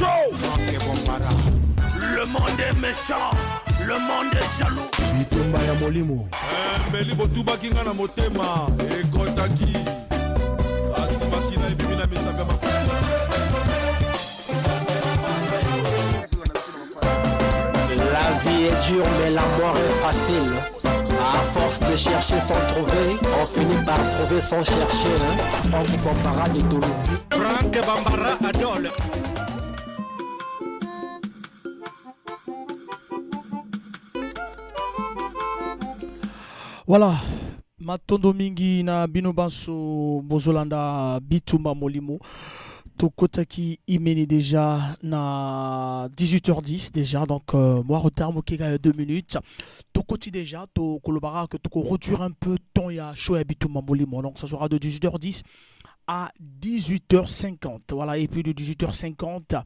Show. Le monde est méchant, le monde est jaloux. Bitumba ya molimo. Eh, mbeli botubaki nga na motema ekotaki asimaki na ebimi na misapi ya makolo. La vie est dure mais la mort est facile. À force de chercher sans trouver, on finit par trouver sans chercher. Hein? Franck Bambara de Dolisie. Franck Bambara Adol. Voilà, matondo mingi na bino banso bozolanda bitumba molimo. Tokotaki imeni déjà na 18h10 déjà, donc moi retard moke kaka 2 minutes. Tokoti déjà tokolobaka que toko réduire un peu temps ya show ya bitumba molimo, donc ça sera de 18h10 à 18h50. Voilà, et puis de 18h50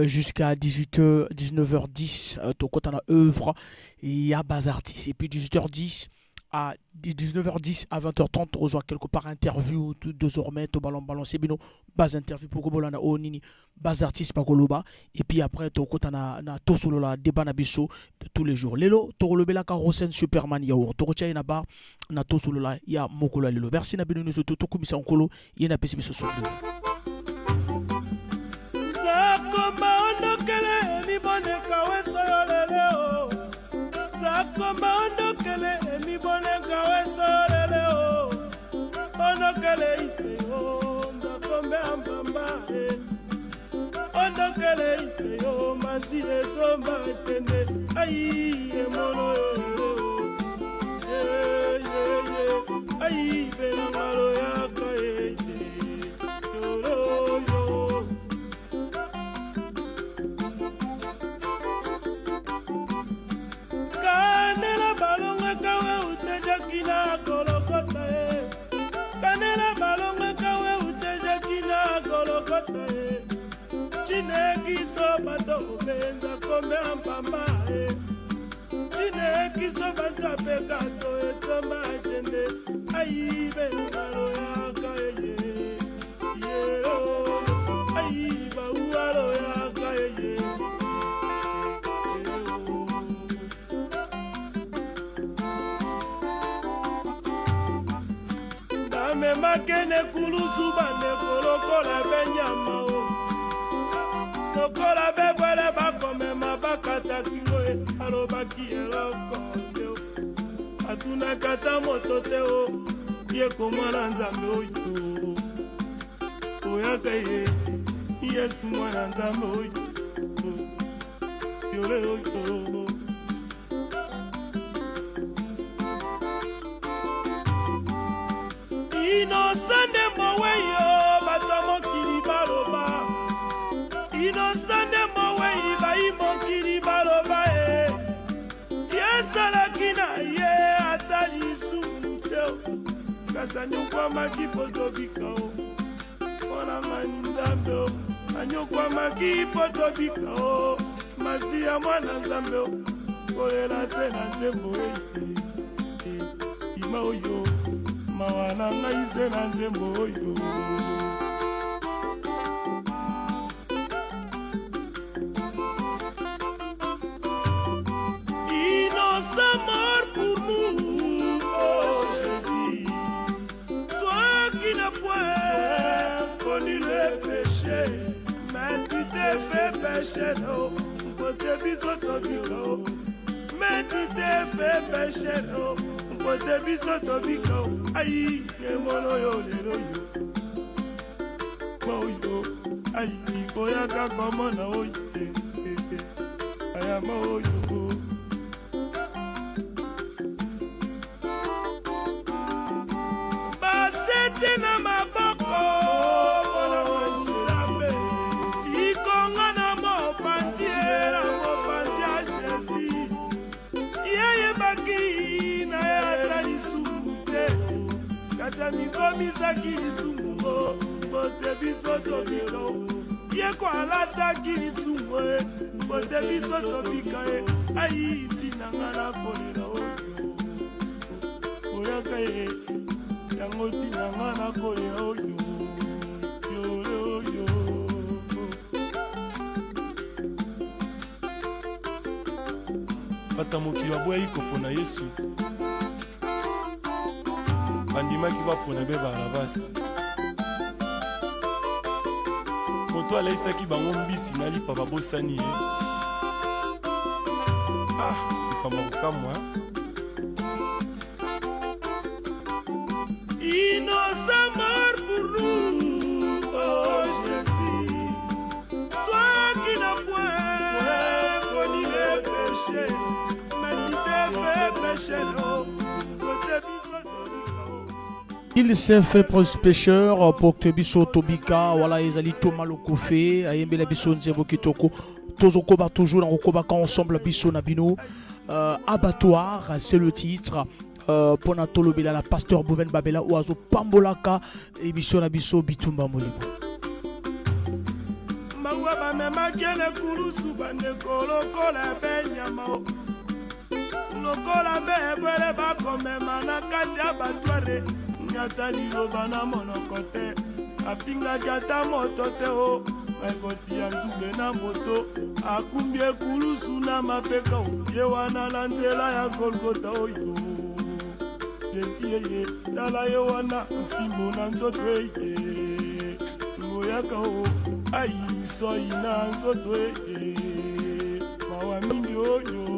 jusqu'à 18h, 19h10, tokota na œuvre ya Bazartis. Et puis 18h10 à 19h10 à 20h30, on rejoint quelque part interview tout désormais to ballon balancer bino base interview pour bolanda o nini base artiste bakoloba. Et puis après tokota na tosolola débat na biso de tous les jours. Lelo tokolobelaka Rosen Superman Yaourt, tokotia na bar na tosolola ya mokolo ya lelo. Merci na bino nyonso, tokumisa nkolo ye na pesi biso solo. Sakomba ondokele emiboneka wesoyolele o. Sakomba ondokele emiboneka wesoyolele o. Ondokele iseyo ndakombe ambamba e. Ondokele iseyo masi esomba etende ai emono yo. Ye ye ye ai benangalo yaka ye. Yoro yo. Kanela balongaka we utejaki na kolokota ye. Kanela balongaka we utejaki na kolokota ye. Chinekiso bato obenza kombe ampamba ye. Chinekiso bato apeka to esomba etende. Ai benangalo yaka ye. Ye oh. Ai baualo yaka ye. Bamemake kulusu bandeko lokola benyama o. Lokola bebwele bakomema bakataki ngo e, alobaki eloko te o. Atunaka ata moto te o, ye komwana Nzambe oyo. Oyaka ye, Yesu mwana Nzambe oyo. Yole oyo. Innocent nde moweyo bato ya mokili baloba. Innocent nde mowei bai mokili baloba e. Yesalaki na ye ata lisumu te o. Kasi anyokwamaki mpo tobika o. Mpo ngani Nzambe o. Anyokwamaki mpo tobika o. Masiya mwana Nzambe o. Kolela se na nzembo e. Ima oyo mawa na ngai se na nzembo oyo. Innocent mort pour nous, oh Jésus. Toi qui n'as point connu le péché, mais tu t'es fait pécher, non, pour te biso tobika, oh. Mais tu t'es fait pécher, non, pour te biso tobika, oh. Aïe, emono yo lelo yo. Oyo, aïe, koyaka komona oyo, eh, eh, eh. Ayama oyo. Basete na maboko mpona Nzambe, ikonga na mopanzi ye, na mopanzi ya Jésus. Yeyebaki na ye ata lisumu te, kasi amikomisaki lisumu o, bote biso tobika o. Ye ko alataki lisumu e, bote biso tobika e. Ai ntina nga na kolela oyo. Oyaka ye, yango ntina nga na kolela oyo. Yo, yo, yo. Bato ya mokili baboyaki kopona Yesu, bandimaki bapona be Barabasi. Moto aleisaki bango mbisi na lipa babosani ye. Ah, likambo ya kokamwa. Innocent mort pour nous, oh Jésus. Toi qui n'as point connu le péché, mais tu t'es fait pécher, oh, côté biso tobika, oh. Il s'est fait pécheur pour que biso tobika. Voilà, ezali Thomas Lokofe ayembela biso nzembo kitoko. Tozokoba toujours na kokobaka ensemble biso na bino. Abattoir, c'est le titre. Mpona tolobela na pasteur Boven Babela oyo azopambolaka émission na biso Bitumba Molimo. Mawa bamemaki na kulusu bandeko lokola benyama, lokola mbe ebwele bakomema na kati ya abattoir. Ata liloba na monoko te, afingaki ata moto te o ekoti ya nzube na moto, akumbi ekulusu na mapeka o ye wana na nzela ya Golgota. Oyo Jésus yeye, tala ye wana, mfimbo na nzoto eye ngoyaka o aisoi na nzoto eye mawa mingi oyo.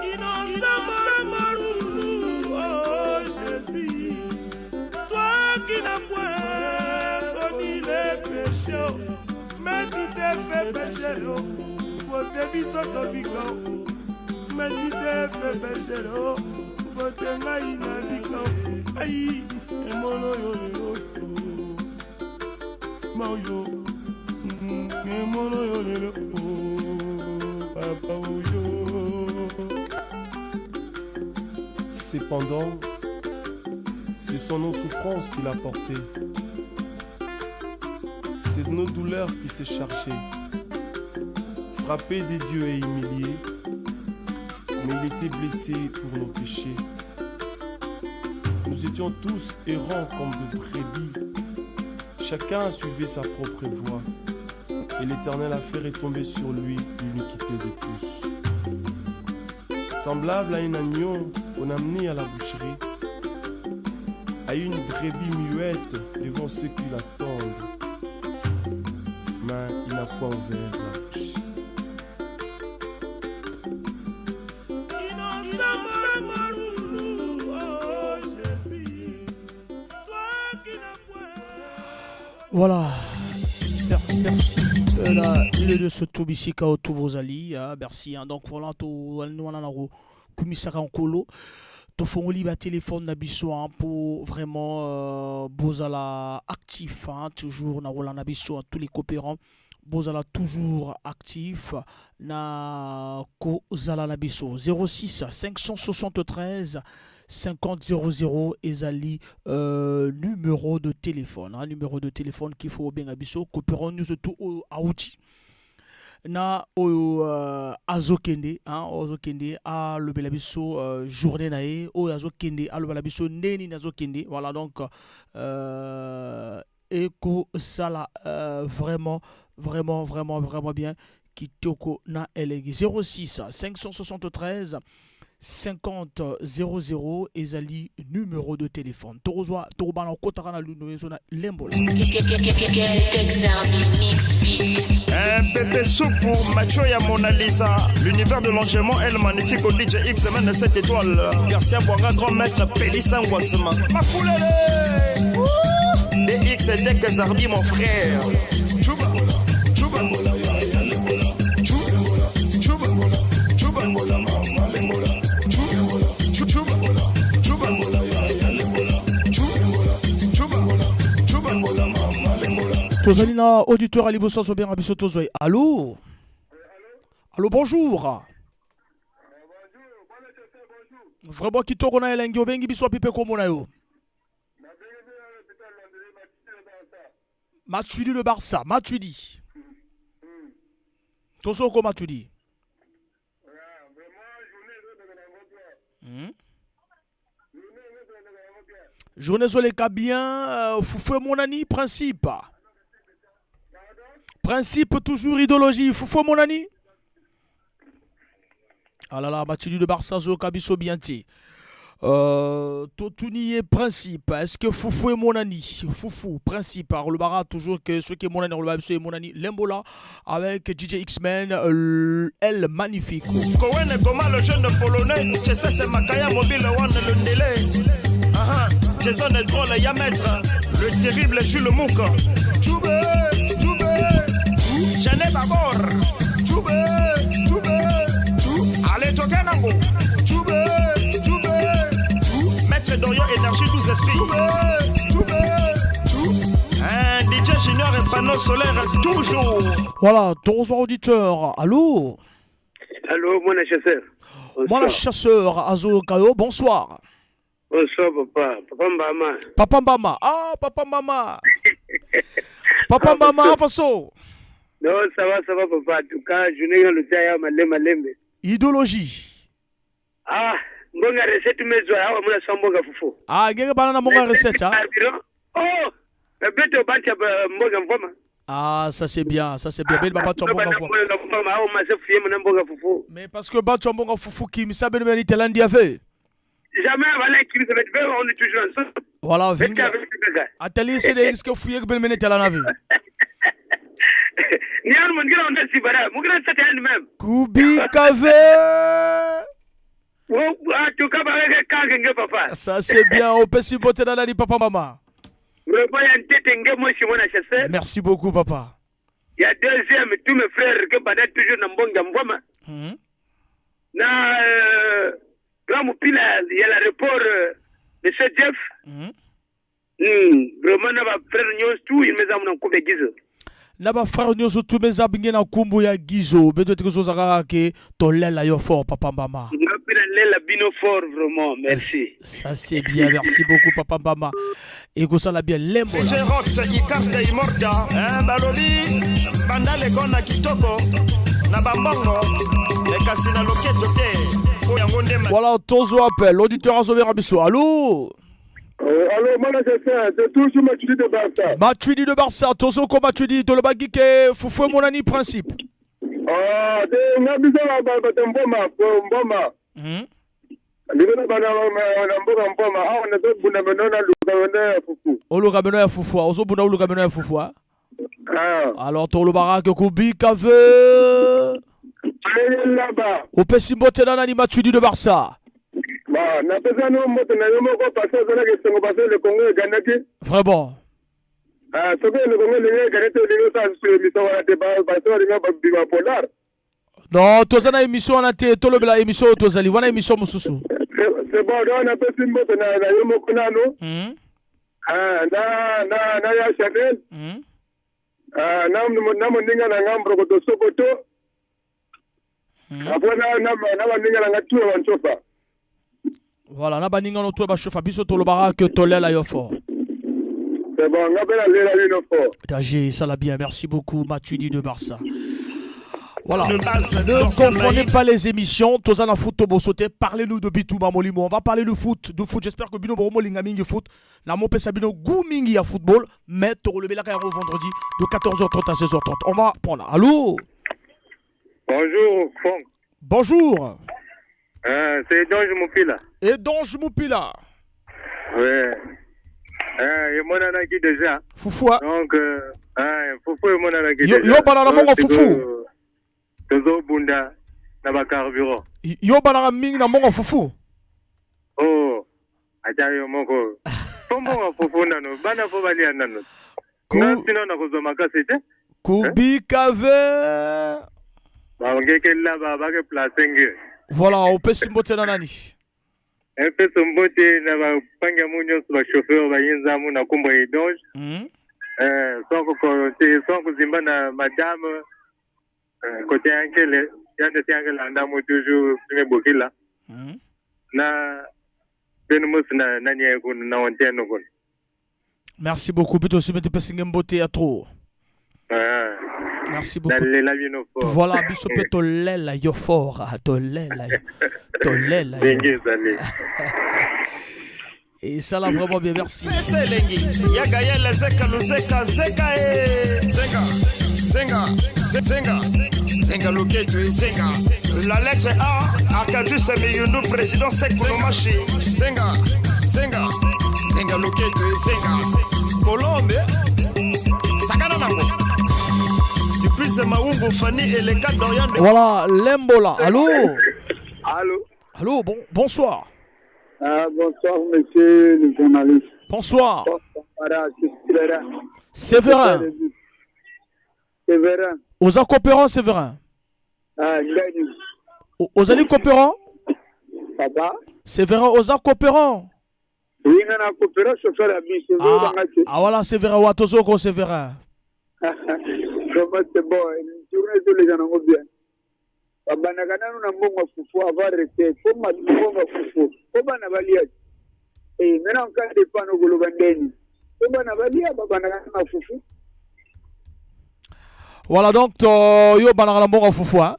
Innocent Marulu, oh Jésus, toi qui n'as point connu le péché, mais tu t'es fait pécher, oh, po te biso tobika, oh. Mais tu t'es fait pécher, oh, po te ngai nabika, oh. Ai, emono yo lelo, oh. Maoyo, emono yo lelo, oh, papa oyo. Cependant, ce sont nos souffrances qu'il a portées. C'est de nos douleurs qu'il s'est chargé. Frappé des dieux et humilié, mais il était blessé pour nos péchés. Nous étions tous errants comme de brebis. Chacun suivait sa propre voie. Et l'Éternel a fait retomber sur lui l'iniquité de tous. Semblable à un agneau qu'on a amené à la boucherie, à une brebis muette devant ceux qui l'attendent. Mais il n'a point ouvert la bouche. Innocent Marulu, oh Jésus, toi qui n'as point Voilà. Merci. La ile de ce tobisika oyo bozali, ah, merci, hein. Donc voilà, to wana na kumisaka nkolo. Tofongoli ba téléphone na biso, hein, pour vraiment bozala actif, hein, toujours na rolanda biso, hein, tous les coopérants bozala toujours actif na kozala na biso. 06 573 50 00 ezali numéro de téléphone, hein, numéro de téléphone qu'il faut benga biso. Coopérant nous tout oyo auti na oyo azokende, hein, azokende alobela biso journée na ye, oyo azokende alobela biso ndenge nini azokende. Voilà, donc ekosala vraiment vraiment vraiment vraiment bien, kitoko na elengi. 06 573 50 00 ezali numéro de téléphone. Tokozwa, tokobana okotaka na luno ezo na lembola. Un bébé soupe pour Macho ya Mona Lisa. L'univers de l'engement est le magnifique au DJ X mène 7 étoiles. Garcia Boanga, grand maître, Pélissin Guasma. Makoulele! DX Dek Zarbi, mon frère. Chouba, chouba, chou, chouba, chouba, chou, chouba, chouba, chou, chouba, chouba. Tozali na auditeur ya liboso azobenga biso, tozwa ye. Allo, allo, bonjour. Vraiment kitoko na elengi. Obengi biso wapi mpe kombo na yo? Matuidi le Barça, Matuidi. Tozoko Matuidi. Journée ezoleka bien, fufu emonani principe. Principe toujours idéologie. Fufu emonani. Ah là là, Mathieu de Barça azoyoka biso bien te. Totuni ye principe. Est-ce que fufu emonani? Fufu, principe. Alobaka toujours que ce qui est monani, aloba biso emonani. Lembola avec DJ X-Men, El Magnifico. Kowen Goma, le jeune polonais. Chessé, Makaya, mobile, one, le Ndélé. Ah, ah, Jason est drôle, ya maître. Le terrible Jules Mouk. Tchoubé, Tchoubé, Jeanne Babor. Tchoubé, Tchoubé, Tchou. Allez, Tokenango. Tchoubé, Tchoubé, Tchou. Maître Dorian, énergie, 12 esprits. Tchoubé, Tchoubé, Tchou. Un DJ Junior et panneau solaire, toujours. Voilà, bonsoir auditeur. Allô? Allô, mon chasseur. Mon chasseur, Azo Kayo, bonsoir. Bonsoir, papa. Papa Mbama. Papa Mbama. Ah, Papa Mbama. Papa Mbama, Faso. Non, ça va, papa. En tout cas, je n'ai le temps, malembe, malembe. Idéologie. Ah, mbonga recette mezo, awa muna sa mbonga fufu. Ah, ngeke bana na mbonga recette, hein? Oh, beto bacha mbonga mvoma. Ah, ça c'est bien, ça c'est bien. Bel baba mbonga fufu. Mais parce que bacha mbonga fufu qui me sabe ne telandi ave. Jamais voilà qui me on est toujours ensemble. Voilà, vinga. Atelier c'est des risques fouiller que ben mene telana ave. Ni ar mon grand on si bara, mon grand c'était elle-même. Kubi kave. En tout cas, papa. Ça c'est bien, on peut supporter dans la papa maman. Merci beaucoup papa. Il y a deuxième, tous mes frères que pendant toujours dans Mbonga Mboma. Na grand Moupila, il y a l'aéroport de Monsieur Jeff. Vraiment, na ba frère nyonso tout, il me a mon couple Gizo. Na ba frère nyonso tout mes abinge na kumbu ya Gizo, beto tiko zaka ke tolela yo fort papa Mbama. Ngapina lela bino fort vraiment, merci. Ça c'est bien, merci beaucoup papa Mbama. Et que ça la bien lembo. DJ Rox Ikarte Imorta, hein balobi bandale kona kitoko na bambongo e kasi na loketo te. Po yango nde Voilà, tozo appel, l'auditeur azobera biso. Allô? Allô, mon c'est toujours Matuidi de Barça. Matuidi de Barça, tozo ko Matuidi, tolobaki ke fufu emonani principe. Ah, de ngabisa ba ba ba mboma, mboma. Ndiko na bana na mboka mboma, awa na zo bunda meno na luka meno ya fufu. Oluka meno ya fufu, ozo bunda oluka meno ya fufu. Ah. Alors tolobaka ke kubika ve. Là-bas. Opesi mbote na nani Matuidi de Barça. Ba, napesa no mbote na yo moko parce que ozalaki esengo parce que le Congo egagnaki. Vraiment. Ah, soki le Congo elingi egagné te, olingi osala lisusu émission wana te, parce que balingi babima polar. Non, toza na émission wana te, tolobela émission oyo tozali, wana émission mosusu. C'est bon, donc napesi mbote na yo moko nano. Ah, na ya Chanel. Ah, na moninga na nga Mbrokoto Sokoto. Après, na baninga na nga tuya banchofa. Voilà, na baninga no tuya bachofa, biso tolobaka ke tolela yo fort. C'est bon, nga pe nalela bino fort. Danger, ça l'a bien, merci beaucoup Matuidi de Barça. Voilà. De base, Ne dans sa confondez maïs. pas les émissions. Tozana foot tobo sauté. Parlez-nous de Bitumba Molimo. On va parler du foot, du foot. J'espère que bino boromo linga mingi foot. Na mo pesa bino goût mingi ya football. Mais toro le bela ka vendredi de quatorze heures trente à seize heures trente. On va prendre. Allô? Bonjour, Franck. Bonjour. C'est Donge Moupila. Et Donge Moupila. Ouais. Et mon anaki déjà. Foufou, hein? Donc, Foufou et mon anaki Yo, déjà. yo, banana Donc, mongo c'est Foufou. que Tozo Bunda, na ba carburant. Yo, banana mingi na mongo Foufou. Oh, acha yo moko. Fo mongo Foufou nano, bana fo balia nano. Na sino na kozwa makasi te. Kubika ve. Ba ngeke la ba ba ke place nge. Voilà, on peut simbote na nani. Un peu mbote na ba panga mu nyonso ba chauffeur ba yinza mu na kombo ya Donge. Sans ko te, sans ko zimba na madame, côté Ankele, yande si Ankele anda mu toujours me bokila. Na ben mus na nani ya kun na onte no kun. Merci beaucoup, plutôt si mettez pas mbote ya trop. Merci beaucoup. Na lela bino fort. Voilà, biso pe tolela yo fort, ah, tolela yo, tolela yo. Ndenge ezali. Et ça l'a vraiment bien, merci. Pese elengi, ya Gaël, Zeka, Luzeka, Zeka, eh. Zeka. Zenga, Zenga, Zenga Loketo et Zenga. La lettre A, Arcadius Miyundu, président sec Bonomashi. Zenga, Zenga, Zenga Loketo et Zenga. Colombe, Sakana Nango. Depuis Maungo, Fanny et les quatre d'Orient. Voilà, Lembola. Allô? Allô? Allô, bon, bonsoir. Ah, bonsoir, monsieur le journaliste. Bonsoir. Séverin. Séverin. Oza coopérant, Séverin. Ah, Ngani. Ozali coopérant? Papa. Séverin, oza coopérant? Oui, nga coopérant chauffeur ya bus. Ah, ah, voilà, Séverin, watozoko Séverin. Vraiment, c'est bon. Journée ezoleka nango bien. Babandaka nanu na mbongo ya fufu avant rete po mbongo ya fufu po bana balia. Eh, maintenant en cas de panne okoloba ndeni po bana balia, babandaka na fufu. Voilà, donc yo bandaka na mbongo ya fufu, hein?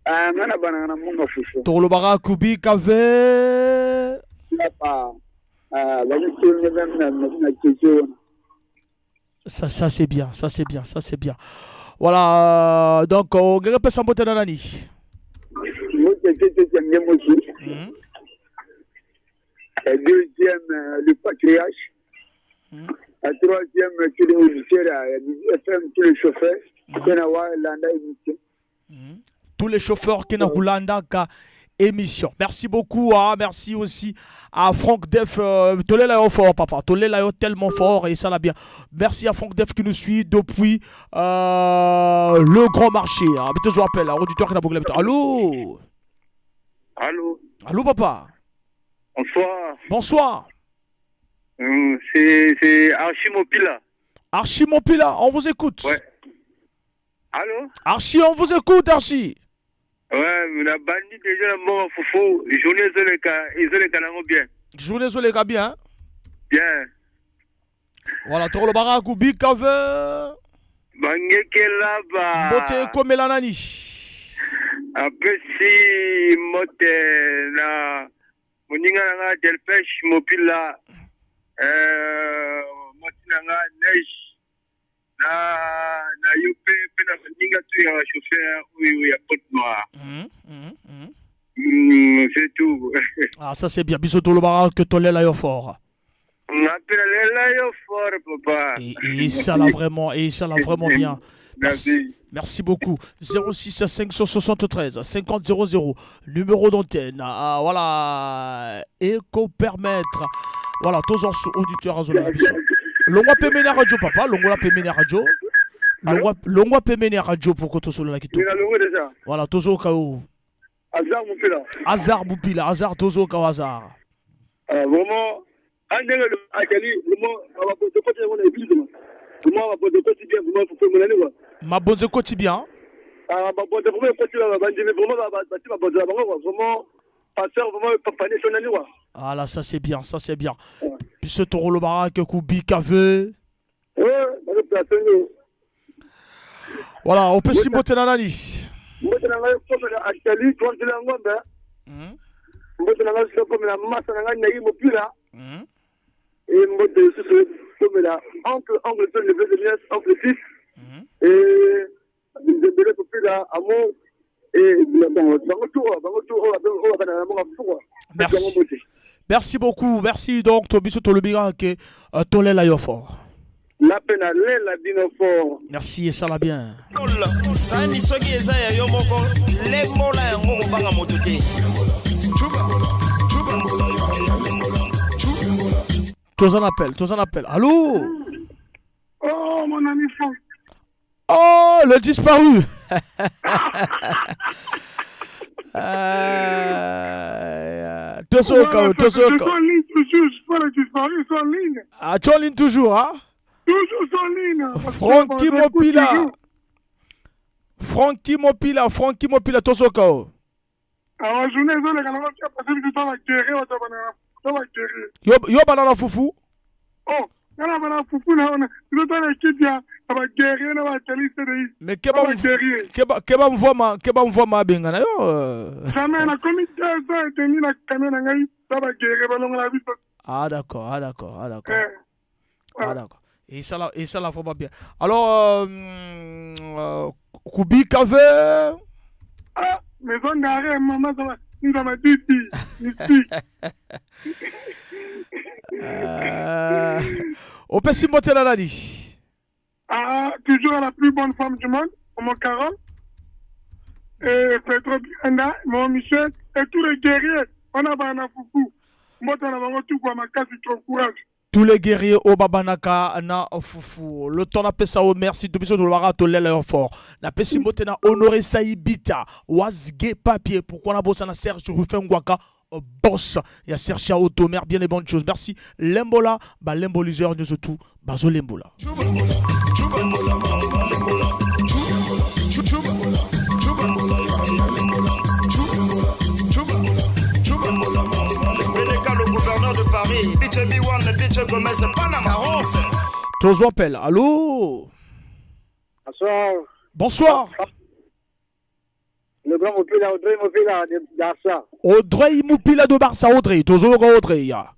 Ah, nga na bandaka na mbongo ya fufu. Tolobaka kubi kave. Papa, ah, bazosonge même na question wana. Ça c'est bien, ça c'est bien, ça c'est bien. Voilà, donc on pesa mbote na nani? Mbote tete yange mosi. Deuxième, le patriarche. Troisième, tous les auditeurs, FM, tous les chauffeurs. Landa émission. Tous les chauffeurs qui n'ont Landa émission. Merci beaucoup, hein, merci aussi à Franck Def. Tolela yo fort, papa. Tolela yo tellement fort et ça l'a bien. Merci à Franck Def qui nous suit depuis le grand marché. Hein. Mais toujours appel, hein, auditeur qui n'a pas beaucoup. Allô? Allô? Allô, papa? Bonsoir. Bonsoir. C'est Archie Mopila. Archie Mopila, on vous écoute. Ouais. Allô? Archie, on vous écoute, Archie. Ouais, mais la bandit déjà la mort fufu, journée zoleka nango bien. Journée zoleka bien. Bien. Voilà, toro baraku bikave. Bangeke laba. Mbote komela nani? Apesi mbote na moninga nanga Delpech Mopila. Moti nanga Neige. Na na yo pe na baninga tu ya chauffeur oyo ya Pointe Noire. C'est tout. Ah, ça c'est bien. Bisous tout le barak que tolela yo fort. Ngapelela yo fort, papa. Et ça l'a vraiment, et ça l'a vraiment bien. Merci. Merci beaucoup. 06 573 50 00, numéro d'antenne. Ah, voilà. Éco permettre. Voilà, tous auditeurs à zone. Longwa pemene radio papa, longwa pemene radio. Longwa pemene radio pour que toso la kito. Voilà, tozo kao. Hazard Moupila. Hazard Moupila, Hazard tozo kao Hazard. Vraiment, andenge akali vraiment mabonze koti on est plus vraiment mabonze koti bien vraiment faut mon année quoi. Mabonze koti bien. Ah mabonze vraiment koti là ba ndimi vraiment ba ba mabonze ba quoi vraiment pasteur vraiment papa son année quoi. Ah là ça c'est bien, ça c'est bien. Puis ce taureau le barak Koubi Kave. Ouais, voilà, on peut s'y botter dans la liste. Mbote na ngai comme na Akali, toi tu l'as ngombe. Mbote na ngai comme la masse na ngai nayi mopila. Et mbote susu comme la oncle oncle le neveu de nièce, oncle fils. Et Nzebele mopila amour et bango tout bango tout oyo bana na monga fuwa. Merci. Merci beaucoup, merci donc Tobiso Tolobira que tolela yo fort. La peine à lela bino fort. Merci et ça la bien. Sani soki eza ya yo moko, lembola yango kobanga moto te. Chuba, chuba, chuba. Tous en appel, tous en appel. Allô? Oh mon ami Franck. Oh, le disparu. Tosoka, Tosoka. Je suis en ligne toujours, je suis pas le disparu, je suis en ligne. Ah, tu es en ligne toujours, hein? Toujours en ligne. Francky Mopila. Francky Mopila, Francky Mopila, Tosoka. Alors, journée, je vais passer du temps à guérir, on va guérir. Yo, banana fufu. Oh, banana fufu, là, on a, je vais aller on va guérir, on va aller CDI. Mais keba mvoma, keba mvoma benga na yo. Jamais, on a commis 2 ans et demi la camion na ngai, ça va guérir, ba longa la vie. Ah d'accord, ah d'accord, ah d'accord. Ah d'accord. Et ça là, et ça là vraiment bien. Alors, Kubi Kave. Ah, maison d'arrêt, maman, ça va. Nous avons dit ici. Opesi mbote na nani? Ah, toujours la plus bonne femme du monde, mon Carole. Et Pedro Bianda, mon Michel, et tous les guerriers. On a bana fufu. Mbote na bango tout quoi, makasi, trop courage. Tous les guerriers au babanaka na fufu. Le temps napesa o merci to biso tolobaka tolela yo fort. Napesi mbote na Honoré Saibita, Wazge Papier. Pourquoi na bossa na Serge Ruffin Ngwaka, boss. Il y a Serge Automer, bien les bonnes choses. Merci. Lembola, ba lemboliseur nous tout, bazo lembola. PDK, le gouverneur de Paris, DJ B1, DJ Gomez, Panama, Rose. Tozo appel. Allô? Bonsoir. Bonsoir. Le grand Mopila, Audrey Mopila de Barça. Audrey Mopila de Barça, Audrey. Tozo Audrey, ya.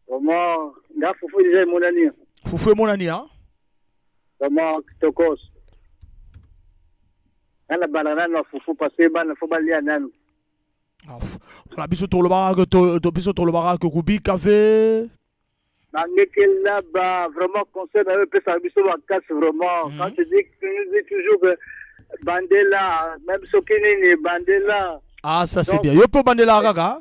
Vraiment, nga fufu déjà mon ami. Fufu mon ami, hein? Vraiment, tokos. Nga bana nanu fufu parce que bana fo balia nanu. Ah, voilà, biso tolobaka que to, biso tolobaka que Kubi Café. Bangekela ba vraiment conseil na yo epesaka biso makasi vraiment. Quand tu dis, tu nous dis toujours que bandela, même soki nini bandela. Ah, ça c'est bien. Yo po bandela kaka.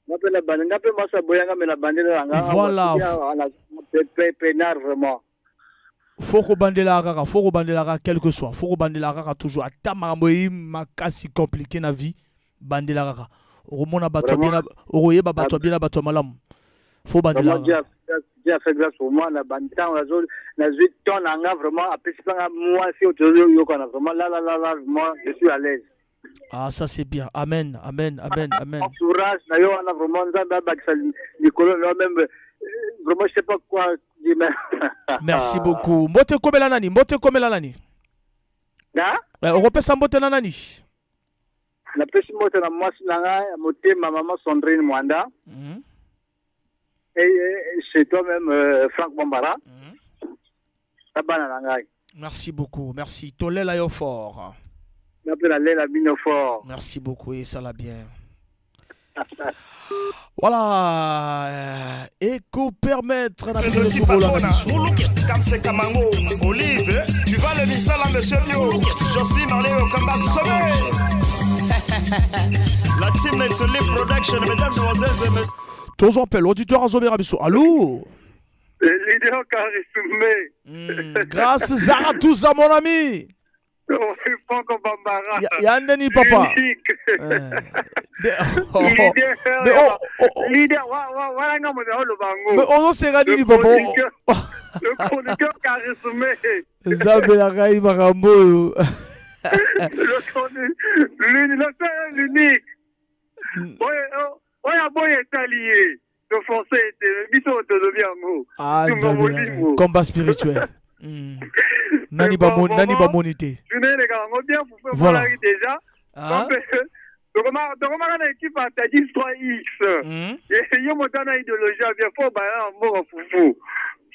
Nga mpe na bande, nga mpe mwasi aboyanga me na bandela nga. Voilà. Pénard vraiment. Faut kobandela kaka, faut kobandela kaka, quel que soit. Faut kobandela kaka toujours. Ata makambo eyi makasi compliqué na vie, bandela kaka. Okomona bato ya bien, okoyeba bato ya bien na bato ya malamu. Faut bandela Vraiment, Dieu kaka. Dieu a fait grâce pour moi. Na bantango nazwi temps na nga vraiment, apesi mpe nga mwasi oyo tozoyokana vraiment, là là là là, vraiment je suis à l'aise. Ah, ça c'est bien. Amen, amen, amen, amen. Entourage na yo wana vraiment, Nzambe abakisa likolo na yo même, vraiment je sais pas quoi dire, mais Merci beaucoup. Mbote komela nani? Mbote komela nani? Na? Okopesa mbote na nani? Napesi mbote na mwasi na ngai ya motema, mama Sandrine Mwanda. Et chez toi-même, Franck Bambara. Na bana na ngai. Merci beaucoup. Merci. Tolela yo fort. Nga mpe nalela bino fort. Merci beaucoup et ça l'a bien. Voilà, et qu'on permettre na bino Petit sobola na Patona, biso. Kamse Kamango, Olive, tu vas le misala, monsieur Bio, Jocelyn Marley, Okamba, Sommet. La team Exoli Production, mesdames, demoiselles et messieurs. Toujours appel, auditeur Azomera biso. Allô? Le leader charismatique. Grâce Zaratouza, mon ami. Franco Bambara. Ya ndeni papa. Unique. Oh, Leader, mais oh, oh, oh. Leader, wa, wa, wa, nga moto oloba ngo. Mais on sera dit, Le papa. Le chroniqueur charismatique. Nzambe na ngai makambo oyo. Le chroniqueur, le seul, l'unique. Oyo, oyo aboyi etali ye. To forcer ete biso tolobi yango. Ah, Tumba Nzambe na ngai. molimo. Combat spirituel. Nani ba mon, nani ba monité. Journée eleka yango bien, fufu Voilà. emonaki déjà. Ah. Donc, tokomaka na équipe ya Tadis 3X. Ye moto ana idéologie ya bien, faut baya na mboka fufu.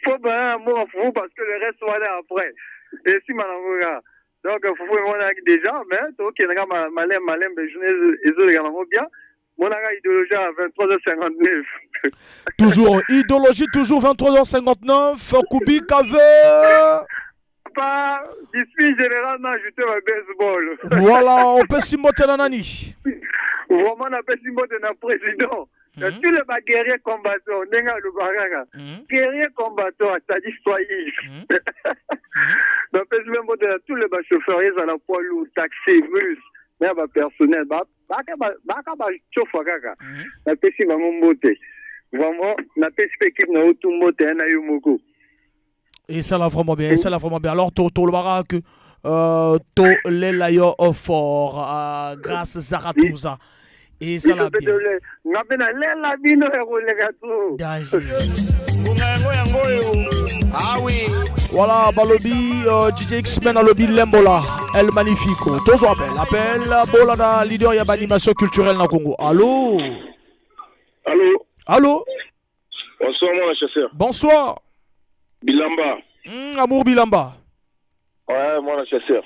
Faut baya na mboka fufu parce que le reste wana après. Esima nango kaka. Donc fufu emonaki déjà, mais tokendaka malembe malembe, journée ezoleka nango bien. Monaka idéologie à 23h59. Toujours idéologie, toujours 23h59. Kubi Kave. Papa, je suis généralement ajouté au baseball. Voilà, on peut s'y monter na nani. Vraiment, on appelle Simbote na président. Tous les guerriers combattants, Nenga Lubaraka. Guerriers combattants, c'est-à-dire soyez. On appelle Simbote na tous les chauffeurs, ils ont la poids lourd, taxi, bus, même personnel. Baka ba chauffe kaka. Napesi bango mbote. Vraiment, napesi pe équipe na otu mbote na yo moko. Et ça l'a vraiment bien, et ça l'a vraiment bien. Alors, to, to, le bara que, to, lela yo fort, grâce Zaratouza. Et ça l'a bien. Nga pe na lela bino ya koleka to. Danger. Ngonga yango yango oyo. Ah oui. Voilà, balobi, DJ X-Men alobi Lembola, El Magnifico. Tozo appel, appel, Bolada, leader ya animation culturelle na Congo. Allô? Allô? Allô? Bonsoir, mon chasseur. Bonsoir. Bilamba. Amour Bilamba. Ouais, mwana chasseur.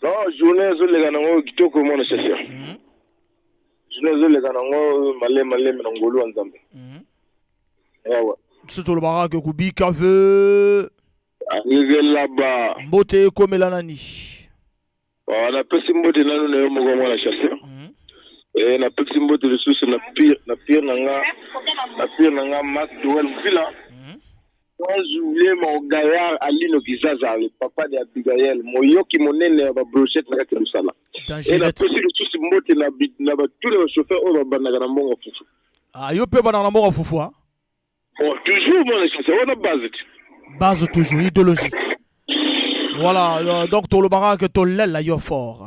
Non, journée ezoleka nango kitoko, mwana chasseur. Journée ezoleka nango maleme maleme na ngolu ya Nzambe. Yawa. Biso tolobaka ke kubika ve. Angeke laba. Mbote ekomela nani? Ah, napesi mbote nanu na yo moko, mwana chasseur. Eh, napesi mbote lisusu na pire na nga Max Joel Mvila. Sans oublier mon gaillard Alino Kizaza, le papa de Abigail, moyoki monene ya babrochette na kati ya mosala. E napesi lisusu mbote na batule bachauffeur oyo babandaka na mbongo fufu. Ah, yo mpe bandaka na mbongo fufu, ah? Bon, toujours, mwana chasseur, wana base te. Base toujours, idéologie. Voilà, donc tolobaka ke tolela yo fort.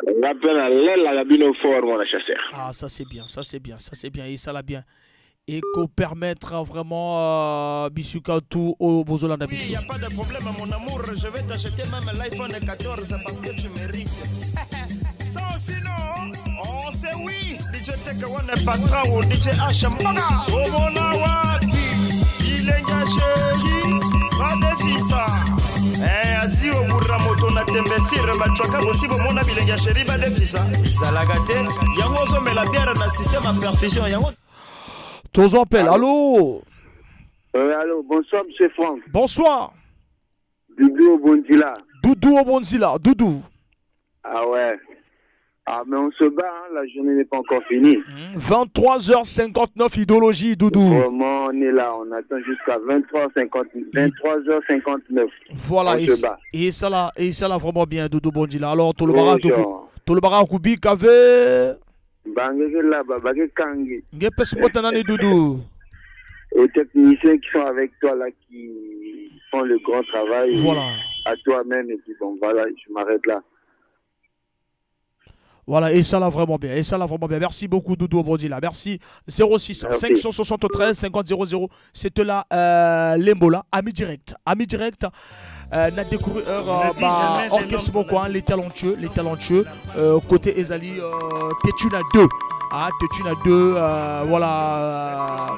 Nga mpe nalelaka bino fort, mwana chasseur. Ah, ça c'est bien, ça c'est bien, ça c'est bien, et ça l'a bien. Et qu'on permettre vraiment bisuka tout au bozolanda Oui, biso. y a pas de problème, mon amour. Je vais t'acheter même l'iPhone 14 parce que tu mérites. Ça aussi, non? Oh, c'est oui. DJ Tech One Patra ou DJ H Mbaga. Omona wapi? Il est engagé. Badefisa. Eh, azi obura moto na tembe sire bacwaka bosi bomona bilenge ya chéri badefisa ezalaka te yango ozomela bière na système ya perfusion yango. Tozo appel. Allô? Allô, bonsoir, monsieur Franck. Bonsoir. Doudou Obonzila. Doudou Obonzila, Doudou. Ah ouais. Ah, mais on se bat, hein, la journée n'est pas encore finie. 23h59, idéologie, Doudou. Vraiment, on est là, on attend jusqu'à 23h50, 23h59. Voilà, On et, se bat. et ça là vraiment bien, Doudou Bondila. Alors, tolobaka Bonjour. tolobaka kubika ve. Bangeke là-bas, bangeke kangi. Ngepes mbote nani, Doudou? Aux techniciens qui sont avec toi là, qui font le grand travail. Voilà. À toi-même, et puis bon, voilà, je m'arrête là. Voilà, et ça là vraiment bien, et ça là vraiment bien. Merci beaucoup, Doudou Obondila. Merci. 06 Merci. 573 50 00. C'était là Lembola, ami direct. Ami direct. Na découvert bah, orchestre moko, hein, les talentueux, les talentueux. Côté Ezali, Tetuna 2. Ah, Tetuna 2, voilà.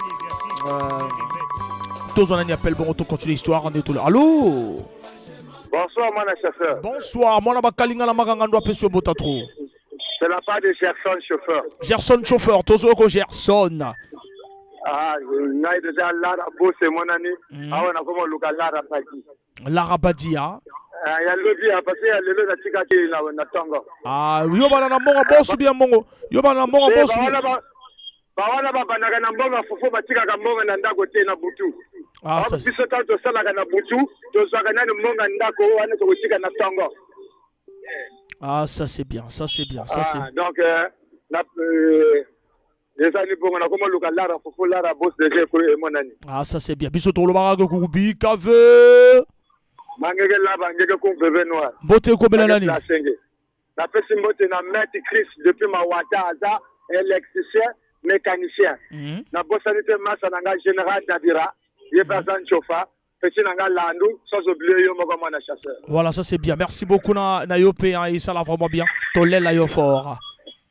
Tous on a appel, bon, on continue l'histoire, on est tout là. Allô? Bonsoir, mon chasseur. Bonsoir, moi, là, Kalinga, la maganga, doit pesio bota trop. C'est la part de Gerson chauffeur. Gerson chauffeur, tozoko Gerson. Ah, ngai déjà Lara Bosse, mon ami. Ah, on a comment luka Lara Badi. Lara Badi, hein. Ah, ya lobi, ah, parce que ya lelo natikaki na ntongo. Ah, yo bana na mbongo bosu bien mbongo. Yo bana na mbongo Eh, bosu. bawana bawana babandaka na mbongo ya fufu, batikaka mbongo na ndako te na butu. Ah, ça biso ntango tosalaka na butu, tozwaka nani mbongo ya ndako wana tokotika na ntongo. Ah, ça c'est bien, ça c'est bien, ça c'est. Ah, donc na ezali bongo, nakoma luka Lara fufu, Lara Boss déjà emonani. Ah, ça c'est bien. Biso tolobaka kubika ve. Mangeke laba ngeke kumveve noir. Mbote ekomela nani? Senge napesi mbote na maître Chris depuis Mawata, aza électricien mécanicien. Nabosani te masa na nga général Dabira, ye mpe aza ncofa petit na nga Landu, sans oublier yo moko, mwana chasseur. Voilà, ça c'est bien. Merci beaucoup na yo pe, hein, et ça là vraiment bien. Tolela yo fort.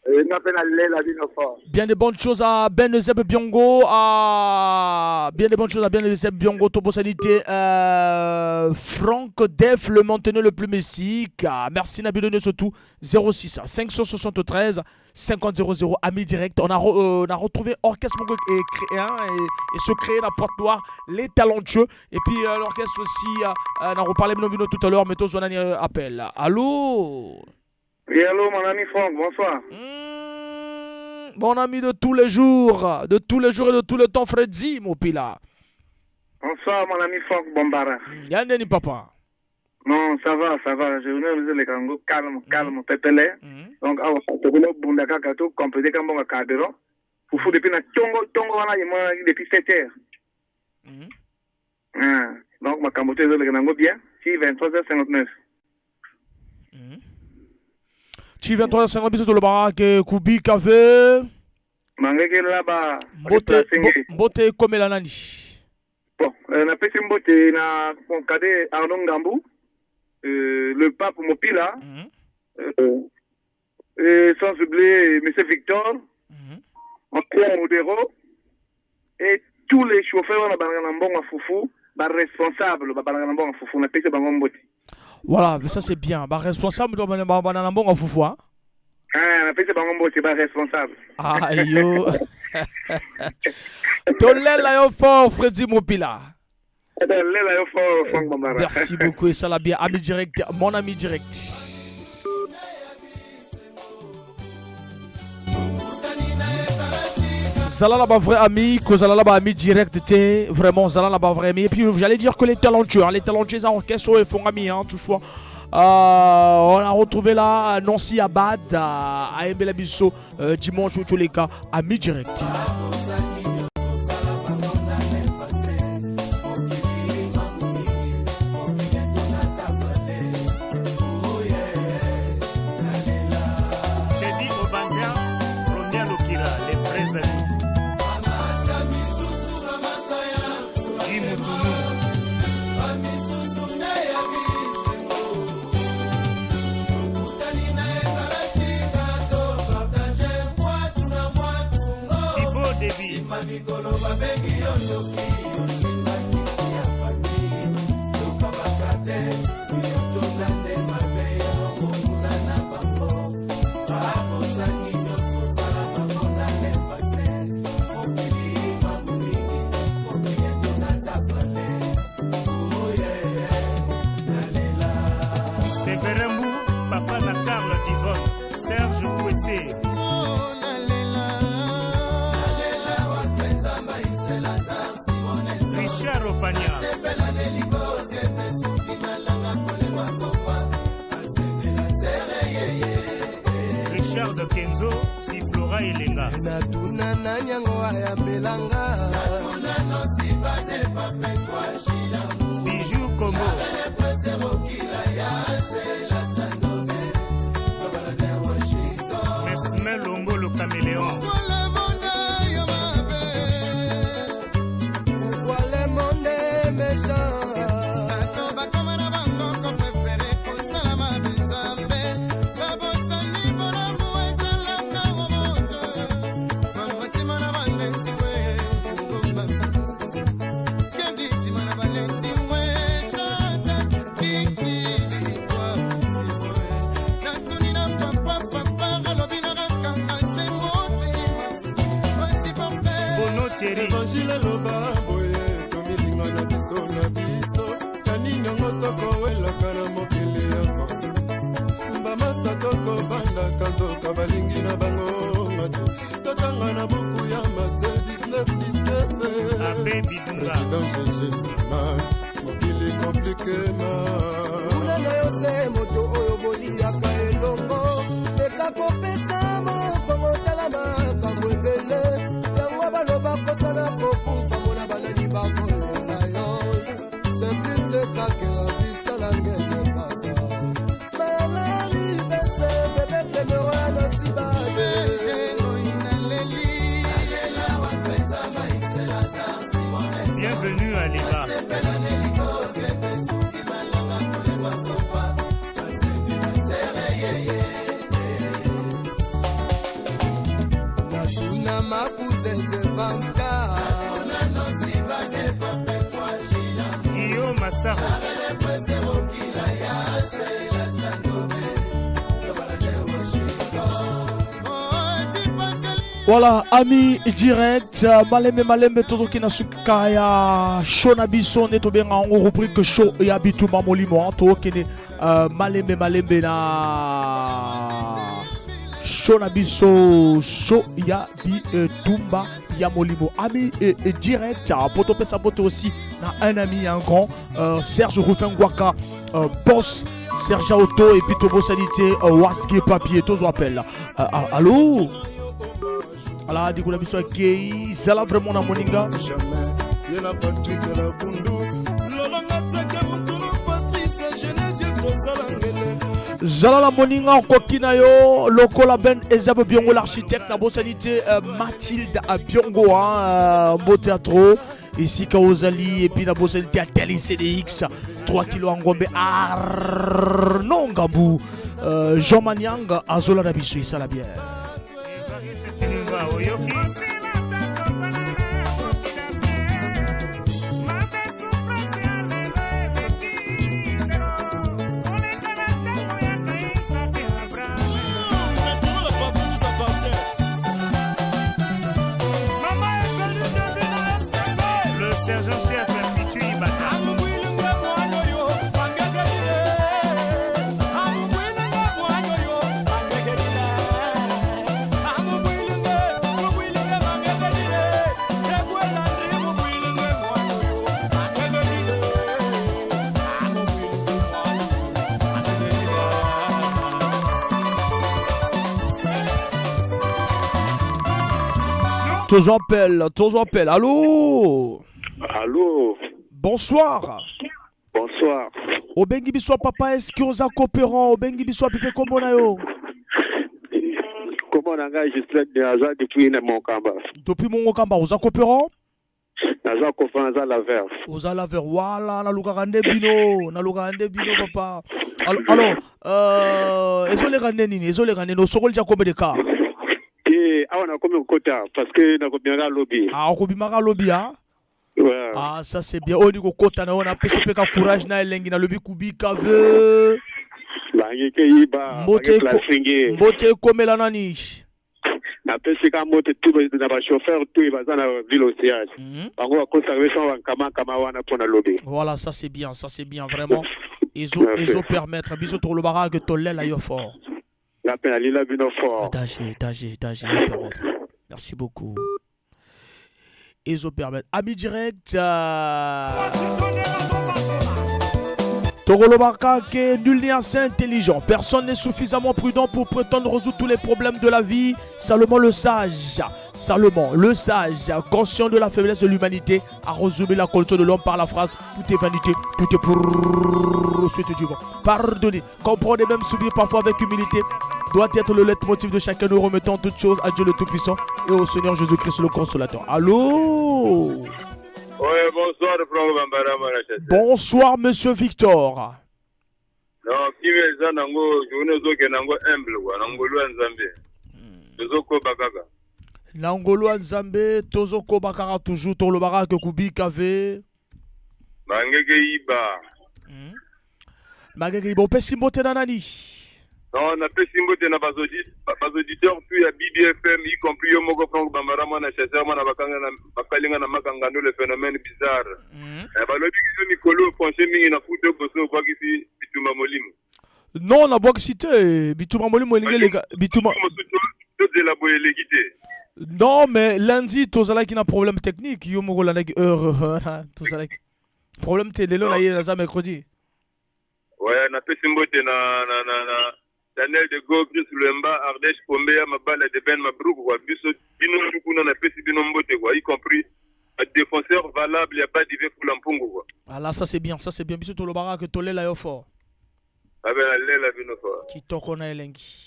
Nga mpe nalela bino fort. Bien des bonnes choses à Ben Zeb Biongo, à bien des bonnes choses à Ben Zeb Biongo, Tobo Sanité, Franck Def, le maintenu le plus mystique. Ah, merci Nabilone surtout 06 573 50 00, ami direct. On a retrouvé Orchestre Mongo et, créé, hein, et se créer la porte noire, les talentueux. Et puis l'orchestre aussi, on a reparlé Bino tout à l'heure, mais tous on a appel. Allô? Oui, allô, mon ami Franck, bonsoir. Mon ami de tous les jours, de tous les jours et de tout le temps, Freddy Mopila. Bonsoir, mon ami Franck Bombara. Yandeni papa. Non, ça va, ça va. Je venais vous le kango calme, calme, pepele. Donc, awa, tokolo bunda kaka to compléter quand bon carburant. Fufu depuis na tongo tongo wana yema depuis 7 heures. Ah, donc makambo to ezoleka nango bien. Si 23h59. Ti 23h50, biso tolobaka ke kubika ve. Mangeke laba. Mbote mbote ekomela nani? Bon, napesi mbote na mon cadet Arnaud Ngambou, le pape Mopila, et sans oublier M. Victor, Antoine Modero, et tous les chauffeurs wana bangana na mbongo ya fufu. Baresponsable babalaka na mbongo fufu, napesi bango mbote. Voilà, ça c'est bien. Ba responsable to ba ba na mbongo fufu hein. Ah, napesi bango mbote ba responsable. Ah yo. Tolela yo fort Freddy Mopila. Tolela yo fort Franck Bambara. Merci beaucoup et ça l'a bien. Ami direct, mon ami direct. Zala là vrai ami, kozala là ami direct te, vraiment Zala là vrai ami. Et puis j'allais dire que les talentueux, hein, les talentueux en orchestre et font ami, hein, toutefois. On a retrouvé là Nancy Abad à Mbela Bisso dimanche ou tous les cas ami direct. Teddy Obandia, Romia Lokira, les vrais amis. Guy Mutumu. Thibaut Debi. Séverin Mou, papa na Karl Divon, Serge Kwese. Richard Opania. Richard de Kenzo, Siflora Elenga. Natuna nani yango ayambelanga. Bijou Combo. Mesmin Longo le caméléon. Pourquoi le monde est méchant? Bato bakoma na bango kopréférer kosala mabe nzambe babosani bolamu ezalaka wa moto mamatima na banetiwe keditima na banetiwe chata kitilikwa simoe natuni na papa papa alobi na kakanga se motema basupporte. Bono Thierry. Évangile eloba boye, tomilinga na biso na biso, na nini yango tokowelaka na mokili yako bamasa tokobandaka nzoka balingi na bango te totanga na buku ya Matthieu 19 19. Abbé Bidunga. Président GG man mokili compliqué ma. Kuna na yo se moto oyo boliaka elongo eka kopesa mokongo tala makambo ebele yango baloba kosala kokufa mona banani bakolela yo Simplice lekakela bisala ngele pasa malari bese bebe kemero ya nosibade. Bienvenue à Leba. Natuna makuzenze vanta. Guillaume Massaro. Voilà, ami direct, malembe malembe tozoki na suka ya show na biso nde tobenga yango rubrique show ya bitumba molimo hein, tokende malembe malembe na show na biso show ya bitumba ya molimo. Ami direct, po topesa mbote aussi na un ami, un grand Serge Rufin Gwaka, boss Serge Auto et puis tobosani te Waski Papier tozo appel. Allô. Ala dikola biso akei zala vraiment na moninga. Jamais ye na Patrik na bundu lolonga tiake mutunu Patrice Genevieve tosala ngele. Zala na moninga okoki na yo lokola Ben Ezabe Biongo l'architecte, nabosani te Mathilde Biongo hein, mbote ya trop esika ozali et puis nabosani te Ateli CDX 3 kilo ya ngombe Arno Ngambu, Jean Maniang azola na biso esala bien. Tinimba oyoki. Toujours appel, toujours appel. Allô? Allô? Bonsoir. Bonsoir. Obengi biso papa, est-ce que oza coopérant? Obengi biso pipe kombo na yo? Kombo na ngai Justin de aza depuis na Monkamba. Depuis Monkamba, oza coopérant? Naza coopérant, naza laveur. Oza laveur, voilà, nalukaka nde bino, nalukaka nde bino papa. Alors, alors ezoleka nde nini? Ezoleka nde osokoli ja combien de cas? Te, awa nakomi kokota parce que nakobimaka lobi. Ah, okobimaka lobi, ah? Ouais. Ah, ça c'est bien. Oyo kokota na yo napesi mpe ka courage na elengi, nalobi kubika ve. Bangeke yiba, Mbote bange plasinge. Mbote ekomela nani? Napesi ka mbote tu na bachauffeur tu baza na ville océane. Bango bakosaka biso bankama nkama wana mpona lobi. Voilà, ça c'est bien, ça c'est bien vraiment. Ezo Merci. ezo permettre biso tolobaka que tolela yo fort. Nga mpe nalila bino fort. Danger, danger, danger, permettre. Merci beaucoup. Ezo permettre. Ami direct. Tokolobaka que nul n'est assez intelligent. Personne n'est suffisamment prudent pour prétendre résoudre tous les problèmes de la vie. Salomon le sage, Salomon le sage, conscient de la faiblesse de l'humanité, a résumé la condition de l'homme par la phrase: tout est vanité, tout est poursuite du vent. Pardonner, comprendre et même subir parfois avec humilité doit être le leitmotiv de chacun, nous remettant toutes choses à Dieu le Tout-Puissant et au Seigneur Jésus-Christ le Consolateur. Allô? Ouais, bonsoir, Franck Bambara, mwana chasseur. Bonsoir, monsieur Victor. Non, kimi eza nango, journée ezokende nango humble, quoi, na ngolu ya Nzambe. Tozokoba kaka. Na ngolu ya Nzambe, tozokoba kaka toujours, tolobaka ke kubika ve. Bangeke yiba. Bangeke yiba, opesi mbote na nani? Non, napesi mbote na baauditeur tout ya BBFM, y compris yo moko Franck Bambara, mwana chasseur, mwana bakanga na bakalinga na makangando, le phénomène bizarre. Balobi biso mikolo penché mingi na foot boso obwakisi bitumba molimo. Non, nabwakisi te, bitumba molimo elingi eleka bitumba. Tozela boye eleki te. Non, mais lundi tozalaki na problème technique, yo moko olandaki heure, tozalaki problème te, lelo na ye naza mercredi. Ouais, napesi mbote na Daniel de Go, Chris Lemba, Ardesh Pombe ya Mabala de Ben Mabrouk, quoi. Biso bino kuna napesi bino mbote, quoi, y compris un défenseur valable ya pas divé pour Lampungu, quoi. Ah là, ça c'est bien, ça c'est bien. Biso tolobaka que tolela yo fort. Abe na lela bino fort. Kitoko na elengi.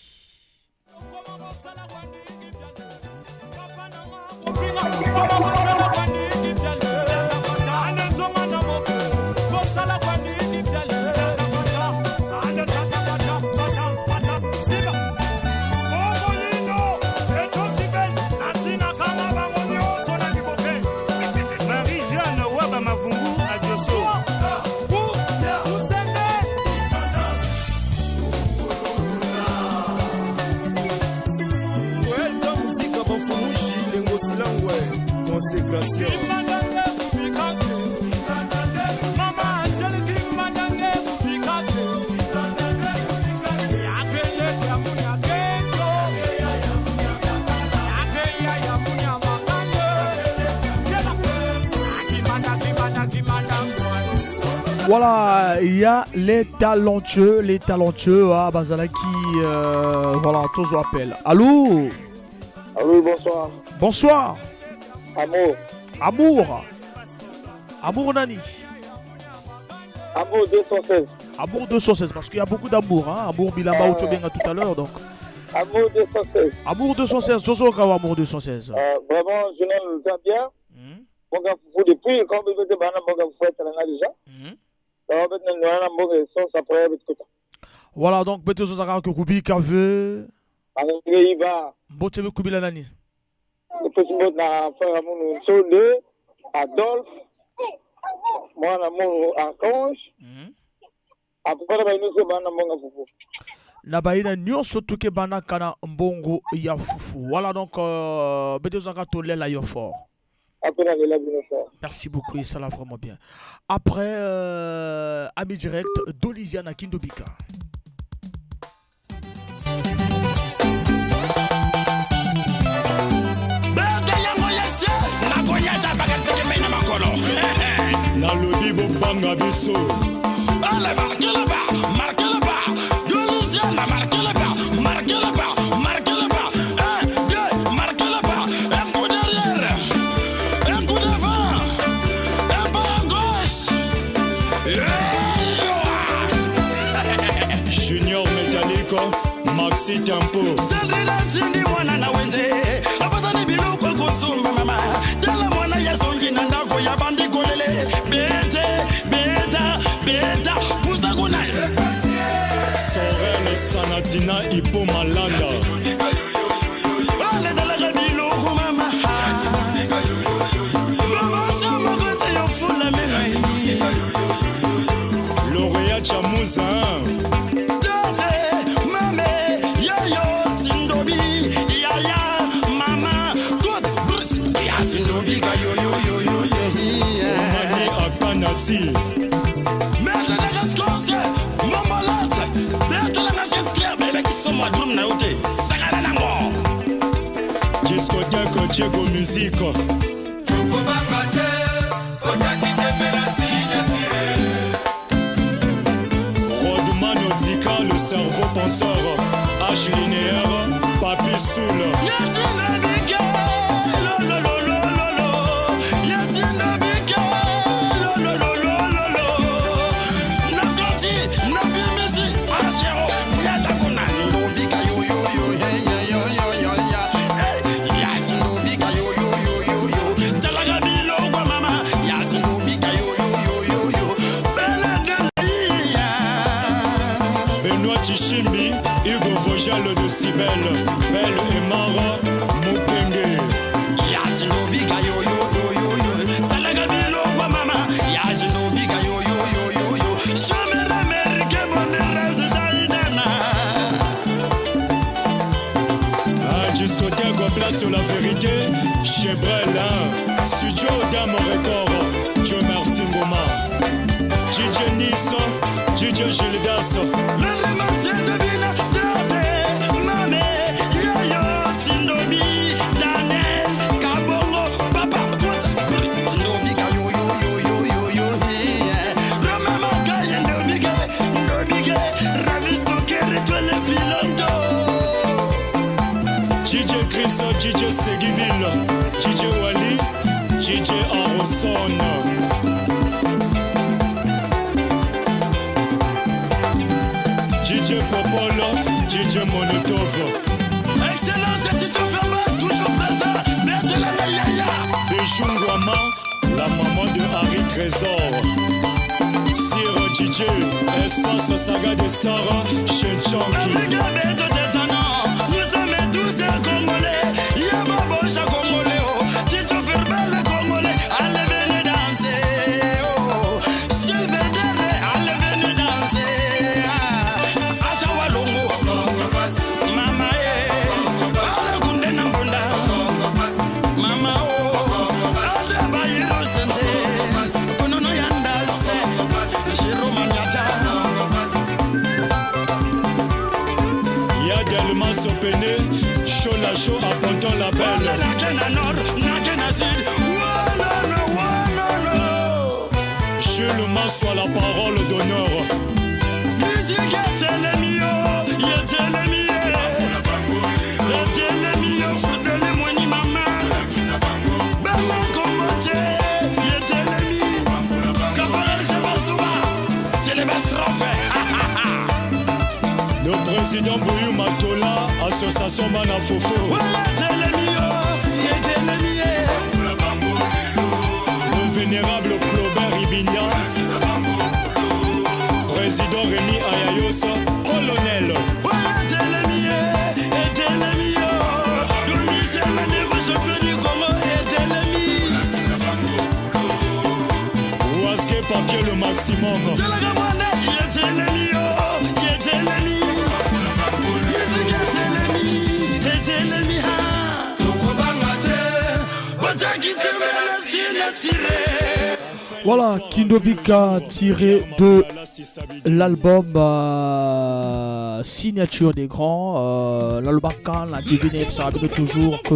Marie-Jeanne Waba Mavungu Adioso. Welta muzika bamfumushi lengosi langwe consécration. Voilà, il y a les talentueux, ah, Bazalaki, voilà, toujours appel. Allô? Allô, bonsoir. Bonsoir. Amour. Amour. Amour Nani. Amour 216. Amour 216, parce qu'il y a beaucoup d'amour, hein. Amour Bilamba ou Tchobenga tout à l'heure, donc. Amour 216. Amour 216, Jojo Okawa, Amour 216. Vraiment, je n'aime pas bien. Bon, quand vous depuis, quand vous êtes bon, quand vous faites la déjà. Ça va être une bonne essence après, avec tout. Voilà, donc, Beto Zozaka, que Kubi Kave. Avec Iba. Mbote Kubila Nani. Petit mot na frère Mounou Nsonde, Adolphe, moi na Mounou Archange. Après, na baino so bana mbongo fufu. Na baina nyonso tuke bana kana mbongo ya fufu. Voilà, donc, Beto Zozaka tolela yo fort. Après nalela bino fort. Merci beaucoup et ça l'a vraiment bien. Après, Ami Direct, Dolisiana Kindobika. Bete yango yese nakonyata bakatiki mai na makolo. Nalobi bobanga biso. Allez, marquez le pas, marquez le pas. Dolisiana, marquez le pas, marquez le pas, marquez le pas. 1, 2, marquez le pas. Un coup derrière, un coup devant, un pas à gauche. Junior Metallico, Maxi Tempo. Sandrina Tindi mwana na wenze abazani biloko kosomba mama tala mwana ya songi na ndako ya bandi kolele bete beta beta pusa kuna. Sorel Sanatina Ipo Malanda. Aletalaka biloko mama mama shamokote yo fula meme. Lauréat Chamouza. Tete mame yayo tindobi yaya mama tout brus ya tindobi ka yo yo yo yo ye. Omani Akanati. Maître de Resconce, Mombolate, Bertelanga Keskia, Bebe qui sont moi drum na yote, Sakana nango. Discothèque Diego Musique. Rodman Odika, le cerveau penseur. H linéaire, Papi Soul. Yatina Bike, lo lo lo lo lo lo. Yatina Bike, lo lo lo lo lo lo. Nakoti, Nabimisi, Ashero, Yatakuna, Ndobika yo yo yo, ye ye yo yo yo ya. Hey, Yatindobika yo yo yo yo yo. Talaga biloko mama, Yatindobika yo yo yo yo yo. Bela Benoît Tchishimbi, Hugo Vogel de Cibel, Belle et Mara, Mukenge. Yatindobika yo yo yo yo yo. Talaga biloko mama, Yatindobika yo yo yo yo yo. Chemin d'Amérique, bonne race, Jaïdana. Ah, discothèque place sur la vérité, chez Brel, hein. Studio Dame Record, Dieu merci Ngoma. DJ Nice, DJ Gildas. DJ Chris, DJ Seguiville, DJ Wally, DJ Aroson. DJ Popolo, DJ Molotov. Excellence Tito Ferma, toujours présent, Berthelin Yaya. Bijou Ngwama, la maman de Harry Trésor. Sir DJ, Espace Saga des Stars, chez Chonky. Nous sommes tous des Congolais. Yababosha Congolais, oh. Tito Ferma le Congolais, allez venez danser, oh. Sylvain allez venez danser. Ah. Acha Walongo, mama eh. Allez Kunde Nambunda, mama oh. Allez Bayero Sente, Konono Yandase, Jérôme Anyata. Yadelma Sopene, Chola Cho à Ponton la Belle. Nakena Nord, Nakena Sud, Walolo, Walolo. Jules Massoua, la parole d'honneur. Musique etelemio, yetelemi, etelemi yo, fudele mweni mama. Bama komboche, yetelemi. Caporal Jabasuba, c'est les strophe. Le président Bouyou Matola, association Bana Fofo. Yetelemi yo, yetelemi. Le vénérable Clobert Ibinia. Président Rémi Ayayos, colonel. Etelemi, etelemi yo. Domicile, champion du Congo, etelemi. Waske papier le maximum. Talaga mwana, yetelemi yo, yetelemi. Musique etelemi, etelemi ha. Tokobanga te, botakite mele. Voilà, Kindobika tiré de l'album euh, Signature des Grands. Euh, L'album la devinée, ça rappelle toujours que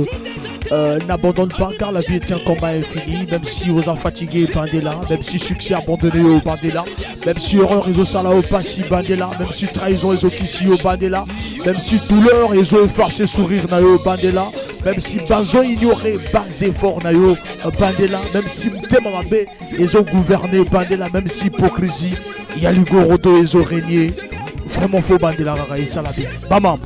euh, n'abandonne pas car la vie est un combat infini. Même si vous en fatigué, bandez là. Même si succès abandonné au bandez là. Même si erreur réseau sala au passi bandez là. Même si trahison réseau kissi au bandez là. Même si douleur réseau effacer sourire na yo bandez là. Même si bazo ignoré bas effort na yo bandela. Même si motema mabe ezo gouverner bandela. Même si hypocrisie ya ligorodo ezo régner. Vraiment faut bandela kaka esala bien. Bamam.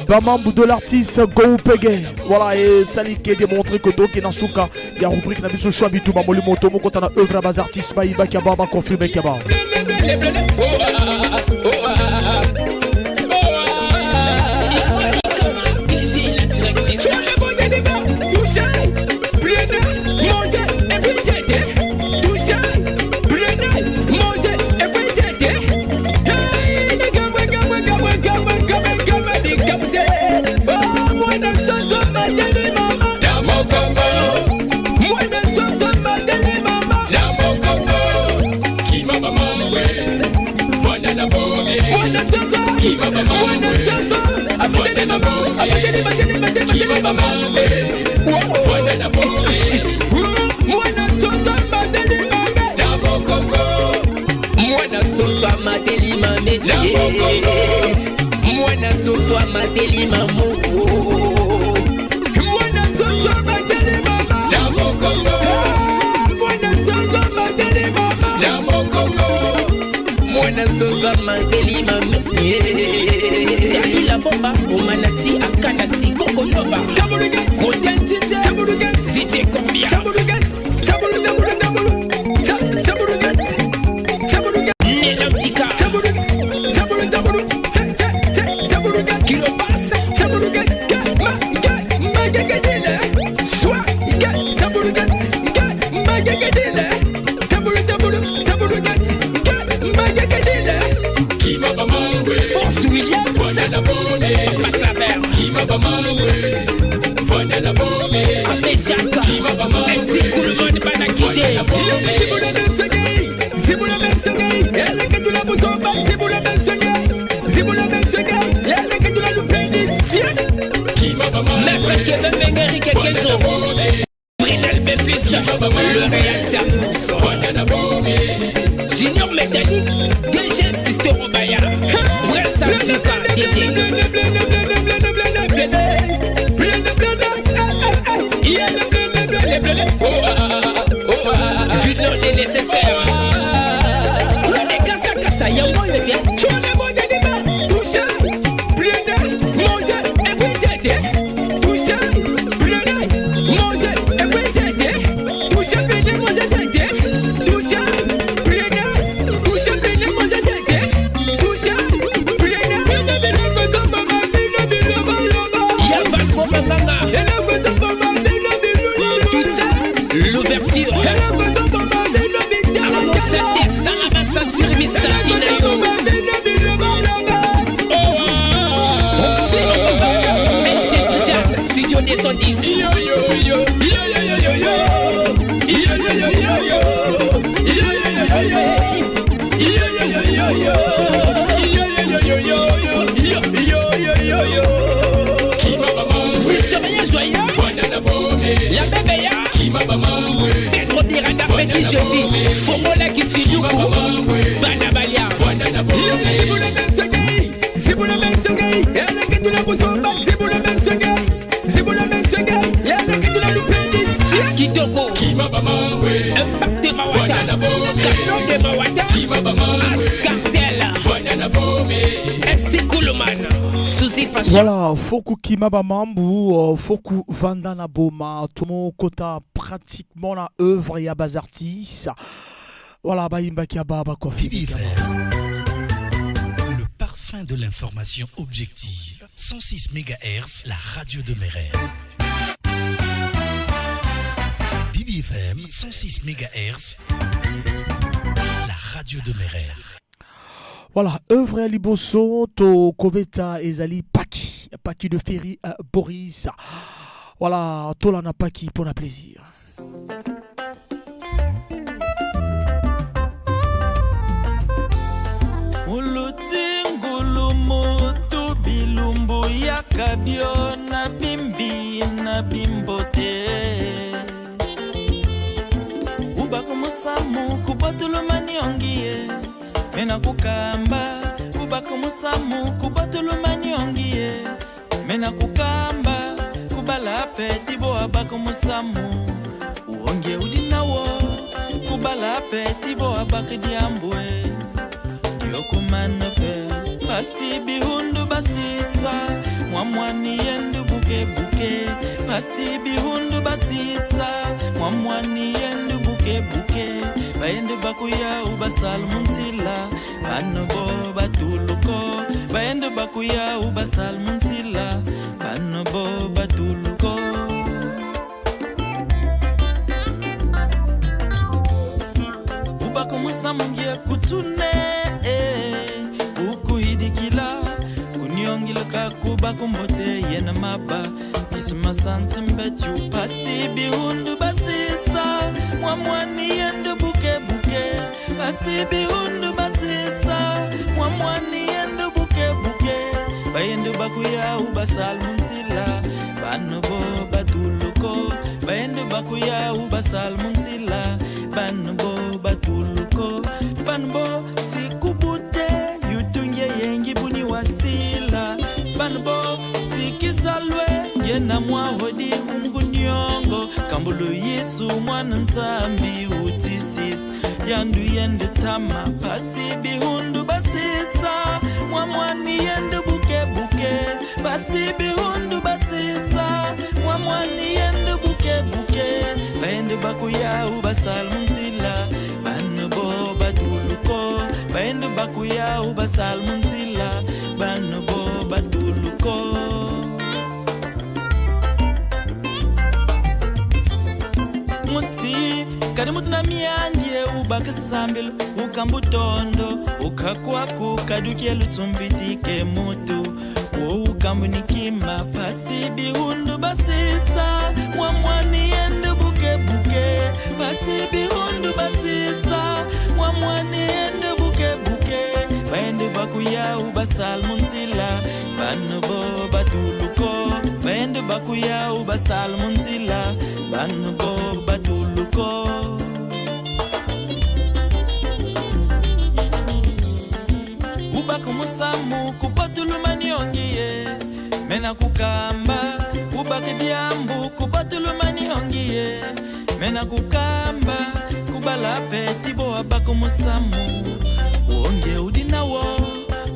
Bamambu de l'artiste Go Pege. Voilà, et Sali qui démontré que Doki Nasuka, il y a rubrique na biso choix bitumba molimo tomo kota na œuvre bas artiste ba kaba ba confirmer kaba. Mwana soso amateli mame, mwana soso amateli mamu, mwana soso amateli mama na mokongo, mwana soso amateli mama na mokongo, mwana soso amateli mame. Dalila bomba omanati akanati kokonova DJ Combia Maître Kevin Bengueri Kekenzo Brinel Beflis, le réalisateur Junior Métallique, DG Sister Obaya, Brest Africa, DG. Vino le nécessaire. Claude Kassa Kassa, yango yo te. La Bebeya, Pedro Miranda, Petit Jésus, Fongola Kisiluku, Bana Balia, Kitoko, Impact Mawata, Canon de Mawata, Ascartel, FC Koulouman, Suzy Fashion. Voilà, Foku Kimaba Mambu, euh, Foku Vandana Boma, Tomo Kota, pratiquement la œuvre ya Bazartis. Voilà, Bayimba Kiaba, Kofi. Le parfum de l'information objective. 106 MHz, la radio de mes rêves. BBFM 106 MHz, la radio de mes rêves. Voilà, œuvre ya liboso to kobeta ezali Paki, Paki de Ferry euh, Boris. Voilà, tolanda Paki pour la plaisir. Bilumbu yaka bio na bimbi na bimbo te. Ubaka musamu kubatuluma niongie mena kukamba. Ubaka musamu kubatuluma niongie mena kukamba. Kubala pe tibo abaka musamu uonge udinawo kubala pe tibo abaka diambwe. Diokumana pe basi bihundu basisa mwamwani yendu bukebuke basi bihundu basisa mwamwani yendu bukebuke bayendu bakuya ubasala munzila bano bo batuluko. Bayendu bakuya ubasala munzila bano bo batuluko. Ubakumusamungie kutsune eh, ukuhidikila kuniongilaka kubakumbote yena maba. Kisumasansi mbechu pasi bihundu basisa. Mwamwani yendu bukebuke basi bihundu basisa. Mwamwani yendu bukebuke bayendu bakuya ubasal munzila. Bano bo batuluko bayendu bakuya ubasal munzila. Bano bo batuluko bano bo tikubute yutunge yengi buni wasila. Bano bo tikisalwe yena mwahodi umgunyongo kambulu yesu mwana nzambi utisis yandu yende tama pasi bihundu basisa. Mwamwani yende bukebuke basi bihundu basisa. Mwamwani yende bukebuke baende bakuya ubasal munzila. Bano bo batuluko baende bakuya ubasal munzila. Bano bo batuluko. Muti kadi mutu na miandie ubakisambila ukambutondo ukakwaku kadukie lutsumbitike mutu. Wo ukambunikima pasi bihundu basisa mwamwani yende bukebuke pasi bihundu basisa mwamwani yende bukebuke baende bakuya ubasal munzila bano bo batuluko. Baende bakuya ubasal munzila bano bo batuluko. Ubaka musamu kubatuluma niongie mena kukamba. Ubaka diambu kubatuluma niongie mena kukamba. Kubala pe tibo abaka musamu uonge udinawo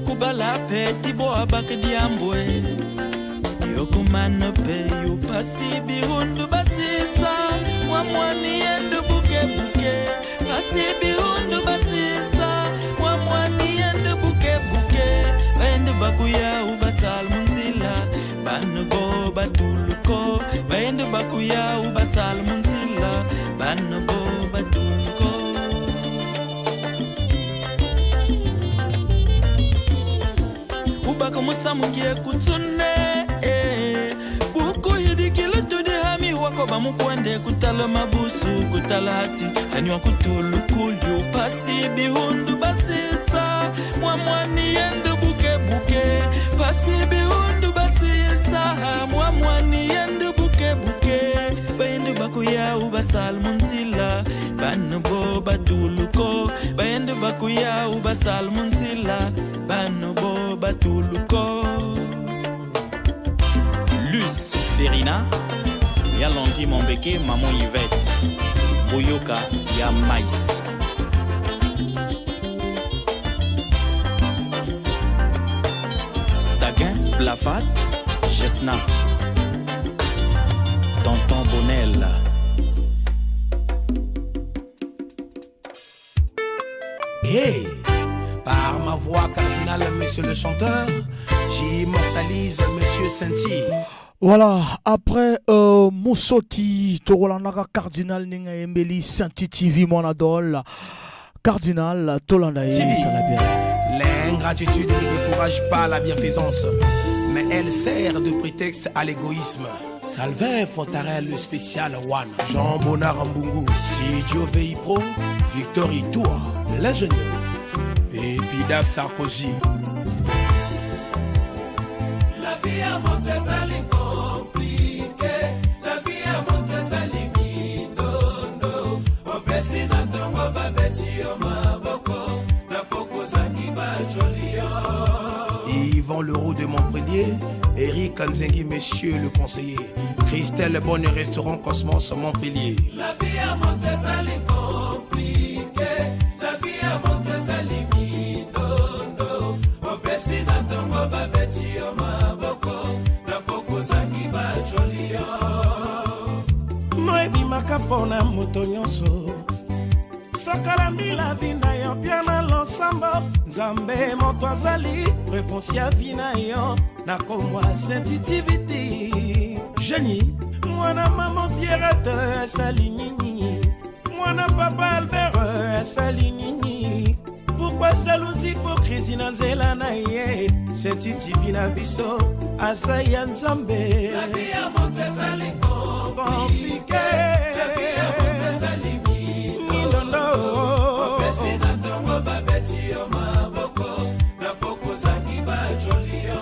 kubala pe tibo abaka diambwe. Yokumana pe yupasi bihundu basisa mwamwani yendu bukebuke pasi bihundu basisa mwamwani yendu bukebuke baende bakuya ubasal munzila bano bo batuluko. Baende bakuya ubasal munzila bano bo batuluko. Ubaka musamungie kutsune eh. Bukuhidikile tudi hami wako bamukwende kutala mabusu kutala hati. Haniwa kutulukulyu pasi bihundu basisa. Mwamwani yende bukebuke pasi bihundu basisa. Mwamwani yende bukebuke baende bakuya ubasal munzila. Bano bo batuluko baende bakuya ubasal munzila. Bano bo batuluko. Luce Ferina ya Landry Mombeke, Maman Yvette Boyoka ya Mais. Staguin Plafat Jesna Tonton Bonnel. Hey, par ma voix cardinale, monsieur le chanteur, j'immortalise monsieur Sainty. Voilà, après Moussoki, Torolandaka Cardinal Ninga Embeli, Sainty TV, mon adol. Cardinal, Tolanda. L'ingratitude ne décourage pas la bienfaisance, mais elle sert de prétexte à l'égoïsme. Salvin Fontarel, le spécial One. Jean Bonnard Mbungu, Sidio Veipro, Victor Itoua, l'ingénieur. Pépida Sarkozy. La vie ya moto ezali compliqué, la vie ya moto ezali mindondo. Opesi na ntongo babeti yo maboko, na poko ozangi bajoli yo. Yvan Leroux de Montpellier, Eric Kanzengi, monsieur le conseiller. Christelle Bonne Restaurant Cosmos Montpellier. La vie ya moto ezali compliqué, la vie ya moto ezali mindondo. Opesi na ntongo babeti yo maboko, na poko ozangi bajoli yo. Mo ebimaka mpo na moto nyonso. Sokola mbila vi na yo pia na losambo, Nzambe moto azali réponse ya vi na yo na komwa sensitivité. Genie mwana mama Pierrette asali nini, mwana papa Albert asali nini? Pourquoi jalousie, hypocrisie na nzela na ye? Sensitivité na biso aza ya Nzambe. La vie ya moto ezali compliqué, la vie ya moto ezali mindondo. Opesi na ntongo babeti yo maboko, na poko ozangi bajoli yo.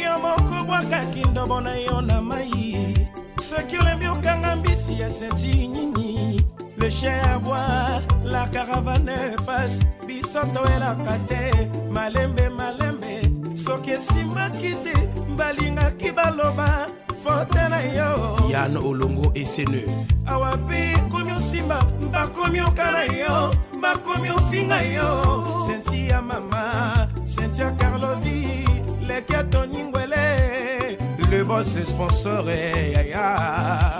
Yo moko bwakaki ndobo na yo na mai, soki olembi okanga mbisi ya senti nini. Le chien aboie, la caravane passe, biso toyelaka te malembe malembe. Soki esimbaki te, balingaki baloba faute na yo. Yann Olongo et Sene. Awa mpe ekomi osimba, bakomi okana yo, bakomi ofinga yo. Senti ya mama Sentia Carlovi, leki ya Tony Ngwele, Le boss sponsor, eh, ya, ya.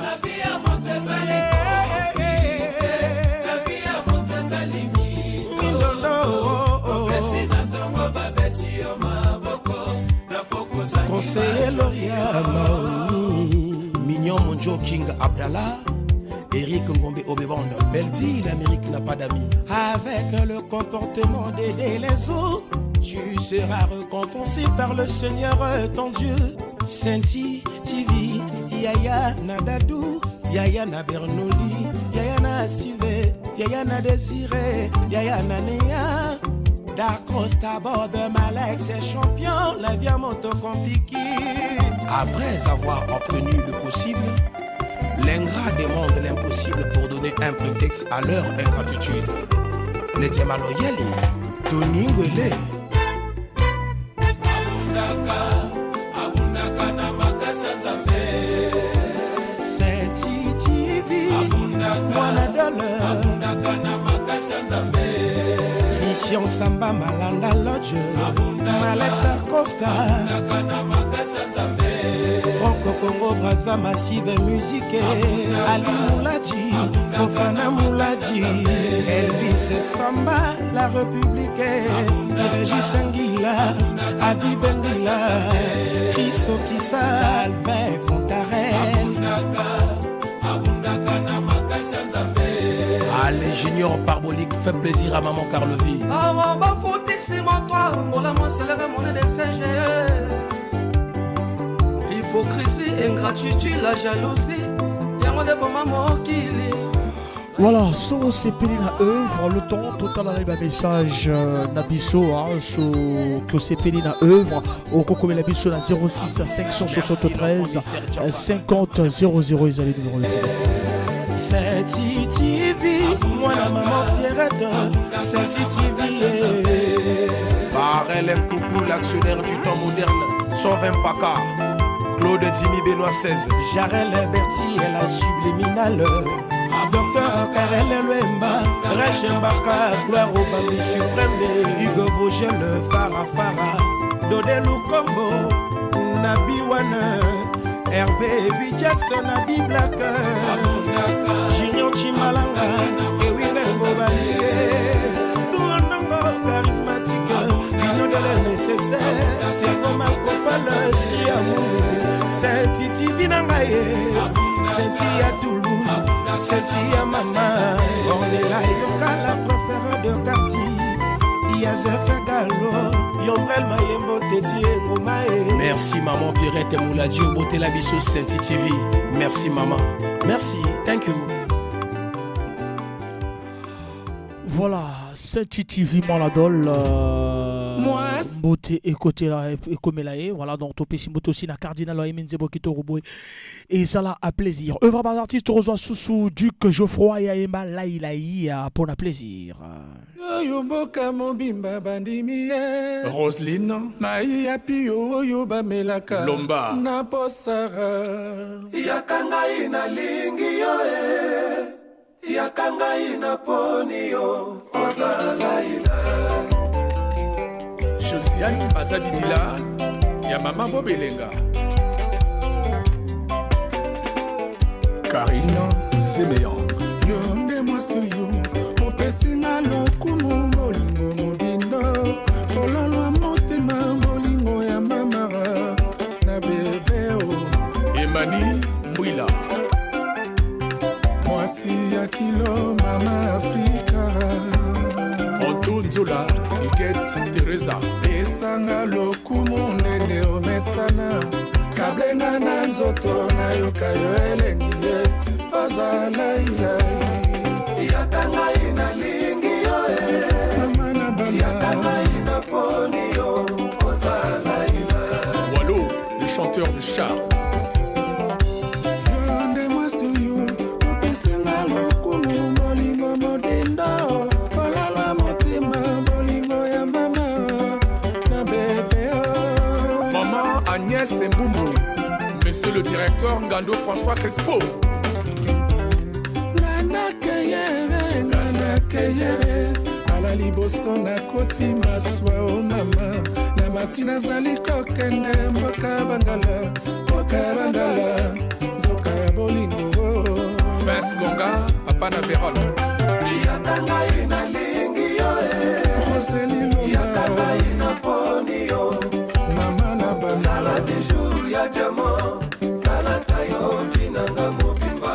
La vie ya moto ezali compliqué, la vie ya moto ezali mindondo. Opesi na ntongo babeti yo maboko, na poko ozangi Conseiller Loria Maoni. Mignon Monjo King Abdallah. Eric Ngombe Obebande. Beldi, l'Amérique n'a pas d'amis. Avec le comportement d'aider les autres, tu seras récompensé par le Seigneur ton Dieu. Senti TV, Yaya na Dadou, Yaya na Bernoulli, Yaya na Steve, Yaya na Désiré, Yaya na Néa. Dacosta, Bob, Malek, c'est champion, la vie à moto compliquée. Après avoir obtenu le possible, l'ingrat demande l'impossible pour donner un prétexte à leur ingratitude. Les Diamaloyeli, Tony Ngwele. Abundaka, abundaka na makasi ya Nzambe. Senti TV, mwana dole, abundaka na makasi ya Nzambe. Christian Samba Malanda Lodge, Malex Costa, abundaka na makasi ya Nzambe. Franco Congo Brazza Massive Musique, Ali Moulaji, Fofana Moulaji, Elvis Samba, La République, Régis Ngila, Abi Bengila, Chris Okissa, Salvin Fontarel. Abundaka, abundaka na makasi ya Nzambe. Allez, Junior Parbolique, fait plaisir à maman Carlevi. Awa bafutisi moto ambola moseleke monene de singe. Hypocrisie, ingratitude, la jalousie, yango nde boma mokili. Voilà, so sepeli na œuvre, le temps total arrive un message na biso, hein, so que sepeli na œuvre, okokomela biso na 06 573 50 00 ezali numéro de téléphone. Senti TV, mwana maman Pierrette, Senti TV. Farel Mkoukou, l'actionnaire du temps moderne, 120 Paka. Claude Dimi Benoît XVI. Jarel Berti et la subliminale. Docteur Karel Lwemba, Rachembaka, Gloire au Bambi suprême, Hugo Vogel, Farah Farah, Dodé Lukombo, Nabi Wane, Hervé Vidjason, Nabi Black, Junior Chimalanga, Ewinga Ngobali, Douanongo, charismatique, Dino de la nécessaire, Sego Makopala, Siamou, Saint-Titi Vinangaye, Saint-Tia Toulouse, Saint-Tia Mama, Ornella Yoka, la préférée de quartier, Ya Zefegalo Yombrel Mayembo Teti Engoma e. Merci maman Pierrette Mouladi obotela biso Sainty TV. Merci maman. Merci. Thank you. Voilà, Sainty TV Maladol. Mbote ekotela ekomela ye. Voilà, donc topesi mbote aussi na cardinal Ayemi Nzebo Kitoko boye. Et ça là à plaisir. Œuvre par artiste rejoint Soussou Duc Geoffroy Yaemba Laïlaï pour la plaisir. Oyo mboka mobimba bandimi ye. Roseline Mai ya pio oyo bamelaka. Lomba. Na posara. Yaka ngai nalingi yo e, yaka ngai naponi yo ozala ila. Josiane Bazabidila ya mama Bobelenga. Karine Zemeyang. Yo nde mwasi oyo opesi nga lokumu, bolingo modindo, fololwa motema, bolingo ya mamara na bebe o. Emani Mbwila. Mwasi ya kilo, mama Afrika. Anto Nzola Iket Teresa. Esanga lokumu ndenge omesana, kablenga na nzoto nayoka yo elengi ye ozala ilai. Yaka ngai nalingi yo e, mama na bana. Yaka ngai naponi yo ozala ila. Wallo, le chanteur de charme. Yo nde mwasi oyo opesinga lokumu, bolingo modindo, olala motema, bolingo ya mama na bebe o. Maman Agnès Mbumbu. Monsieur le directeur Ngando François Crespo. Nganakeyere, nganakeyere, ala liboso nakoti maswa o mama na mati, nazali kokende mboka bangala, mboka bangala, nzoka ya bolingo. Vince Gonga, papa na Vérone. Yaka ngai nalingi yo e, Roseli. Yaka ngai naponi yo mama na bana. Zala bijou ya diamant, nalata yo vinanga mobimba.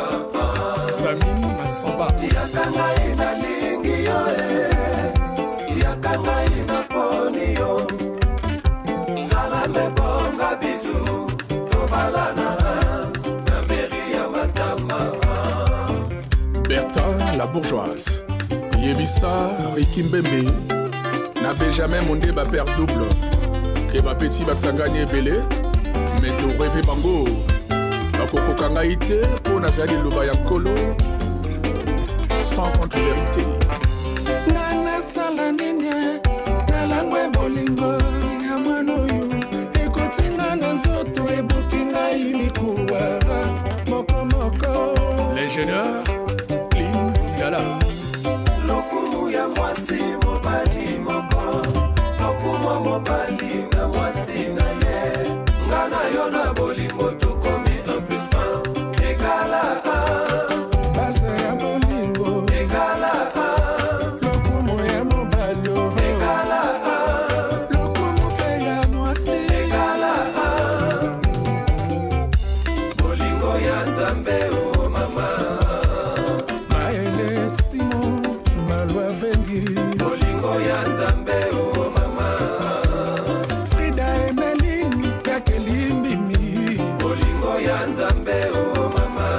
Sami Masamba. Yaka ngai nalingi yo e, yaka ngai naponi yo, zala mebonga bizu, tobalana na meri ya matama. Bertin la bourgeoise. Yebisa Ricky Mbembe. Na Benjamin Monde ba père double. Ke ba petit basangani ebele. Mais to rêve bango. Bakokoka ngai te mpo nazali liloba ya nkolo. Sans contre-vérité. Nga nasala nini? Nalangwe bolingo ya mwana oyo ekotinga na nzoto, ebuki ngai mikuwa moko moko. L'ingénieur Clean Gala. Lokumu ya mwasi mobali moko, lokumu ya mobali na mwasi na ye, nga na yo na bolingo tokomi 1 plus 1 égale 1. Base ya bolingo égale 1. Lokumu ya mobali o égale 1. Lokumu mpe ya mwasi égale 1. Bolingo ya Nzambe o mama. Maele Simo Malwa Vengi. Bolingo ya Nzambe o mama. Frida Emeline Yakelimbimi. Bolingo ya Nzambe o mama.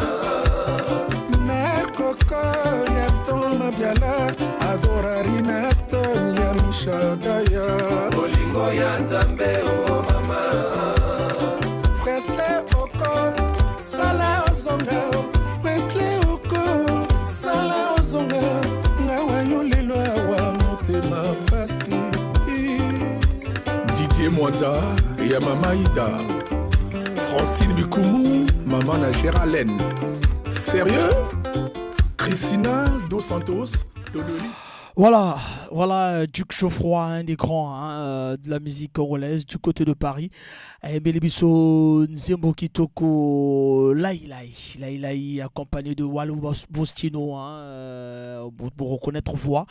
Mère Koko ya Ton Mabiala, Agora Rinaston ya Michel. Bolingo ya Nzambe o mama. Presley Oko sala ozonga, Presley Oko sala ozonga, ngawa yo lelo awa motema pasi. Didier Mwanza ya mama Ida. Francine Bikumu, maman na Géralène. Sérieux? Christina Dos Santos, Dodoli. Voilà, Duc Geoffroy, un des grands, hein, de la musique congolaise du côté de Paris. Ayembeli biso Nzembo Kitoko Laïlaï, Laïlaï accompagné de Walou Bostino, hein, pour reconnaître voix.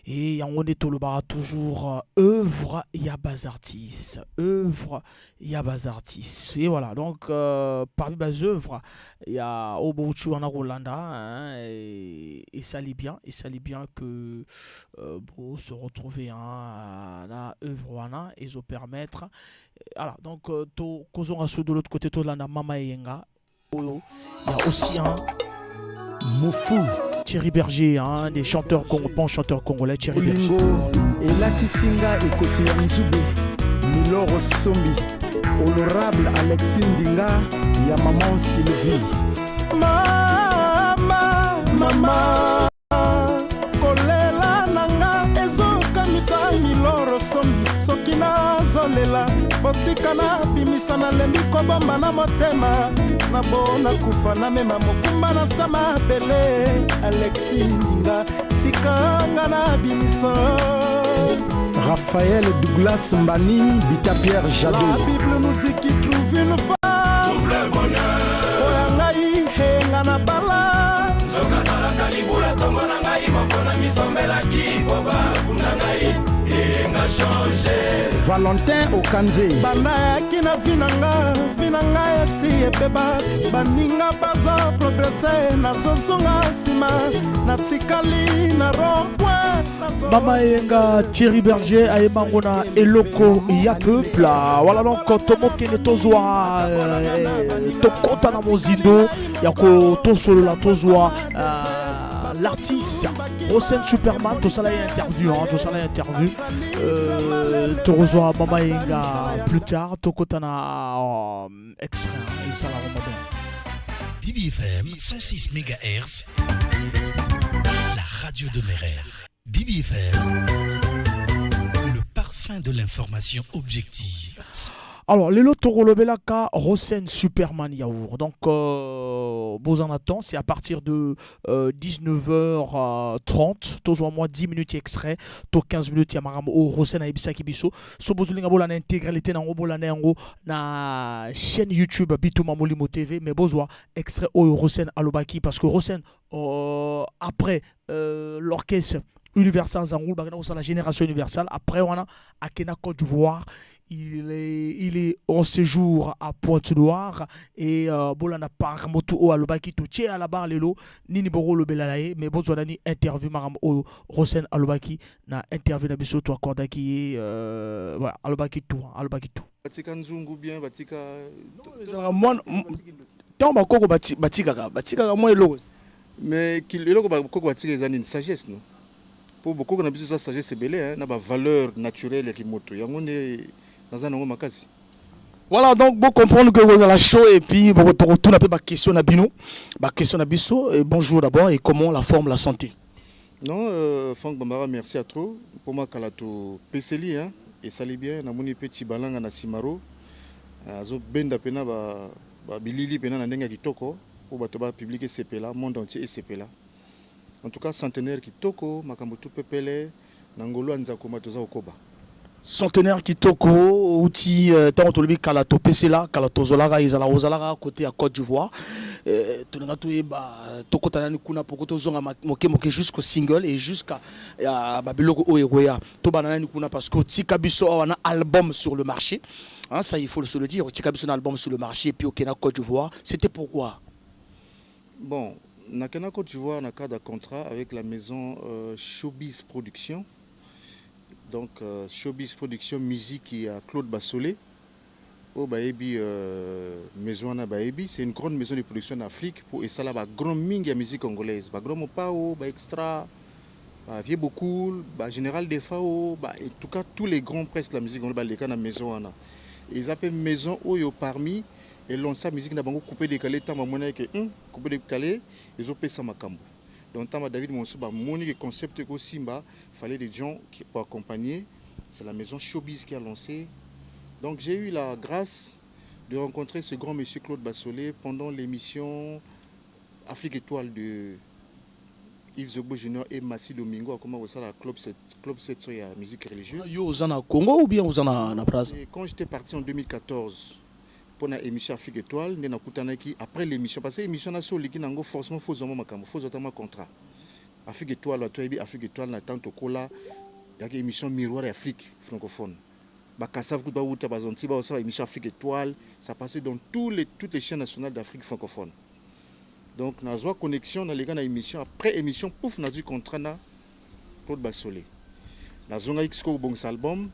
Et on est tout le bar toujours œuvre ya bas artiste, œuvre ya bas artiste. Et voilà, donc parmi les œuvres, il y a Obochu Rolanda, hein, et esali bien, esali bien que bo se retrouver, hein, na œuvre wana ezo permettre. Voilà, donc to kozonga so de l'autre côté, tolanda Mama Eyenga oyo. Il y a aussi un Mofu Thierry Berger, hein, des chanteurs congolais, bons chanteurs congolais, Thierry Berger. Bolingo elatisi nga ekoti ya nzube. Miloro Sombi, honorable Alexis Ndinga ya maman Sylvie. Mama, mama, kolela na nga ezokamwisa Miloro Sombi. Soki nazolela, botika nabimisa, nalembi kobomba na motema. Nabona kufa, namema mokumba na sa mabele. Alexis Ndinga, tikanga nabimisa. Raphaël Douglas Mbani Bita, Pierre Jadot. La Bible nous dit qui trouve une femme trouve le bonheur. Oya ngai henga na bala. Soki azalaka libula, ntongo na ngai moko na misombelaki boba kuna ngai eyenga change. Valentin Okanze. Banda yaki na vie na nga, vie na ngai esi ebeba. Baninga baza progresser, nazozonga nsima, natikali na rond-point. Mama Eyenga, Thierry Berger ayembango na eloko ya peuple. Voilà, donc tomokende tozwa tokota na mozindo ya kotosolola, tozwa l'artiste Rosen Superman, tosala ye interview, hein, tosala ye interview. Tokozwa Mama Eyenga plus tard, tokota na extrait, hein, esala ramadan. DBFM 106 MHz, la radio de mes rêves. DBFM, le parfum de l'information objective. Alors, lelo tokolobelaka Rosen Superman Yaourt. Donc, beaux en attend, c'est à partir de 19h30. Toujours moi 10 minutes extrait, to 15 minutes ya makambo oyo Rosen ayebisaki biso. So bozolinga bolanda intégralité nango, bolanda yango na chaîne YouTube Bitumba Molimo TV, mais bozwa extrait oyo Rosen alobaki, parce que Rosen après l'orchestre Universal Zangoul, bakenda kosala Génération Universelle. Après wana akenda Côte d'Ivoire, il est en séjour à Pointe-Noire et bolanda par moto oyo alobaki. Totie à la barre lelo nini bokolobela ye, mais bozwa nani interview, makambo oyo Rosen alobaki na interview na biso to accordaki ye. Voilà, alobaki tout, alobaki tout. Batika nzungu bien, batika. Ezalaka mwana ntango bakoko batikaka mwa eloko. Mais eloko bakoko batika eza nini? Sagesse, no? Mpo bokoko na biso eza sagesse ebele, hein, na bavaleur naturelle ya kimoto. Yango nde naza nango makasi. Voilà, donc bon, comprendre que vous avez chaud et puis bon, tout un peu question na bino, ba question na biso. Et bonjour d'abord, et comment la forme, la santé? Non, Franck Bambara, merci à trop pour ma kala to peseli, hein, esali bien. Namoni mpe Cibalanga na Simaro azobenda mpena bilili mpena na ndenge ya kitoko mpo bato bapublic esepela, monde entier esepela. En tout cas, centenaire kitoko, makambo tu pepele na ngolo ya Nzakoma, toza kokoba. Centenaire kitoko outi ntango tolobi kala topesela kala, tozolaka ezala ozalaka côté ya Côte d'Ivoire. Tolinga toyeba, tokota nani kuna poko tozonga moke moke jusqu'au single et jusqu'à ya babiloko oyo ekoya. Tobanda nani kuna, parce que otika biso awa na album sur le marché, hein, ça il faut se le dire. Otika biso na album sur le marché et puis okenda Côte d'Ivoire, c'était pourquoi? Bon, nakenda Côte d'Ivoire na cadre de contrat avec la maison Showbiz Production. Donc Showbiz Production Musique ya Claude Bassolé, oyo bayebi maison wana bayebi, c'est une grande maison de production en Afrique po esala bagrand mingi ya musique congolaise, bagrand Mopao, baextra, bavieux Bokul, bagénéral Defao, ba, en tout cas tous les grands presses de la musique congolaise baleka na maison wana. Eza mpe maison oyo parmi elansa musique na bango coupé décalé. Ntango bamonaki ke coupé décalé ezopesa makambo, donc ntango David Monso bamoni ke concept ekosimba, fallait des gens qui, pour accompagner. C'est la maison Showbiz qui a lancé. Donc j'ai eu la grâce de rencontrer ce grand monsieur Claude Bassolé pendant l'émission Afrique Étoile de Yves Zogbo Junior et Massi Domingo, akoma kosala Club 7, Club 7 ya musique religieuse. Yo oza na Congo ou bien oza na Brazza? Et quand j'étais parti en 2014 pour la émission Afrique Étoile, nde nakutanaki après l'émission, parce que émission na so oleki nango, forcément faut ozwama makambo, faut ozwatama contrat. Afrique Étoile, bato oyebi Afrique Étoile, na temps tokola yaki émission miroir ya Afrique francophone. Bakasav kutu bauta bazonti baosala émission Afrique Étoile, ça passait dans toutes les chaînes nationales d'Afrique francophone. Donc nazwa connexion, naleka na émission, après émission pouf, nazwi contrat na Claude Basole. Nazongaki sikoyo kobongisa album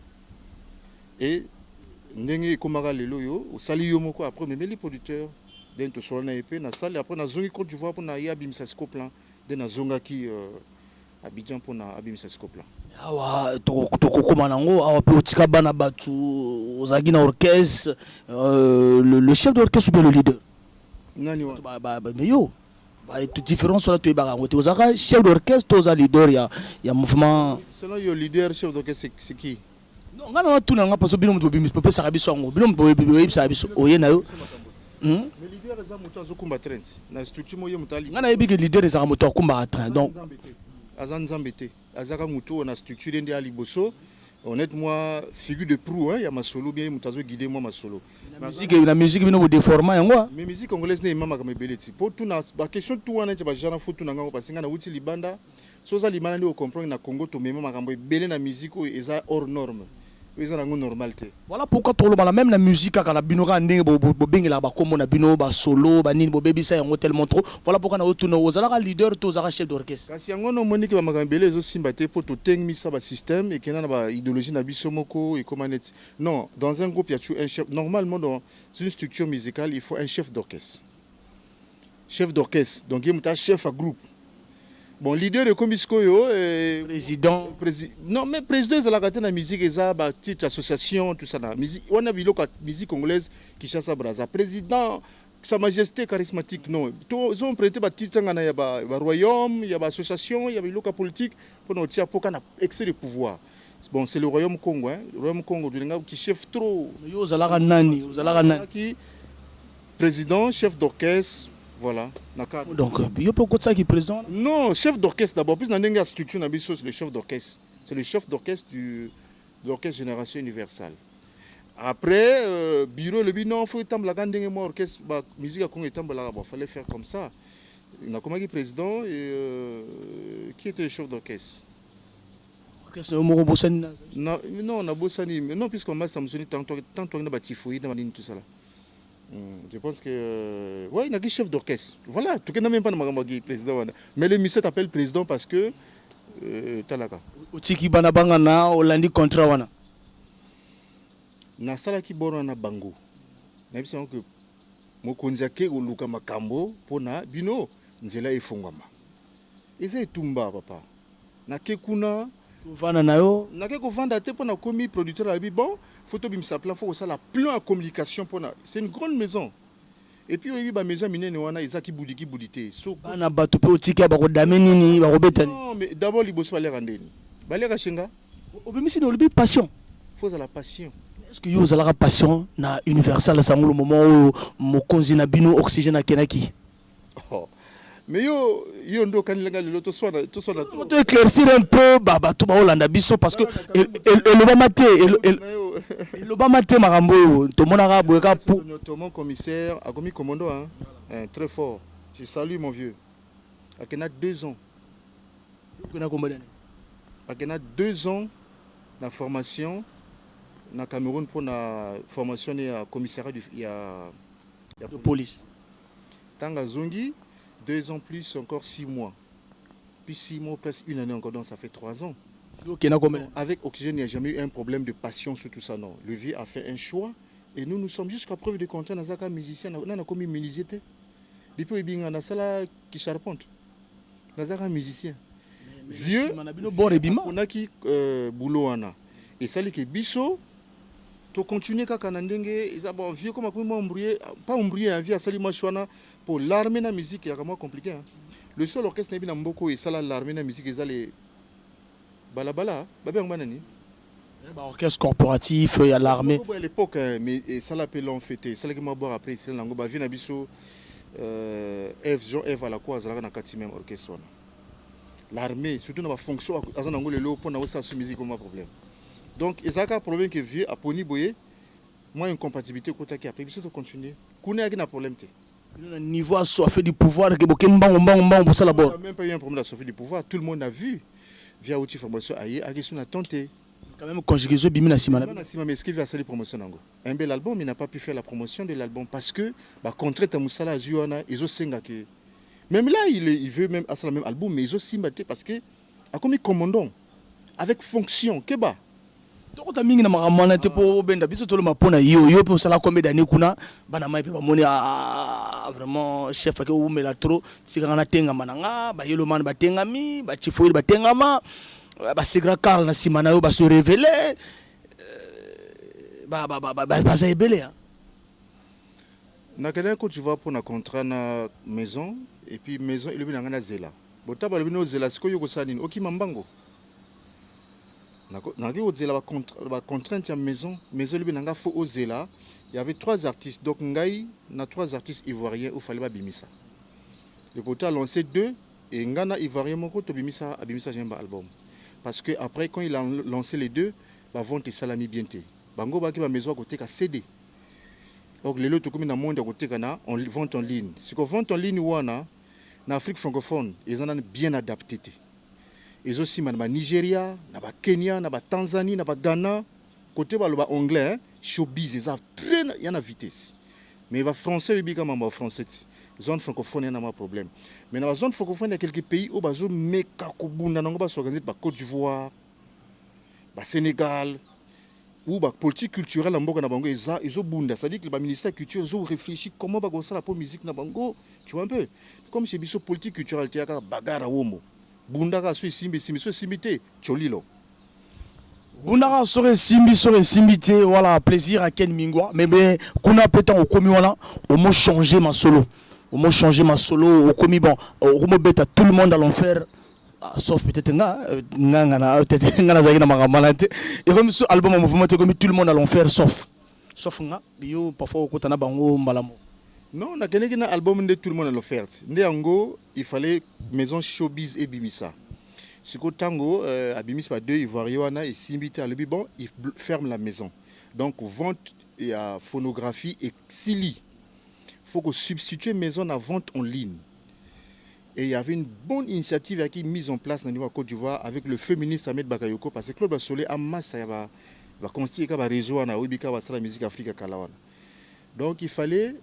et ndenge ekomaka lelo oyo osali yo moko, après omemeli producteur, ndenge tosola na ye mpe nasali. Après nazongi Côte d'Ivoire mpona ye abimisa siko plan, nde nazongaki Abidjan mpona abimisa siko plan. Awa tokokóma nango awa mpe otika bana bato, ozalaki na orchestre, le chef d'orchestre ou bien le leader? Nani wana? Mais yo différence wana toyebaka yango te. Ozalaka chef d'orchestre to oza leader ya mouvement? Selon yo, leader, chef d'orchestre, c'est qui? Non, nga na tuna nga parce que bino moto bopesaka biso yango, bino moto boyebisaka biso oye na yo. Mais leader eza moto azokumba train na structure mo ye moto ali. Nga nayebi ke leader ezalaka moto akumbaka train, donc Aza Nzambe te, azaka moto oyo na structure nde ya liboso, honnête, moi figure de proue, hein, ya masolo bien moto azoguide mwa masolo. Na musique bino bodeforma yango. Mais musique congolaise nde ema makambo ebele ti po tuna baquestion tu wana neti bajana fo tuna ngango parce nga nauti libanda. So oza libanda nde ocomprendre. Na Congo tomema makambo ebele na musique oyo eza hors norme, oyo eza nango normal te. Voilà pourquoi tolobala même na musique kaka na bino, kaka ndenge bobengelaka bakombo na bino, basolo banini, bobebisa yango tellement trop. Voilà pourquoi na otuna: ozalaka leader to ozalaka chef d'orchestre? Kasi yango wana omoniki bamakambo ebele ezosimba te mpo totengmisa basystème ekenda na baidéologie na biso moko ekóma neti non. Dans un groupe, il y a toujours un chef. Normalement, dans une structure musicale, il faut un chef d'orchestre. Chef d'orchestre, donc ye moto chef ya groupe. Bon, leader ekomi sikoyo Président. Non, mais président ezalaka te na musique. Eza batitre association, tout ça. Na musique wana, biloko ya musique congolaise, Kinshasa, Braza, président, sa majesté charismatique, non. Tozo emprunter batitre ngana ya baroyaume, ya baassociation, ya biloko ya politique mpona kotia mpoka na excès de pouvoir. Bon, c'est le royaume Congo, hein. Le royaume Congo tolinga ki chef trop. Yo ozalaka nani? Ozalaka nani? Ki président, chef d'orchestre, voilà, na cadre. Donc yo mpe okotisaki président? Non, chef d'orchestre d'abord. Plus na ndenge ya structure na biso, c'est le chef d'orchestre, c'est le chef d'orchestre de l'orchestre Génération Universelle. Après bureau elobi non, faut etambolaka ndenge mwa orchestre ba musique ya Congo etambolaka. Bon, fallait faire comme ça. Nakomaki président et qui était le chef d'orchestre? Orchestre yo moko bosani na Non, nabosani non, puisque masa mosoni tant na batifoyi na banini, tout ça là. Je pense que ouais, il a chef d'orchestre. Voilà, tout cas même pas na président wana. Mais le monsieur t'appelle président parce que talaka. Otiki bana banga na olandi contrat wana? Nasalaki bono na bango. Nayebisi bango que mokonzi ake koluka makambo mpona bino, nzela efongwama. Eza etumba, papa. Nake kuna. Kovanda na yo? Nake kovanda te mpo nakomi producteur. Alobi bon, faut tobimisa plan, faut kosala plan ya communication mpona c'est une grande maison. Et puis oyebi bamaison minene wana eza kibudi kibudi te. So bana bato mpe otiki ya bakodame nini, bakobeta nini? Non, mais d'abord liboso baleka ndeni, baleka shenga. Obimisi na olobi passion. Faut ozala passion. Est ce que yo ozalaka passion na Universal Sangolo moment oyo mokonzi na bino Oxygène akendaki? Oh. Mais yo nde okanilanga lelo, toswana, toswana. To éclaircir un peu bato baolanda biso parce que elobama te, elobama te makambo oyo tomonaka boye kaka po Mon commissaire akomi commando, hein? Hein, très fort, je salue mon vieux. Akenda 2 ans. Okenda komba nani? Akenda 2 ans na formation na Cameroun mpona formation ne ya commissariat ya de police. Ntango azongi, 2 ans plus encore 6 mois, puis 6 mois, presque une année encore, donc ça fait 3 ans. Okenda komba? Avec Oxygène, il n'y a jamais eu un problème de passion sur tout ça, non. Le vieux a fait un choix et nous, nous sommes jusqu'à preuve du contraire. Nazaka musicien, nana komi menuisier te. Depuis oyebi nasala ki charpente, nazaka musicien. Vieux na bino bord ebima. Aponaki boulot wana, esali ke biso tocontinue kaka na ndenge eza. Bon, vieux comme akomi mwa embrouillé, pas embrouillé, un vieux asali mwa choix wana pour l'armée na musique eyaka mwa compliqué, hein. Le seul orchestre nayebi na mboka oyo esala l'armée na musique eza le balabala, babengango banani? Baorchestre corporatif ya l'armée. À l'époque, hein, mais esala mpe l'on fête, esalaki mwa bord. Après esala nango bavie na biso, Eve, Jean Eve Alako azalaka na kati même orchestre wana, l'armée, surtout na bafonction aza nango lelo mpona osala so musique mwa problème. Donc ezalaka problème ke vieux aponi boye, mwa incompatibilité ekotaki. Après biso tocontinue kuna, eyaki na problème te. Bino na niveau assoiffé du pouvoir ke boke mbango mbango mbango bosala On bord. n'a même pas eu un problème d'assoiffé du pouvoir. Tout le monde a vu via outil formation aye aki so na tente. Quand même conjugaison ebimi na nsima na Na nsima. Mais est-ce qu'il va asali promotion nango? Un bel album, il n'a pas pu faire la promotion de l'album parce que bacontrainte ya mosala azwi wana ezosenga ke Même là, il, est, il veut même asala même album, mais ezosimba te parce que akomi commandant avec fonction keba. Tokota mingi na makambo wana te mpo obenda biso toloma mpo na yo. Yo mpe osala combien d'année kuna? Bana mai mpe bamoni, ah, vraiment chef ake owumela trop, tikanga natengama na nga. Bayelomani batengami, bachifoyeli batengama, basegra Carl na nsima na yo baso révélé, baza ebele. Nakendaki Côte d'Ivoire mpo na contrat na maison, et puis maison elobi na ngai nazela. Bota balobi nozela, sikoyo kosala nini? Okima mbango, nakoki kozela bacontrainte ya maison. Maison elobi na ngai fo ozela. Il y avait trois artistes, donc ngai na trois artistes ivoiriens oyo fallait babimisa. Le côté a lancé deux et ngai na ivoirien moko tobimisa. Abimisa jamais album parce que après, quand il a lancé les deux, bavente esalami bien te. Bango baki bamaison ya koteka CD. Donc lelo tokomi na monde ya koteka na vente en ligne. Siko vente en ligne wana na Afrique francophone eza nani bien adapté te. Ezosimba na Banigeria, na Bakenya, na Batanzanie, na Baghana, côté baloba anglais, hein, showbiz eza très ya na vitesse. Mais bafrançais, oyebi ka mambo ya français ti zone francophone ya na mwa problème. Mais na bazone francophone ya quelques pays oyo bazomeka kobunda nango, basorganize, bacôte d'Ivoire, Basénégal, ou bapolitique culturelle na mboka na bango eza ezobunda, c'est-à-dire que baministère ya culture ezoréfléchir comment bakosala mpo musique na bango, tu vois un peu. Comme chez biso, politique culturelle te, ya kaka bagara womo, bundaka, so esimbi esimbi, so esimbi te, tsolilo. Bundaka, soki esimbi, soki esimbi te. Voilà, plaisir à Ken Mingwa. Mais be kuna mpe ntango okomi wana, omo changer masolo, omo changer masolo, okomi bon, okomobeta tout le monde à l'enfer. Ah, sauf peut-être nga nga na peut-être nga nazalaki na makambo wana te. Ekomi so album ya mouvement te, ekomi tout le monde à l'enfer sauf nga. Yo parfois okota na bango mbala moko. Non, nakendeki na album nde tout le monde à l'enfer nde yango. Il fallait maison Showbiz ebimisa. Sikoyo ntango abimisi ba deux ivoirien wana, esimbi te. Alobi bon, il ferme la maison. Donc vente ya phonographie esili, faut kosubstituer maison na vente en ligne. Et il y avait une bonne initiative qui est mise en place dans niveau Côte d'Ivoire avec le feu ministre Ahmed Bakayoko, parce que Claude Bassolé a masse ya ba ba constituer ka ba réseau wana, oyebi ka basala musique Afrique kala wana. Donc il fallait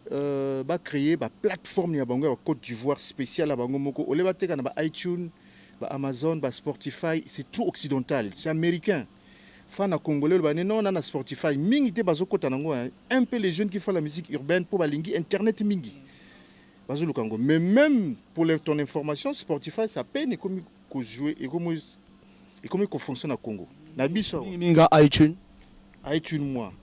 ba créer ba plateforme ya bango ya Côte d'Ivoire spéciale ya bango moko, ole bateka na ba iTunes, ba Amazon, ba Spotify. C'est trop occidental, c'est américain. Fan congolais ba non na Spotify mingi te, bazokota nango un peu les jeunes qui font la musique urbaine pour balingi internet mingi bazoluka yango. Mais même pour ton information, Spotify, ça peine ekomi kojouer, ekomi kofonctionne na Congo na biso. Minga iTunes. iTunes moi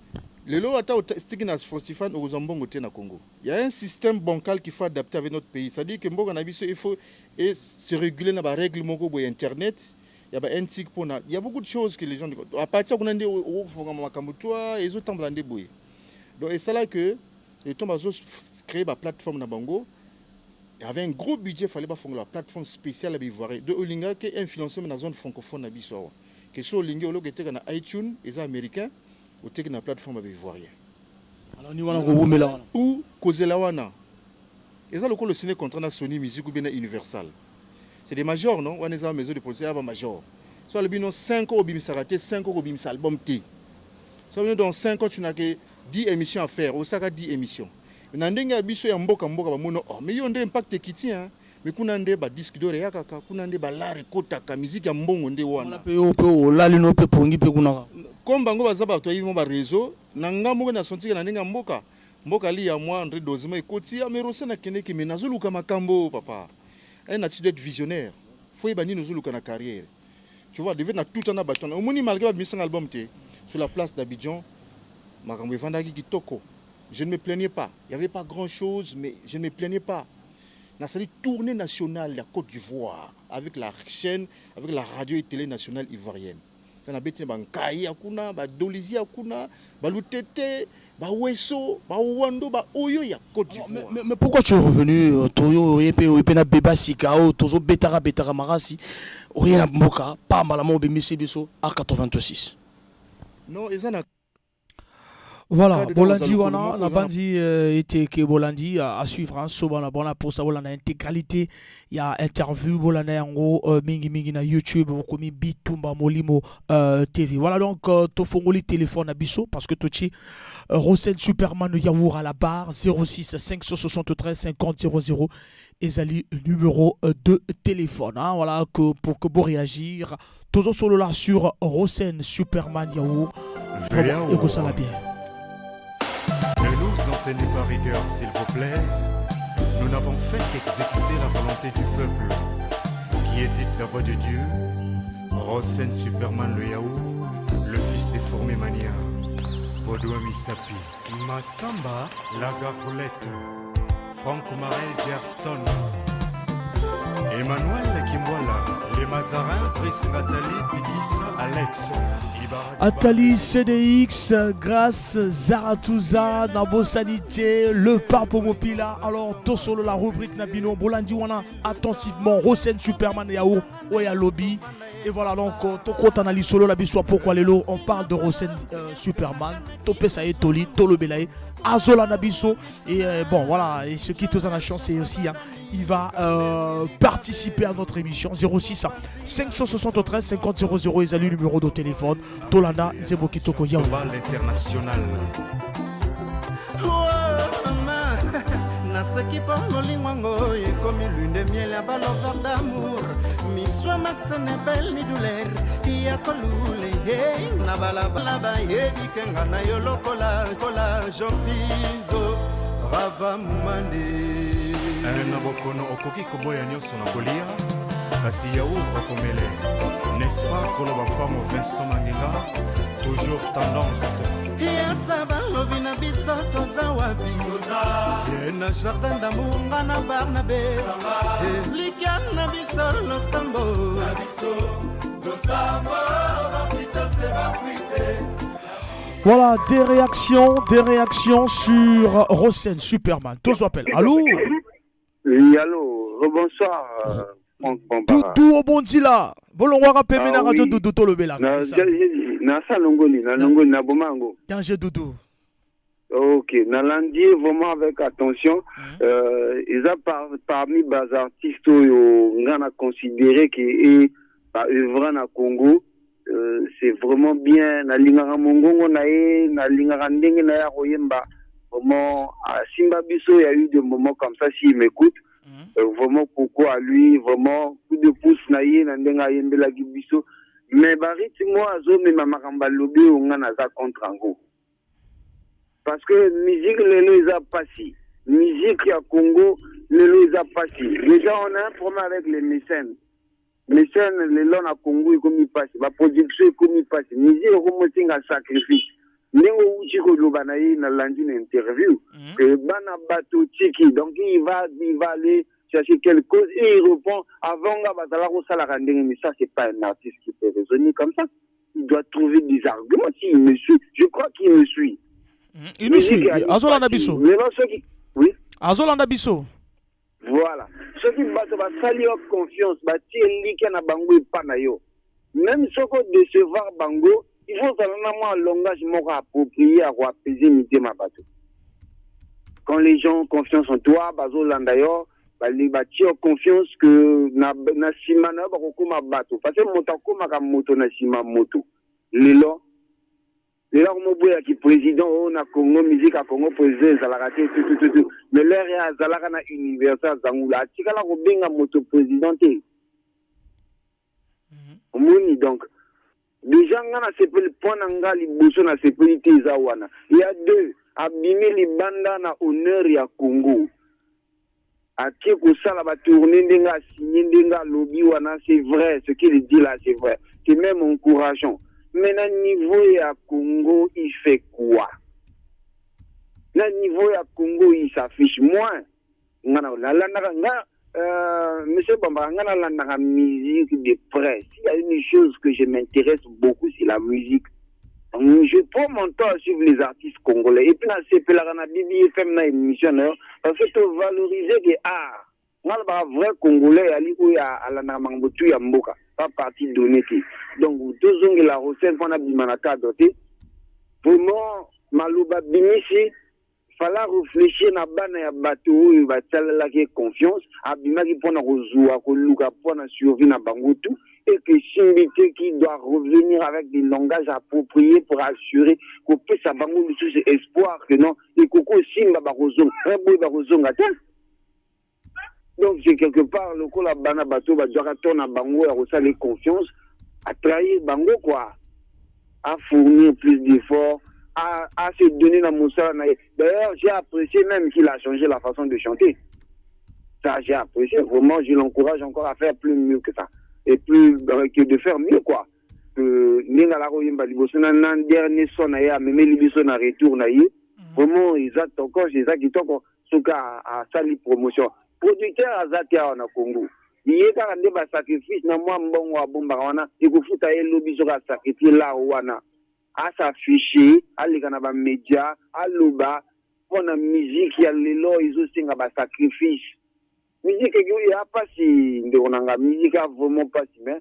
lelo ata stiki na Spotify, okozwa mbongo te na Congo. Il y a un système bancal qu'il faut adapter avec notre pays, c'est-à-dire que mboka na biso, il faut et se réguler na barègle moko boye internet ya ba ntic mpona. Il y a beaucoup de choses que les gens, à partir kuna nde okofongama makambo toi ezotambola nde boye. Donc esala que eto bazo créer ba plateforme na bango. Il y avait un gros budget, fallait bafongola plateforme spéciale ya baivoirien de olingaki influencer na zone francophone na biso awa, ke so olingi oloko eteka na iTunes eza américain, oteki na plateforme ya baivoirien. Alors ni wana kowumela wana. Ou kozela wana eza lokola osigné contrat na Sony Music ou bien na Universal, c'est des majors. Non, wana eza maison de production ya bamajor. So alobi no 5 ans obimisaka te, 5 ans kobimisa album te. So alobi dans 5 ans tu n'as que 10 émissions à faire, osaka 10 émissions. Na ndenge ya biso ya mboka mboka, bamona oh, mais yo nde impact ekiti, hein. Mais kuna nde badisque d'or eyakaka, kuna nde balare ekotaka, musique ya mbongo nde wana. Mpe yo mpe olali no mpe pongi mpe kuna kaka. Comme bango baza bato ayibi mo bareseau na nga moko na sentike na ndenge ya mboka mboka li ya mwa André Dosima ekoti ya merose. Nakendeki me nazoluka makambo papa. Un artiste doit être visionnaire, faut yeba nini ozoluka na carrière, tu vois. Devait na tout na bato wana omoni, malgré babimisanga album te sur la place d'Abidjan, makambo evandaki kitoko. Je ne me plaignais pas, il y avait pas grand chose, mais je ne me plaignais pas. Nasali tournée nationale ya Côte d'Ivoire avec la chaîne, avec la radio et télé nationale ivoirienne. Nabeti na bankai ya kuna, badolizi ya kuna, balutete, baweso, bawando, baoyo ya Côte d'Ivoire. Mais pourquoi tu es revenu toyo oye mpe oye mpe na beba sika oyo tozobetaka betaka makasi, oye na mboka pambala moko obimisi biso A86? Non, eza na Voilà, bolandi wana na bandi ete ke bolandi à suivre, hein, so bana bona posa bolanda intégralité ya interview, bolanda yango mingi mingi na YouTube, bokomi Bitumba Molimo TV. Voilà, donc tofongoli téléphone na biso parce que totie Rosen Superman Yaour à la barre, 06 573 50 00. Ezali numéro de téléphone, hein, voilà, que, pour que vous réagir. Toujours solo là sur Rosen Superman Yahoo. Vraiment, et ça bien. Ne nous en tenez pas rigueur, s'il vous plaît. Nous n'avons fait qu'exécuter la volonté du peuple, qui édite la voix de Dieu. Rosen Superman le Yahoo, le fils des fourmis mania. Baudouin Misapi, Massamba, la gargoulette. Franck Marel Gerston, Emmanuel Kimwala, les Mazarins, Brice Nathalie, Pitis, Alex. Atali CDX, grâce Zaratuza, Nabo Sanité, le Pape Mopila. Alors, solo la rubrique Nabino, Bolandi Wana, attentivement, Rosen Superman Yahoo, Oya Lobby. Et voilà donc, tokota na lisolo la biso pourquoi lelo on parle de Rosen Superman, topesa ye toli, tolobela ye, azola na biso. Et bon voilà, et ce qui te donne la chance c'est aussi, hein, il va participer à notre émission 06 573 50 00 ezali numéro de téléphone. Tolanda Zebo Kitoko Yao. L'international. Oh, mama, naseki mpo molingo yango ekomi lune de miel ya balover d'amour miswa maxene belle ni douleur ya kolule hey, na balabala bayebi ke nga na yo lokola kola Jean Pizo Rava Mumande. Na bokono okoki koboya nyonso na kolia, kasi yaourt okomele, n'est-ce pas? Koloba famo Vincent Mangenga, toujours tendance. Yata balobi na biso toza wapi? Ye na jardin d'amour nga na Barnabe, likia na biso losambo. Losambo bafite se bafite. Voilà, des réactions sur Rosen Superman. Tous appellent. Allô? Oui, allô, bonsoir, Franck Bambara. Doudou Obondila. Bolongwaka pembe na Ah radio oui. Doudou tolobela. Na salongoli, na longoli, na bomango. Danger Doudou. Ok, nalandi vraiment avec attention. Eza parmi bas artistes oyo nga na considéré que e ba œuvre na Congo, c'est vraiment bien. Nalingaka mongongo na ye, nalingaka ndenge na ye ya koyemba. Vraiment, à Simba Biso, il y a eu des moments comme ça, s'il m'écoute. Vraiment, pourquoi à lui, vraiment, coup de pouce na ye, na ndenge ayembelaki biso. Mais ba rythme oyo azomema makambo alobi oyo nga naza contre yango. Parce que musique lelo eza pasi. Musique ya Congo lelo eza pasi. Déjà, on a un problème avec les mécènes. Mécènes lelo na Congo ekomi pasi. Ba production ekomi pasi. Musique ekomi osenga sacrifice. Ndenge outi koloba na ye, nalandi na interview que bana bato tiki, donc il va aller chercher quelque chose et il répond avant nga bazala kosalaka ndenge. Mais ça, c'est pas un artiste qui peut raisonner comme ça. Il doit trouver des arguments. S'il me suit, je crois qu'il me suit. Il nous suit. Musique ya Azolanda biso. Lelo soki, oui. Azolanda biso. Voilà, soki bato basali yo confiance, batie elikya na bango epa na yo, même soki odécevoir bango, il faut ozala na mwa langage moko approprié ya koapaiser mitema bato. Quand les gens ont confiance en toi, bazolanda yo, batie yo confiance que na nsima na yo bakokóma bato, parce que moto akómaka moto na nsima moto. Lelo lelo akomoboyaki président oyo na Congo, musique ya Congo, président ezalaka te, tutututu. Mais l'heure ye azalaka na université azangula, atikala kobenga moto président te. Omoni, donc déjà nga nasepeli mpo na nga liboso nasepeli te eza wana ya deux. Abimi libanda na honneur ya Congo, ake kosala batournée ndenge asigne, ndenge alobi wana, c'est vrai, ce qu'il dit là, c'est vrai, c'est même encourageant. Mais na niveau ya Congo, il fait quoi? Na niveau ya Congo, il s'affiche moins. Nga nalandaka nga, monsieur Bambara, nga nalandaka musique de près. S'il y a une chose que je m'intéresse beaucoup, c'est la musique. Donc, je prends mon temps à suivre les artistes congolais et puis nasepelaka na BBFM na émission na yo, parce que tovaloriser ke art. Nga lobaka, vrai Congolais ali oyo alandaka makambo tu ya mboka, pas parti donné te. Donc tozongela Rosen mpona bima na cadre te. Vraiment, maloba bimisi, fala réfléchir na bana ya bato oyo batialalaki confiance, abimaki mpona kozwa, koluka mpona survie na bango tout, et que simbi te, qui doit revenir avec des langages appropriés pour assurer kopesa bango lisusu espoir que non, ekoki osimba, bakozonga boye, bakozonga te. Donc c'est quelque part lokola bana bato bazwaka to na bango ya kosala ye confiance, atrahir bango quoi, à fournir plus d'efforts, à se donner na mosala na ye. D'ailleurs, j'ai apprécié même qu'il a changé la façon de chanter. Ça, j'ai apprécié vraiment. Je l'encourage encore à faire plus mieux que ça et plus que de faire mieux quoi, que ndenge alaka koyemba liboso na dernier son na ye, amemeli biso na retour na ye. Vraiment eza toko, eza kitoko. Soki asali promotion, producteur aza te awa na Congo, ye kaka nde basacrifice na mwa mbongo abombaka wana ekofuta ye lobi. Soki asacrifie laro wana, as'affiche, aleka na bamédia, aloba mpo na musique ya lelo ezosenga basacrifice. Musique eya mpasi, ndeko na nga, musique a vraiment mpasi. Mais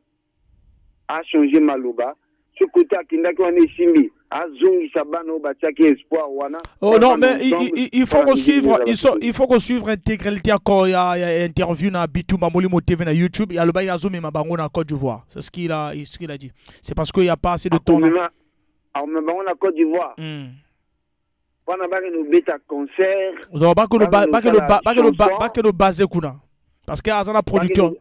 achange maloba, soki kote akendaki wana esimbi, azongisa bana oyo batiaki espoir wana. Oh non, mais il faut qu'on suivre, il faut qu'on suivre intégralité encore. Il y a interview na Bitumba Molimo TV na YouTube. Il y a le bail azomema bango na Côte d'Ivoire. C'est ce qu'il a dit. C'est parce qu'il n'y a pas assez de temps là. Akomema bango na Côte d'Ivoire wana, bakende obeta concert. Donc bakende basé kuna. Parce que aza na producteur.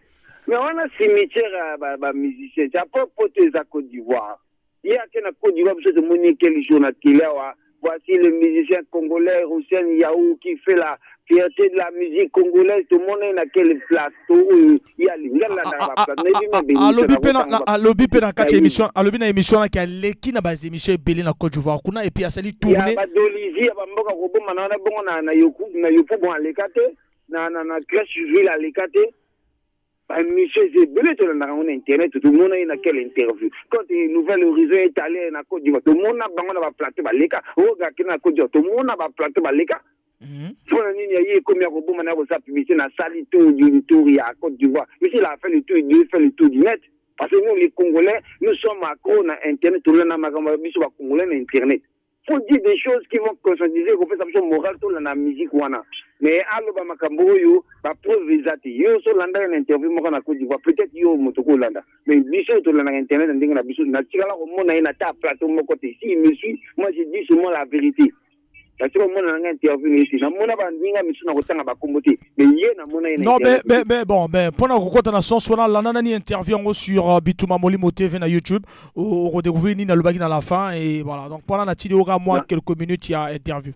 Mais wana cimetière ya bamusicien, c'est après poto eza Côte d'Ivoire. Ye ake na Côte d'Ivoire, biso tomoni quel jour na télé awa: voici le musicien congolais Rossen Yaou qui fait la fierté de la musique congolaise. Tomoni na quelle place to oyo ye alingi alandaka baplace. Alobi mpe na kati ya émission, alobi na émission naki aleki na baémission ebele na Côte d'Ivoire kuna et puis asali tournée. Ya badolizi ya bamboka kobomana wana bongo na Yoku, bon, aleka te na Crèche Ville, aleka te. Baémission eza ebele, tolandaka yango na internet. Tomona ye na quelle interview? Quand Nouvel Horizon est allé na Côte d'Ivoire, tomona bango na baplateau baleka. Oyo akende na Côte d'Ivoire, tomona baplateau baleka. Mpona nini aye ekomi ya koboma na kosala publicité na sali tour du tour ya Côte d'Ivoire? Mais s'il a fait le tour, il fait le tour du net, parce que nous les Congolais, nous sommes accro na internet. Tolanda makambo ya biso bacongolais na internet. Faut dire des choses qui vont conscientiser, kopesa biso moral, tolanda musique wana. Mais aloba makambo oyo bapreuve eza te. Yo ozolanda ye na interview moko na Côte d'Ivoire, peut-être yo moto kolanda, mais biso oyo tolandaka internet na ndenge na biso, natikala komona ye na ta plateau moko te. Si il me suit, moi je dis seulement la vérité. Natika komona nanga interview na ye te. Namona baninga misu na kotanga bakombo te, mais ye namona ye na Non, mais bon, mais mpona kokota na sens wana, landa nani interview yango sur Bitumba Molimo TV na YouTube, okodécouvrir nini alobaki na la fin. Et voilà, donc mpona natili oka mwa quelques minutes ya interview.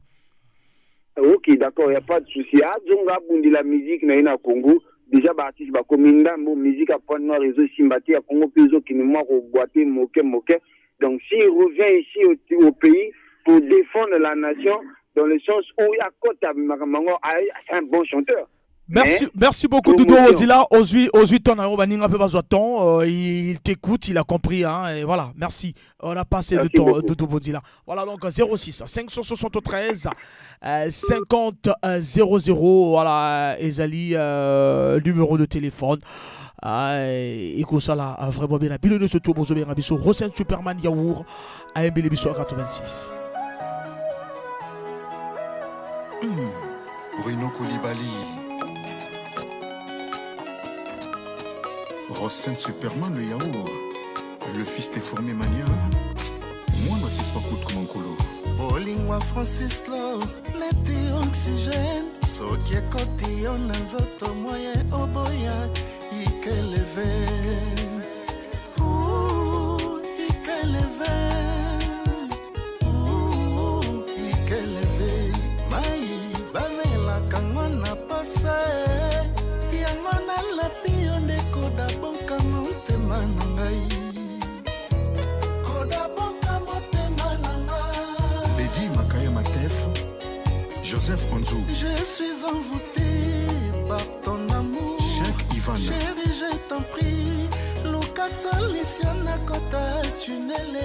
Ok, d'accord, y a pas de souci. Azonga, abundela musique na ye na Congo. Déjà baartiste bakomi ndambo, musique ya Pointe Noire ezosimba te, ya Congo mpe ezokende mwa kobwa te moke moke. Donc s'il revient ici au pays pour défendre la nation, dans le sens où akota makambo yango, c'est un bon chanteur. Merci, Mais, merci beaucoup Doudou promotion. Odila. Ozui, ozui ton na baninga pe bazwa temps, il t'écoute, il a compris hein, et voilà, merci. On a passé de Merci temps beaucoup. Doudou Bodila. Voilà, donc 06 573 50 00, voilà ezali numéro de téléphone. Ekosala vraiment bien. Bino nyonso to bozobenga biso, Rosen Superman Yaour ayembeli biso 86. Bruno Koulibaly. Rossen Superman le yaourt. Le fils des fourmis mania. Moi, non, c'est pas comme Nkolo. Bolingo Francis lo neti oxygène, soki ekoti yo na nzoto, moye oboya ikeleve. Ouh, ikeleve. Ouh, ikeleve. Mai bamelaka ngo na posa, yango nalapi yo nde kodaboka motema na ngai, kodaboka motema na ngai. Lady Makaya Matef. Joseph Onzou. Je suis envoûté par ton amour. Cheikh Ivan. Chérie, je t'en prie, luka solution na kota tunnel.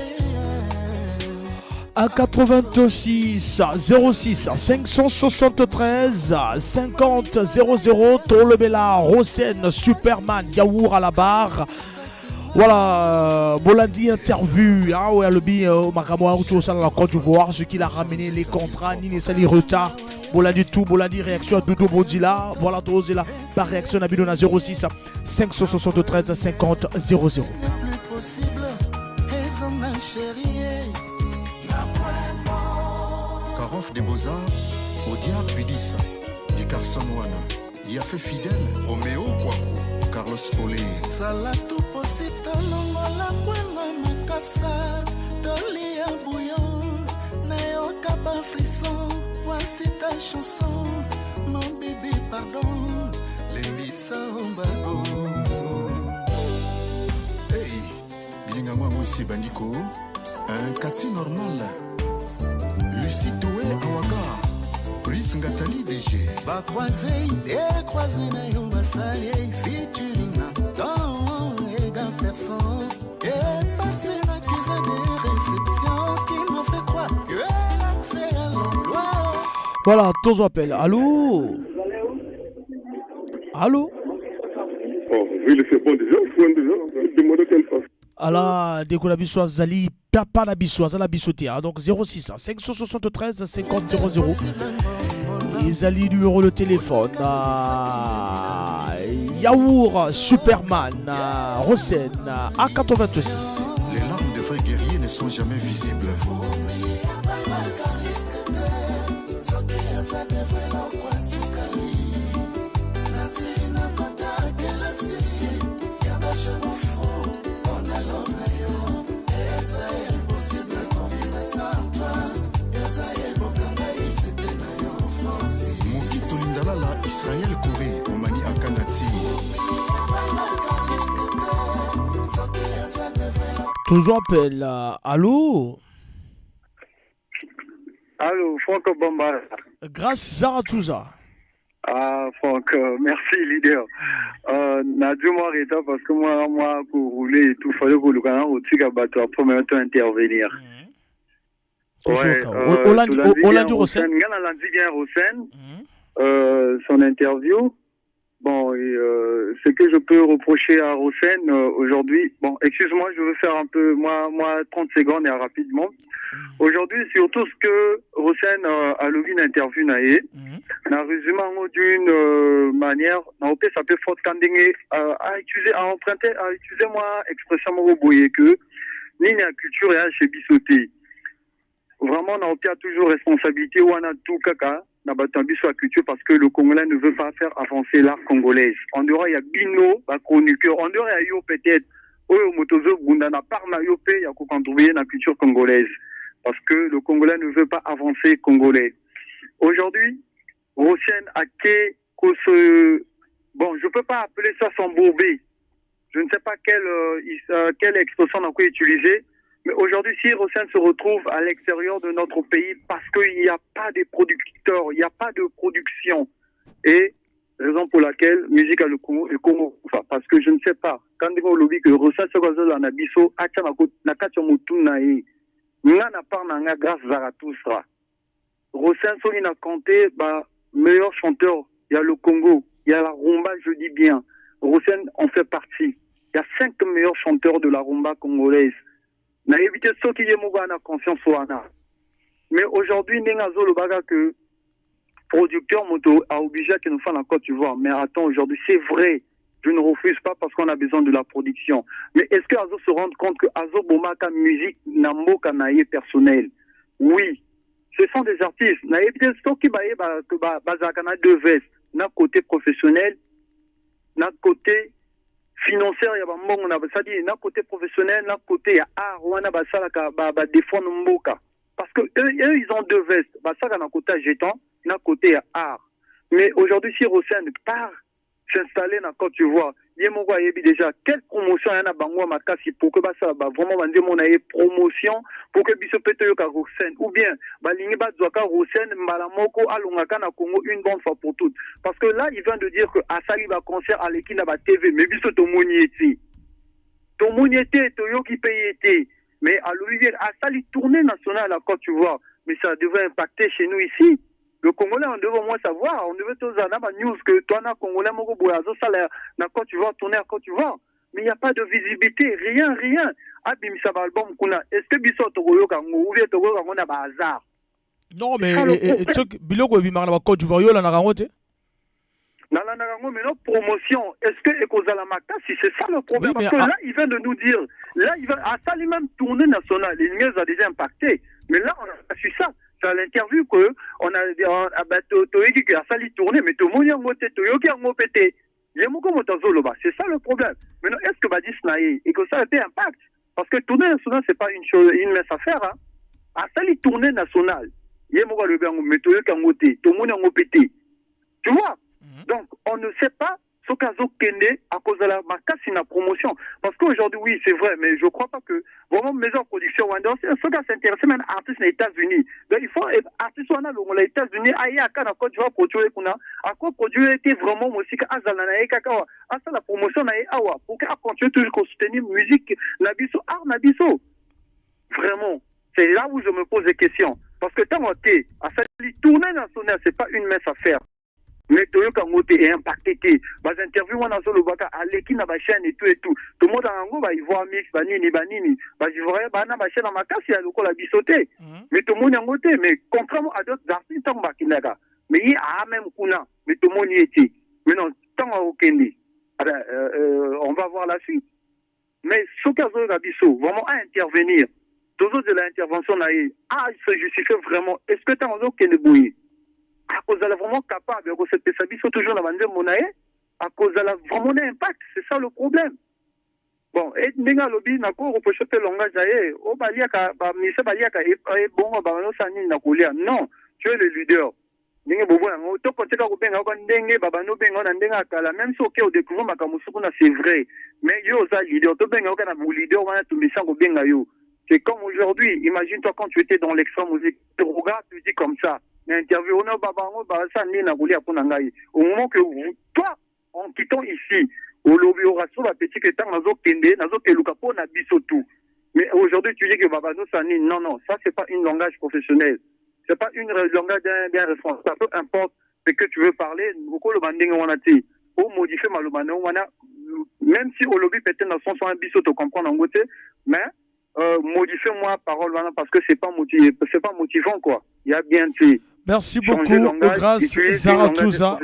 À 86 06 573 50 00, Tolobela Rosen Superman Yaour à la barre. Voilà, Bolandi interview, hein, ouais, alobi, makambo osala la Côte d'Ivoire, ce qu'il a ramené, les contrats, nini esali retard. Bolandi tout, Bolandi réaction à Doudou Bodila. Voilà, Tozela, par réaction à Bidona 06 573 50 00. Plus possible, ezonga chérie. Carof des Beaux-Arts, Odia Pudissa, du Carson Wana, Yafé Fidèle, Roméo Kwaku, Carlos Follet. Sala tout possible tolongola kwela makasa tolia bouillon nayoka bafrisson. Voici ta chanson, mon bébé, pardon, lembisa ombago. Hey, bilinga yango esi ebandi ko un kati normal. Lucie Toé Awaga, Pris Ngatali DG. Bacroise décroise na yo basali featuring na don ega personne et passé l'accusé de réception qui m'a fait croire que l'accès à l'emploi. Voilà, tous appel. Allô? Allô? Oh, oui, c'est bon déjà, faut déjà, demandez qu'elle fasse. Ala ndeko na biso azali papa na biso aza biso te, hein. Donc 06 573 50 00 ezali numéro de téléphone. Ah, Yaour Superman, ah, Rosen A86. Les larmes de vrais guerriers ne sont jamais visibles. Mokito Lindalala, Israël Kouré, Omani Akanati. Toujours appel. Allô? Allô, Franco Bambara. Grâce Zaratouza. Ah, Franck, merci, leader. Na dû m'arrêter parce que moi, pour rouler et tout, fallait que le canal au tika bateau après maintenant intervenir. Ouais, Olandi Rosen. Nga nalandi bien Rosen, son interview. Bon, et, ce que je peux reprocher à Rosen aujourd'hui, bon, excuse-moi, je veux faire un peu, moi, 30 secondes et rapidement. Aujourd'hui, surtout ce que Rosen a levé une interview na ye, na résumé yango d'une manière, na opesa pe forte kandenge, a utilisé, a emprunté, a utilisé moi expression moko boye que nini ya culture ya chez biso te. Vraiment, na opia toujours responsabilité wana tout kaka na bato na biso ya culture parce que le Congolais ne veut pas faire avancer l'art congolaise. En dehors, il y a bino, ba chroniqueur, en dehors, il y a yo peut-être, oyo moto ozobunda na part na yo pe ya kocontribuer na culture congolaise. Parce que le Congolais ne veut pas avancer congolais. Aujourd'hui, Rosen Ake, bon, je peux pas appeler ça s'embourber. Je ne sais pas quelle expression on peut utiliser. Mais aujourd'hui, si Rosen se retrouve à l'extérieur de notre pays parce qu'il n'y a pas de producteurs, il n'y a pas de production. Et raison pour laquelle musique a le Congo, le Congo, enfin, parce que je ne sais pas. Quand on lobby que Rosen se retrouve na biso, atia na ko- na kati ya motu na ye. Nga na part na nga grâce Zarathustra. Rosen soki na compté, bah, meilleur chanteur, il y a le Congo, il y a la rumba, je dis bien. Rosen en fait partie. Il y a 5 meilleurs chanteurs de la rumba congolaise. Nayebi te soki ye moko ana confiance wana. Mais aujourd'hui, ndenge azolobaka que producteur moto a obligé à nous faire la Côte d'Ivoire. Mais attends, aujourd'hui, c'est vrai. Je ne refuse pas parce qu'on a besoin de la production. Mais est-ce que Azo se rend compte que Azo bomaka musique na mboka na ye personnel? Oui. Ce sont des artistes. Nayebi te soki baye ba, que ba, bazalaka na deux vestes. Na côté professionnel, na côté financière ya bambongo na, c'est-à-dire na côté professionnel, na côté ya art wana basalaka ba défendre mboka. Parce que eux, ils ont deux vestes. Basalaka na côté jeton, na côté ya art. Mais aujourd'hui, si Rosen part s'installer na Côte d'Ivoire, ye moko ayebi déjà quelle promotion ya na bango ya makasi pour que basala ba vraiment banzembo na ye promotion pour que biso pe toyoka Rosen, ou bien balingi bazwaka Rosen mbala moko alongaka na Congo une bonne fois pour toutes. Parce que là, il vient de dire que asali ba concert aleki na ba TV, mais biso tomoni ye te, tomoni ye te, toyoki pe ye te. Mais alobi bien asali tournée nationale à Côte d'Ivoire, mais ça devait impacter chez nous ici. Le Congolais, on devait au moins savoir, on devait tous en avoir news que toi, na Congolais, moko boye, azo sala na Côte d'Ivoire, tourner à Côte d'Ivoire. Mais il n'y a pas de visibilité, rien, rien. Abimisa ba album kuna. Est-ce que biso tokoyoka ngo, ou bien tokoyoka ngo na ba hasard? Non, mais, Ça, le eh, tsoki, biloko ebimaka na ba Côte d'Ivoire, yo olandaka yango te? Nalandaka yango, mais non, promotion, est-ce que ekozala makasi? C'est ça le problème. Oui, mais Parce que ah là, il vient de nous dire, là, il va, asali même tournée nationale, les news a déjà impacté. Mais là, on a su ça. C'est à l'interview que on a ah, bah, toyoki que asali tournée, mais tomoni yango te, toyoki yango pe te. Ye moko moto azoloba, c'est ça le problème. Maintenant, est-ce que badis na ye ekosala pe impact? Parce que tournée nationale, c'est pas une chose, une mince affaire, hein. Asali tournée nationale, ye moko alobi yango, mais toyoki yango te, tomoni yango pe te, tu vois. Donc on ne sait pas soki azokende akozala makasi na promotion, parce qu'aujourd'hui, oui, c'est vrai, mais je crois pas que vraiment maison de production wana, soki as'intéresse même artiste na États-Unis, donc il faut artiste wana alongola États-Unis, ayaka na Côte d'Ivoire, produire kuna, akoproduire te vraiment mosika, azala na ye kaka awa, asala promotion na ye awa pour que acontinue toujours kosoutenir musique na biso, art na biso. Vraiment, c'est là où je me pose des questions, parce que ntango te asali tournée nationale, c'est pas une mince affaire, mais toyoka yango te, eimpacte te. Bainterview wana azolobaka, aleki na bachaîne et tout et tout, tomonaka yango, baivoire mix, banini banini, baivoirien bana bachaîne ya makasi ya lokola biso te, mais tomoni yango te. Mais contrairement à d'autres artistes, ntango bakendaka, mais ye aa même kuna, mais tomoni ye te. Maintenant, ntango akokende, ah ben, on va voir la suite. Mais soki azoyoka biso, vraiment à intervenir, tozozela intervention na ye, a se justifie vraiment. Est ce que ntango azokende boye, akozala vraiment capable ya kosepesa biso toujours na banzembo na ye, akozala vraiment na impact? C'est ça le problème. Bon, e ndenge alobi, nakoreproche mpe langage na ye oyo baliaka, baministre baliaka ebongo, banosala nini na kolia? Non, tu es le leader. Ndenge bobo yango, tokotika kobenga yoko ndenge babandi obenga na ndenge ya kala, même si oke odécouvrir makambo mosusu kuna, c'est vrai, mais yo oza leader, tobenga yoka na leader wana, tumbisa kobenga yo. C'est comme aujourd'hui, imagine-toi quand tu étais dans l'extra musique, tu regardes, tu dis comme ça na interview ona babango basala nini na kolia mpo na ngai, au moment que vous, toi, en quittant ici, olobi oraso bapeti ke ntango nazokende, nazokeluka mpo na biso tout. Mais aujourd'hui, tu dis que babazosala nini? Non, non, ça, c'est pas une langage professionnel, c'est pas une langage d'un responsable. Peu importe ce que tu veux parler, okoloba ndenge wana te, omodifie maloba na yo wana, même si olobi peut-être na sens wana, biso tocomprendre yango te, mais modifier moi parole wana, parce que c'est pas motivé, c'est pas motivant, quoi. Il y a bien tu Merci beaucoup, Grâce Zaratouza.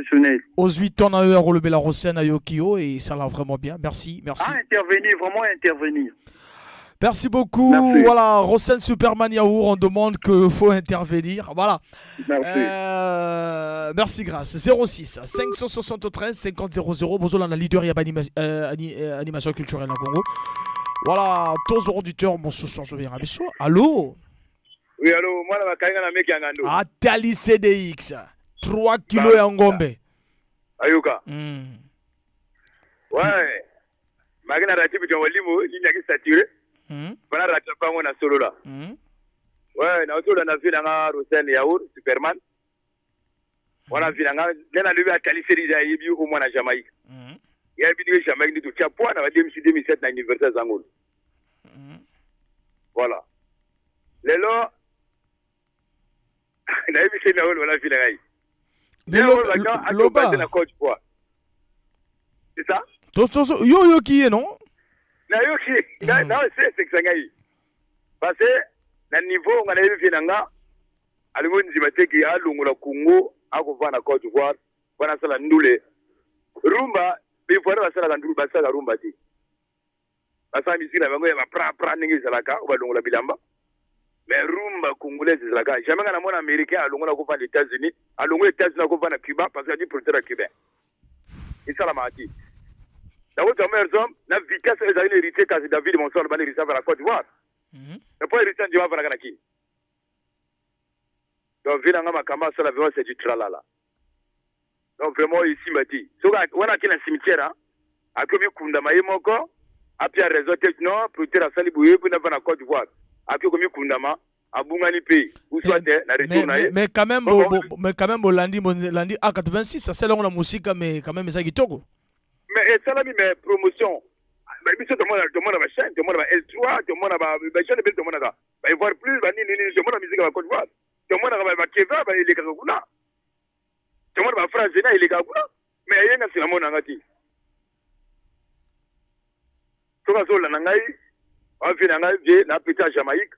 Aux 8 ans, à relever la Rossène à Yokio et ça l'a vraiment bien. Merci, merci. À intervenir, vraiment intervenir. Merci beaucoup. Merci. Voilà, Rossène Superman Yaour, on demande qu'il faut intervenir. Voilà. Merci. Merci, Grâce. 06 573 50 00. Bonjour, la leader, il y a animation culturelle en Congo. Voilà, tous auditeurs, bonsoir, je viens. Allô? Oui, allô, moi, na na meki ya ngando. Atali CDX. 3 kilos ya ngombe. Ayoka. Ouais. Maki na ratibu twa walimu, ligne yaki saturé. Bana rattraper yango na solola. Ouais, na solola na vie nanga Rosen Yaour, Superman. Wana vie nanga, nde nalobi atali CDX, ayebi o mwana Jamaïque. Yebi ndenge Jamaïque nde totia poids na ba 2006 2007 na université Zangolo. Voilà. Lelo nayebi se na oyo wana vie na ngai. Loba. Na Côte d'Ivoire. C'est ça? Yo oyoki ye, non? Nayoki, na se esekisa ngai. Parce que na niveau nga nayebi vie na nga, alingi ndima te ke alongola Congo, akovanda na Côte d'Ivoire wana, asala ndule rumba. B'ivoirien basalaka ndule, basalaka rumba te, basala misiki na bango ya baprapra ndenge ezalaka oyo balongola bilamba, mais rumba congolaise ezalaka jamais. Nga namona Américain alongola kovanda États-Unis, alongola États-Unis, akovanda Cuba, parce que adi producteur ya cubain, esalamaka te. Nakotama exemple na vitesse oyo ezali na Héritier, kasi David Monsoh bana Héritier avanda Côte d'Ivoire, mais po Héritier ndima avandaka na Kini. Donc vie nanga, makambo asala, vraiment c'est du tralala. Donc vraiment esimba te. Soki wana ake na cimetière, akomi kundama ye moko, apia raison te. Non, producteur asali boye mpo nava na Côte d'Ivoire, akoki komikundama, abungani mpe ou soit na retour na ye. Mais quand même, mais quand même bolandi, bolandi A86 asala yango na mosika, mais quand même eza kitoko. Mais esalami, mais promotion biso tomona, tomona bachaîne, tomona ba L3, tomona bachaîne ebele, tomonaka baivoire plus, banini nini, tomona musique ya bacôte d'Ivoire, tomonaka bakeva baelekaka kuna, tomona baphrase na elekaka kuna, mais ayenga nsima monanga te. Soki azolanda ngai, avie na ngai, vie na peti ya Jamaïque.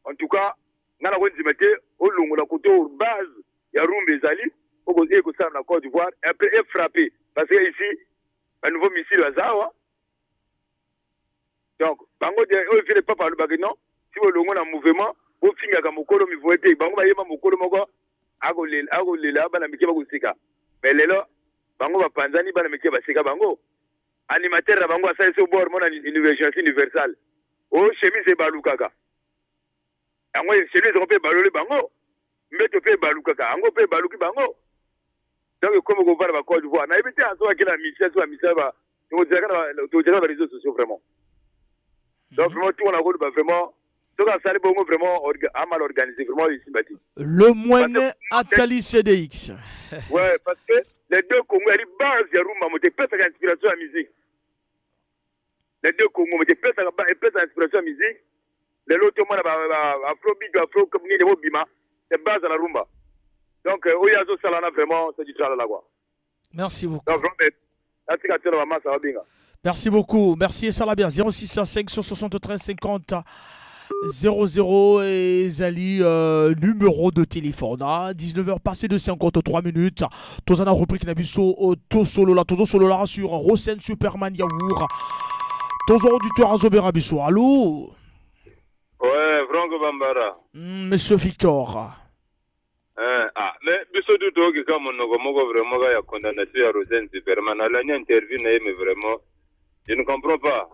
En tout cas ngai nakondima te olongola kote oyo base ya rumba ezali, ekosala na Côte d'Ivoire après efrappe, parce que ici banouveau missile baza awa. Donc bango oyo vie le papa alobaki non, si bolongo na mouvement. Bofingaka mokolo mivoye te. Bango bayeba mokolo moko akolela akolela bana mike bakoseka. Mais lelo bango bapanzani bana mike baseka bango. Animateur na bango asalisi bord mona université universelle. O chemise ebalukaka. Yango chemise yango mpe ebaloli bango. Mbeto mpe ebalukaka. Yango mpe ebaluki bango. Donc ekomi kovanda ba Côte d'Ivoire. Nayebi te azwaki na mission so ba mission ba tokozalaka na ba réseaux sociaux vraiment. Donc vraiment tout on a koloba vraiment soki asali bongo vraiment a mal organisé vraiment esimba te. Le Mwene Atali CDX. Ouais, parce que les deux Congo yali base ya rumba moto epesaka inspiration ya musique. Les deux Congo moto epesaka epesaka inspiration ya musique. Lelo tomona ba afrobeat afro nini bobima c'est base ya la rumba. Donc oyo azosala na vraiment c'est du tralala quoi. Merci beaucoup. Donc vraiment atika te na bamasa babenga. Merci beaucoup. Merci et ça bien. 06 573 50 00 et Zali numéro de téléphone. Hein. 19h passé de 53 minutes. Tozana rubrique na biso to solo la tozo solo la sur Rosen Superman Yaour. Tozo auditeur azobera biso. Allô? Ouais, Franck Bambara. Monsieur Victor. Ah, mais biso tu toyoki ka monoko moko vraiment ka ya condamnation ya Rosen Superman. Nalandi interview na ye mais vraiment je ne comprends pas.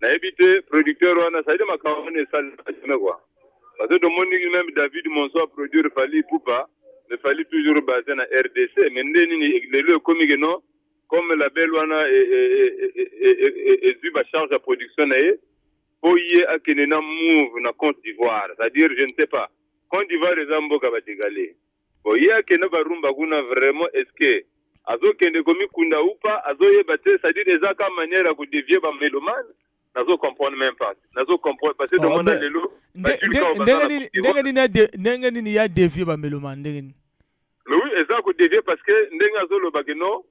Nayebi te producteur wana ça dit makambo wana esalema jamais quoi. Parce que tomoni même David Monsoh a produire Fally Ipupa, mais Fally toujours basé na RDC. Mais nde nini lelo ekomi ke non comme label wana ezwi ba charge ya production na ye po ye akende na move na Côte d'Ivoire. C'est-à-dire je ne sais pas. Côte d'Ivoire eza mboka batikali. Bon ye akende barumba kuna vraiment est-ce que azokende komikunda ou pas azoyeba te, c'est-à-dire eza ka manière ya kodévier ba mélomane. Nazo comprendre même pas. Nazo comprendre parce que tomona lelo ndenge nini ya dévier ba mélomane ndenge nini? Mais oui, eza kodévier parce que ndenge azoloba ke non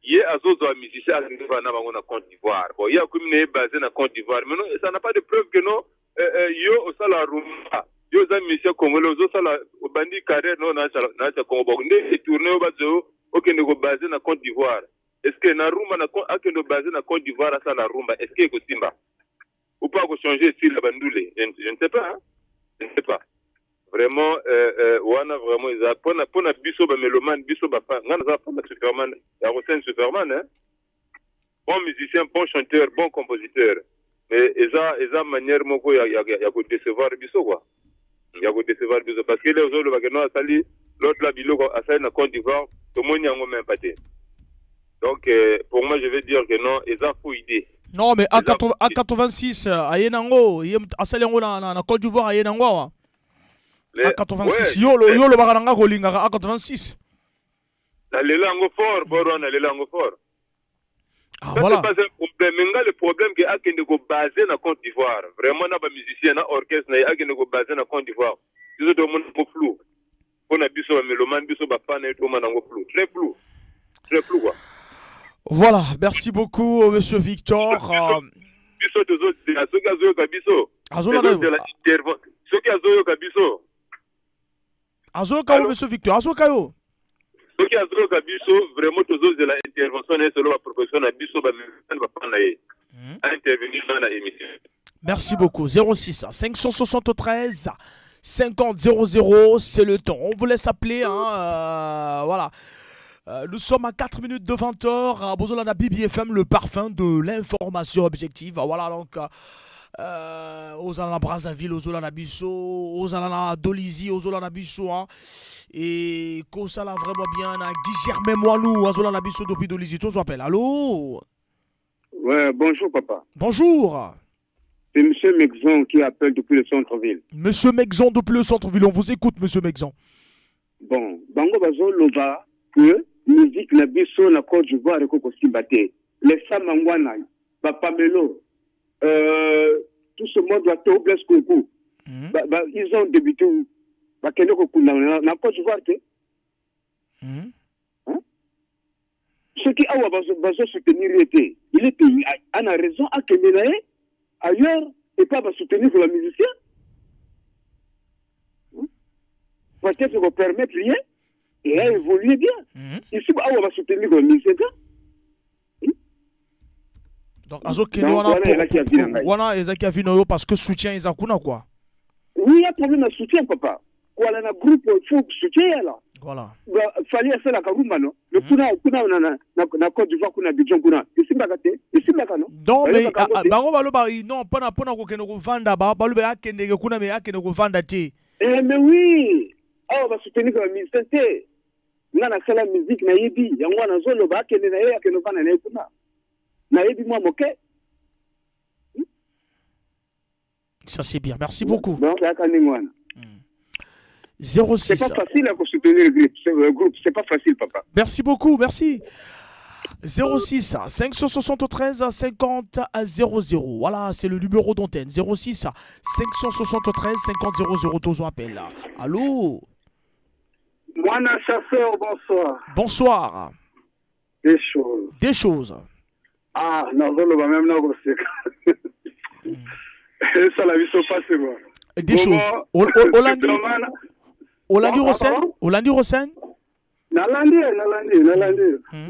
ye azozwa musicien akende na bango na Côte d'Ivoire. Bon ye akomi na ye basé na Côte d'Ivoire mais non, ça n'a pas de preuve que non yo osala rumba, yo oza musicien congolais ozosala obandi carrière no na na Congo, bon nde tourné oyo bazo yo okende kobase na Côte d'Ivoire. Est-ce que na rumba na akende basé na Côte d'Ivoire asala rumba, est-ce que ekosimba ou pas kochanger style ya bandule? Je ne sais pas, hein? Je ne sais pas vraiment. Wana vraiment eza mpona biso bamélomane, biso bafa nga naza fan ya Superman, ya Rosen Superman, hein? Bon musicien, bon chanteur, bon compositeur, mais eza manière moko ya kodécevoir biso quoi, ya kodécevoir biso parce que le ozolobaka no asali l'autre la biloko asali na Côte d'Ivoire, tomoni yango même pas te. Donc pour moi je vais dire que non, eza faux idée. Non mais A86 aye nango ye asali yango na Côte d'Ivoire, aye nango awa A86 yo yo lobaka nanga kolingaka A86. Nalela yango fort fort wana, nalela yango fort. Ah, ça, voilà. c'est pas un problème. Mais nga, le problème que akende ko basé na Côte d'Ivoire. Vraiment na ba musicien na orchestre na ye akende ko basé na Côte d'Ivoire. Biso to mona ko flou. Pona biso ba mélomane, biso ba fan to mona ngo flou. Très flou. Très flou quoi. Voilà, merci beaucoup monsieur Victor. Biso tozo soki azoyoka biso. Azolanda yo. Soki azoyoka biso. Azoyoka yo monsieur Victor, azoyoka yo. Soki azoyoka biso vraiment tozozela intervention na ye solo baproposition na biso bamélomane bafan na ye intervenir na émission. Merci beaucoup. 06 573 50 00, c'est le temps. On vous laisse appeler. Hein, voilà. Nous sommes à 4 minutes de 20h à Bozolanda BBFM, le parfum de l'information objective. Voilà donc. Ozala na Brazzaville, ozala na biso, ozala na Dolisie, ozala na biso, hein. Et kosala vraiment bien na Guy Germain Moilou, ozala na biso depuis Dolisie. Toujours appelle. Allô? Ouais, bonjour papa. Bonjour. C'est Monsieur Mexon qui appelle depuis le centre-ville. Monsieur Mexon depuis le centre-ville, on vous écoute monsieur Mexon. Bon, bango bazoloba que musique na biso na Côte d'Ivoire ekokosimba te. Les Samangwana, ba Pamelo, tout ce monde doit tout Blaise Kounkou. Ba, ils ont débuté où? Bakende kokunda na Côte d'Ivoire te. Hein? Soki awa bazo soutenir ye te, il est pays a na raison akende na ye ailleurs et pas basoutenir la musicien. Peut-être qu'on permettre rien et a évolué bien. Ici awa basoutenir la musicien te. Donc azokende wana wana ezalaki avis na yo parce que soutien eza kuna quoi. Oui, ya problème ya soutien, papa. Koala na groupe, faut soutien yala. Voilà. Fally asalaka rumba, no? Mais kuna kuna na Côte d'Ivoire, kuna Abidjan kuna, esimbaka te, esimbaka, no? Non, mais Bayokaka yango te. Bango baloba non, mpona kokende kovanda, baloba akendeke kuna, mais akende kovanda te. Eh, mais oui, awa basoutenir bamusicien te. Nga nasala musique, nayebi yango wana. Nazoloba akende na ye, akende ovanda na ye kuna, nayebi mwa moke. Ça, c'est bien, merci beaucoup. Donc ayaka ndenge wana. 06 C'est pas facile à soutenir le groupe, le groupe, c'est pas facile, papa. Merci beaucoup, merci. 06 573 50 00. Voilà, c'est le numéro d'antenne. 06 573 50 00. Tozo appel. Allô? Mwana chasseur, bonsoir. Bonsoir. Des choses. Des choses. Ah, nazoloba même na koseka. Esala biso pasi quoi. Des choses. Olandi Olandi Rosen? Olandi Rosen? Nalandi ye, nalandi, nalandi.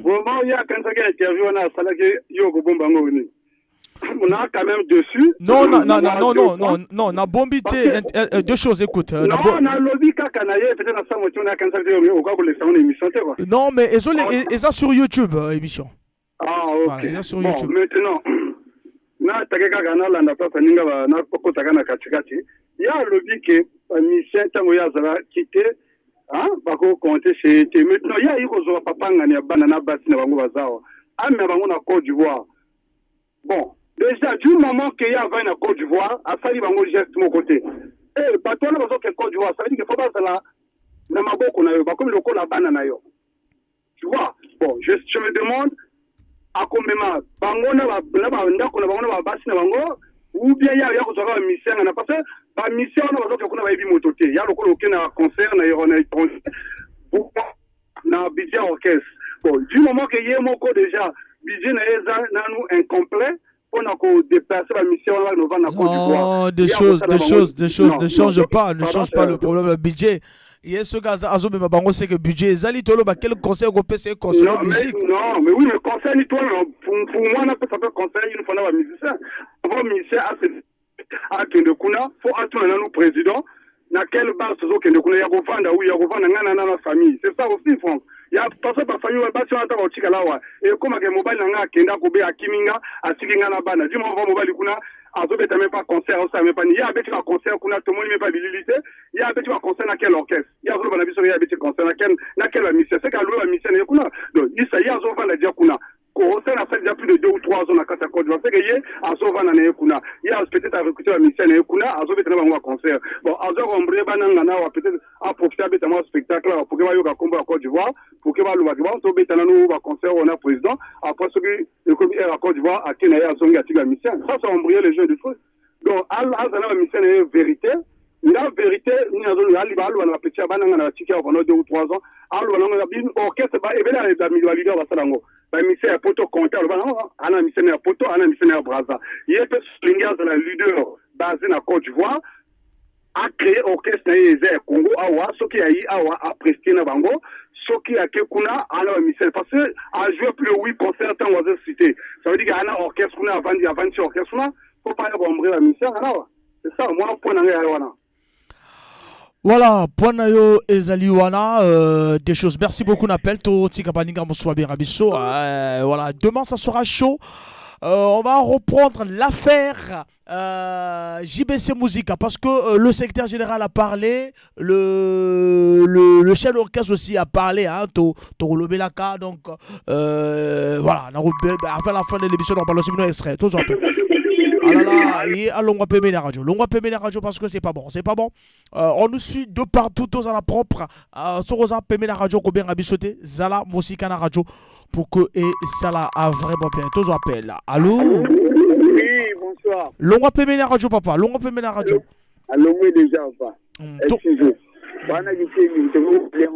Vraiment, ye akanisaki interview wana asalaki yo kobomba yango nini? On a quand même dessus. Non, non, non, non, non, non, non, na bombi te, deux choses, écoute. Non, nalobi kaka na ye, peut-être na sa moto wana akanisaki te okoka kolekisa ngo na émission te quoi. Non, mais eza sur YouTube, émission. Ah, ok. Voilà, eza sur Bon, YouTube. Maintenant, natake kaka nalanda place aninga nakotaka na katikati. Ye alobi ke bamusicien, ntango ye azalaki te, bakocompter chez te. Maintenant, ye ayi kozwa papangani ya bana na basi na bango baza awa, amema bango na Côte d'Ivoire. Bon, déjà, du moment ke ye avai na Côte d'Ivoire, asali bango geste moko te. E bato wana bazoke Côte d'Ivoire, ça veut dire que faut bazala na maboko na yo, bakomi lokola bana na yo, tu vois. Bon, je me demande, akomema bango na bandako na bango na babasi na bango, ou bien ya kozwaka bamusicien ngana? Parce que bamusicien wana bazoke kuna, bayebi moto te. Ya lokola oke na concert na étranger na budget orchestre. Bon, du moment que ye moko déjà budget na ye eza nanu incomplet mpona kodéplacer bamusicien wana banovanda na Côte d'Ivoire. Non, des choses, des choses, des choses, ne change pas, ne change pas le problème, le budget. Ye soki azomema bango, c'est que budget ezali. Toloba quel conseil okopesa ye conseil Non, mais, musique? Non, mais oui, mais conseil, toi, non, pour moi, ça peut conseiller une fois dans musicien. Avant musicien, akende kuna, faut atuna nanu président, na quelle base tozokende kuna, ya kovanda oui, ya kovanda ngai na famille. C'est ça aussi, Franck. Ya parce que bafamille basi wana, ntango otikala awa, ekomaka mobali na ngai akende akobe, akimi nga, atiki nga na bana. Du moment mobali kuna azobeta même pas concert, osala même pas ni ye abeti ba concert kuna, tomoni même pas bilili te. Ye abeti ba concert na quel orchestre? Ye azoloba na biso ye abeti concert na quel bamusicien? C'est qu'alue bamusicien na ye kuna. Donc isa ye azovanda dia kuna. Concert asali déjà plus de 2 ou 3 ans na kati ya Côte d'Ivoire, c'est que ye azovanda na ye kuna. Ye peut-être arecruter bamusicien na ye kuna, azobeta na bango baconcert. Bon, aza koembrouiller bananga na awa, peut-être aprofiter, abeta mwa spectacle awa pour que bayoka nkombo ya Côte d'Ivoire, pour que balobaki bango tobeta nanu baconcert oyo na président. Après, soki ekomi aire ya Côte d'Ivoire, ake na ye, azongi, atiki bamusicien. Ça, c'est embrouiller les jeux du truc. Donc aza na bamusicien na ye, vérité nga vérité nini azoloba, aloba na bapeti ya bananga na batiki awa pendant 2 ou 3 ans. Aloba nango bino orchestre ebele ya baleader basala yango, bamusicien ya poto compte. Aloba nango ana musicien ya poto, ana musicien ya Braza. Ye mpe solingi azala leader basé na Côte d'Ivoire, acréer orchestre na ye eza ya Congo awa. Soki ayi awa, aprester na bango. Soki ake kuna, ana bamusicien, parce que ajoué plus de huit concert ntango aza cité, ça veut dire que ana orchestre kuna, avandi, avandi orchestre kuna. Faut pas ya koembrouiller bamusicien ngana awa. C'est ça mwana point na ngai ya wana. Voilà, point na yo ezali wana, des choses. Merci beaucoup Napel to tika baninga mosusu babenga biso. Voilà, demain ça sera chaud. On va reprendre l'affaire JBC Musica parce que le secrétaire général a parlé, le chef d'orchestre aussi a parlé, hein, to lobelaka, donc voilà, après la fin de l'émission, on parle aussi de extrait, tout un peu. Ah là là, et alongwa pembeni la radio. Longwa pembeni la radio parce que c'est pas bon, c'est pas bon. On nous suit de partout, tous à la propre. Sorosa pembeni la radio, kobenga biso te, zala mosika na radio pour que et ça là a vraiment bien. Tous appel. Allô? Oui, bonsoir. Longwa pembeni la radio, papa. Longwa pembeni la radio. Alongwe déjà, papa. Excusez. Bana kisengi, tokoki.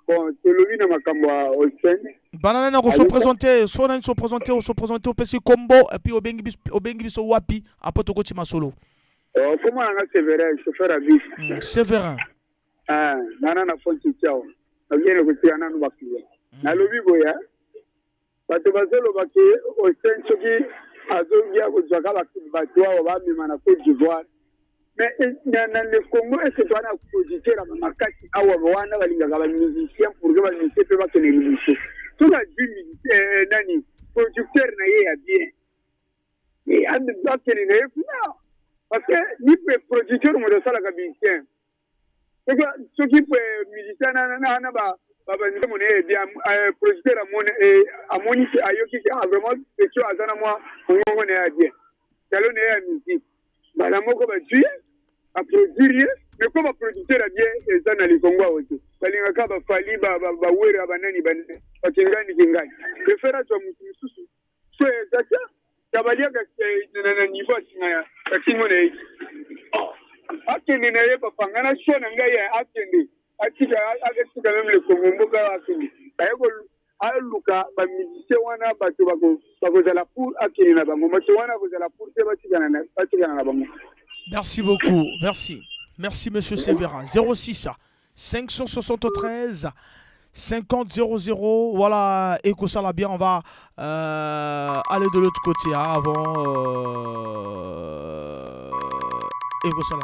Bon, tolobi na makambo ya Olsen. Banana na ko se présenter, so nani se présenter, se présenter opesi kombo et puis obengi biso wapi, après tokoti masolo. Comment nanga Séverin, chauffeur à bus. Séverin. Ah, nana na fonti tiao. Naviene kotia nanu bakliya. Nalobi boya. Bato bazoloba ke Olsen soki azongi akozwaka bato awa bamema na Côte d'Ivoire. Mais na le Congo, est-ce que toza na producteur ya makasi awa wana balingaka ba musicien pour que ba musicien mpe bakende liboso? Soki azwi musicien nani, producteur na ye ya bien, akende na ye kuna, parce que ni producteur moto asalaka musicien. Soki musicien na banzembo na ye bien, producteur amoni ke, ayoki ke, ah, vraiment question aza na mwa mongongo na ye ya bien, talo na ye ya musique, mbala moko bazwi ye, baproduire ye. Mais ko baproducteur ya bien eza na likongo awa te. Balingaka bafali, bawera, banani, bakingani kingani. Préfère azwa motu mosusu so eza te ya baliaka na niveau ya singa ya kingo na ye, akende na ye. Papa, ngai na choix na ngai, akende, atika, atika même le Congo, mboka, akende, aye aluka bamusicien wana, bato bakozala pour, akende na bango. Bato wana bakozala pour te, batikana na bango. Merci beaucoup, merci. Merci, monsieur Séverin. 06 573 50 00. Voilà, et que ça bien, on va aller de l'autre côté, hein, avant. Et que ça.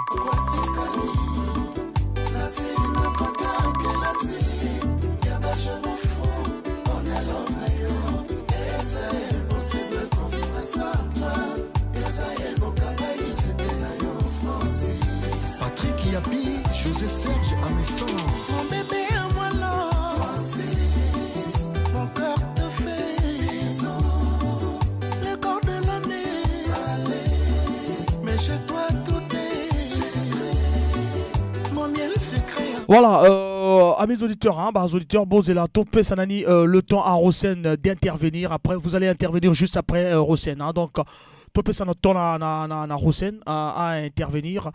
Patrick Yapi, José Serge Amesson. Mon bébé à moi là, Francis, mon cœur te fait bisou. Le corps de l'année, salé, mais chez toi tout est sucré. Mon miel sucré. Voilà, amis auditeurs, hein, bah, auditeurs, bon, topé sanani le temps à Rosen d'intervenir. Après, vous allez intervenir juste après Rosen. Hein, donc, topé ça notre temps na Rosen à intervenir.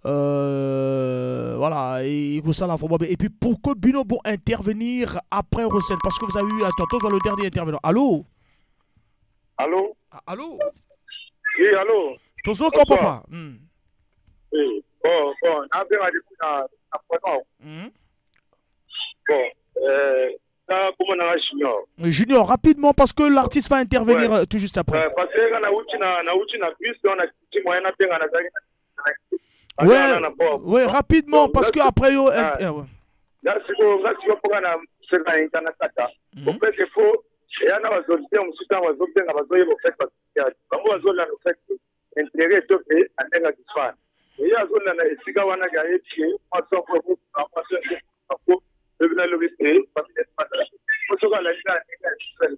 Voilà, et ça la et puis pour que bino bon intervenir après Rosen, parce que vous avez eu, attends, toi, le dernier intervenant. Allô? Allô? Ah, allô? Oui, allô? Tozo quand papa? Oui, bon, on a bien na Bon, ça, comment on a Junior? Junior, rapidement, parce que l'artiste va intervenir, ouais, tout juste après. Parce que na uti na bus, on a petit moyen na benga na Ouais, ouais, rapidement, parce que après yo. Là, c'est bon, là, c'est bon, na c'est na internet kata. Au fait, il faut et na bazote mosusu ntango bazobenga, bazoyeba au fait bango bazolanda au fait intérêt to mpe andenga kifana eye azolanda esika wana ke ayebi ke mwasi mwasi lobi nalobi te, po soki alandi kaka ndenge ya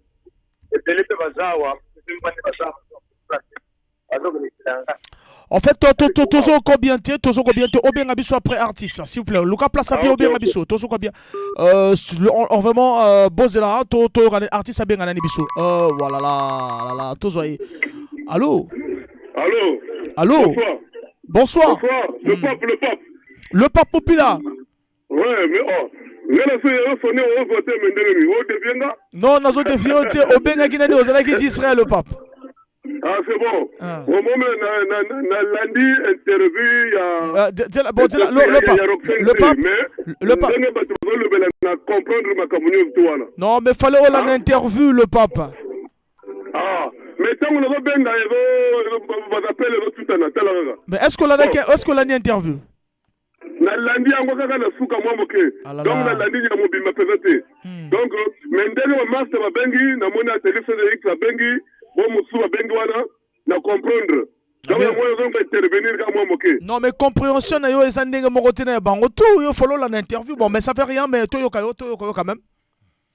ebele mpe baza awa mpane baza bazokolekela nga. En fait, tozo ko bien te, tozo ko bien te. Obenga biso après artiste, s'il vous plaît. Luka place bien, obenga biso, tozo ko bien. Vraiment bozela to to artiste abenga nani biso. Voilà là là là, tozo. Allô? Allô? Allô? Bonsoir. Bonsoir. Bonsoir. Le pape, le pape. Le pape Popula. Ouais, mais oh. Non, nazo défier te, obengaki nani, ozalaki d'Israël, le pape. Ah, c'est bon. Ah. Au moment na lundi interview ya bon, le pape. Le pape. Le pape. Na comprendre makambo nyonso wana. Non, mais fallait olanda interview, le pape. Ah, mais ntango nazobenga, bazapele ezotutana, tala kaka. Mais est-ce que olandi interview? Nalandi yango kaka na suka mwa moke, donc nalandi ya mobimba mpenza te. Donc, mais ndenge bamaster babengi, namoni ateli Cdx abengi bo mosusu babengi wana, na comprendre. Donc yango ozonga intervenir kaka mwa moke. Non, mais compréhension na yo eza ndenge moko te na ya bango tout. Yo fallait olanda interview. Bon, mais ça fait rien, mais toyoka yo, toyoka yo quand même.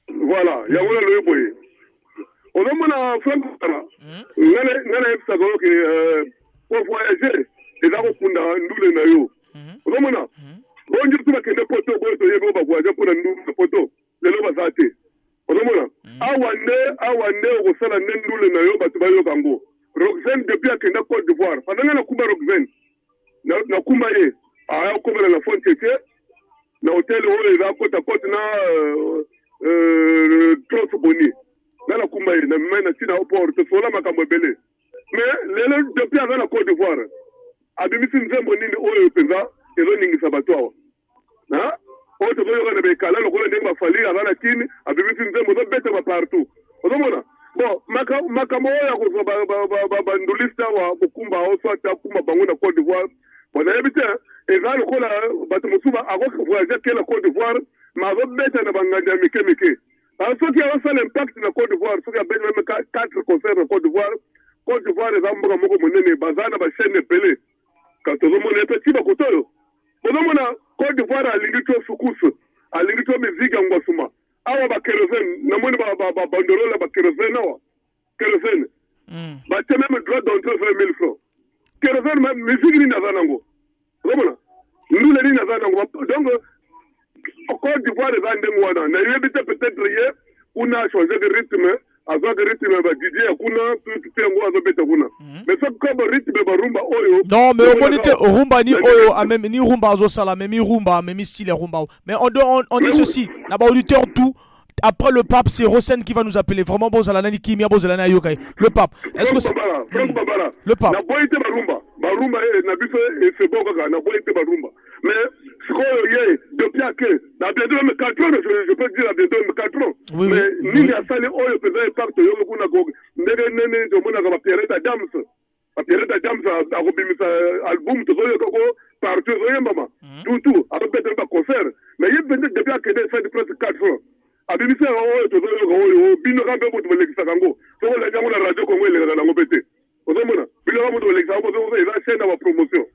Voilà, yango nalobi boye, ozomona Frank wana, nga nayebisaka yo ke po voyager eza kokunda ndule na yo. Ozomona bongi so bakende poto boyo, toyebi oyo bavoyage mpona ndule na poto, lelo baza te. Ozomona awa nde, awa nde okosala nde ndule na yo, bato bayoka yango. Roxane, depuis akenda Côte d'Ivoire, pendant nakumba Roxane, nakumba ye, aya okomela na Fond Tete, na hotel oyo eza côte à côte na Tros Boni. Nga nakumba ye, namema ye na ntina au port, tosola makambo ebele. Mais lelo, depuis aza na Côte d'Ivoire, abimisi nzembo nini oyo mpenza ezoningisa bato awa oyo tozoyoka na bekala, lokola ndenge bafali aza na Kini, abimisi nzembo ezobetama partout. Ozomona, bon, makambo oyo ya kozwa banduliste awa, kokumba oswate akumba bango na Côte d'Ivoire. Bon, nayebi te, eza lokola bato mosusu akoki voyage ake na Côte d'Ivoire, mais azobeta na banganda ya mike mike. Alors soki azosala impact na Côte d'Ivoire, soki abeti meme 4 concert na Côte d'Ivoire, Côte d'Ivoire eza mboka moko monene, baza na bachaîne ebele. Kasi tozomona ye mpe ti bakoto oyo bozomona Côte d'Ivoire alingi to sukusu, alingi to miziki ya ngwasuma. Awa ba kérosène, namoni ba banderole ya ba kérosène awa, kérosène batie même droit d'entrée 20 000 francs. Kérosène, ma musique nini aza nango? Ozomona ndule nini aza nango? Donc Côte d'Ivoire eza ndenge wana. Nayebi te, peut-être ye kuna achange de rythme, azwaki rythme ya badj ya kuna tutu, yango azobeta kuna. Mais soki kaka rythme barumba oyo. Non, mais omoni te rumba ni oyo amemi, ni rumba azosala, amemi rumba, amemi style ya rumba. Mais on dit ceci na baauditeur tout: après le pape, c'est Rosen qui va nous appeler. Vraiment, bozala nani kimia, bozala na yoka le pape. Est-ce que c'est Franck Franck Babala? Le pape. Naboyi te barumba, barumba na biso c'est bon kaka, naboyi te barumba. Mais sikoyo ye depuis ake na bientôt même 4 ans, je peux dire à bientôt même 4 ans, mais nini asali oyo mpenza impact oyoki kuna? Ndenge nene tomonaka bapierrette Adams, bapierrette Adams akobimisa album, tozoyoka ko partout, ezoyembama tutu, azobeta baconcert. Mais ye mpenza depuis akende, esali presque 4 ans, abimisi yango oyo tozoyoka oyo. Bino kaka mpe moto bolekisaka yango. Soki olandi yango na Radio Congo, elekaka nango mpe te. Ozomona bino kaka moto bolekisaka yango, eza chaîne ya bapromotion.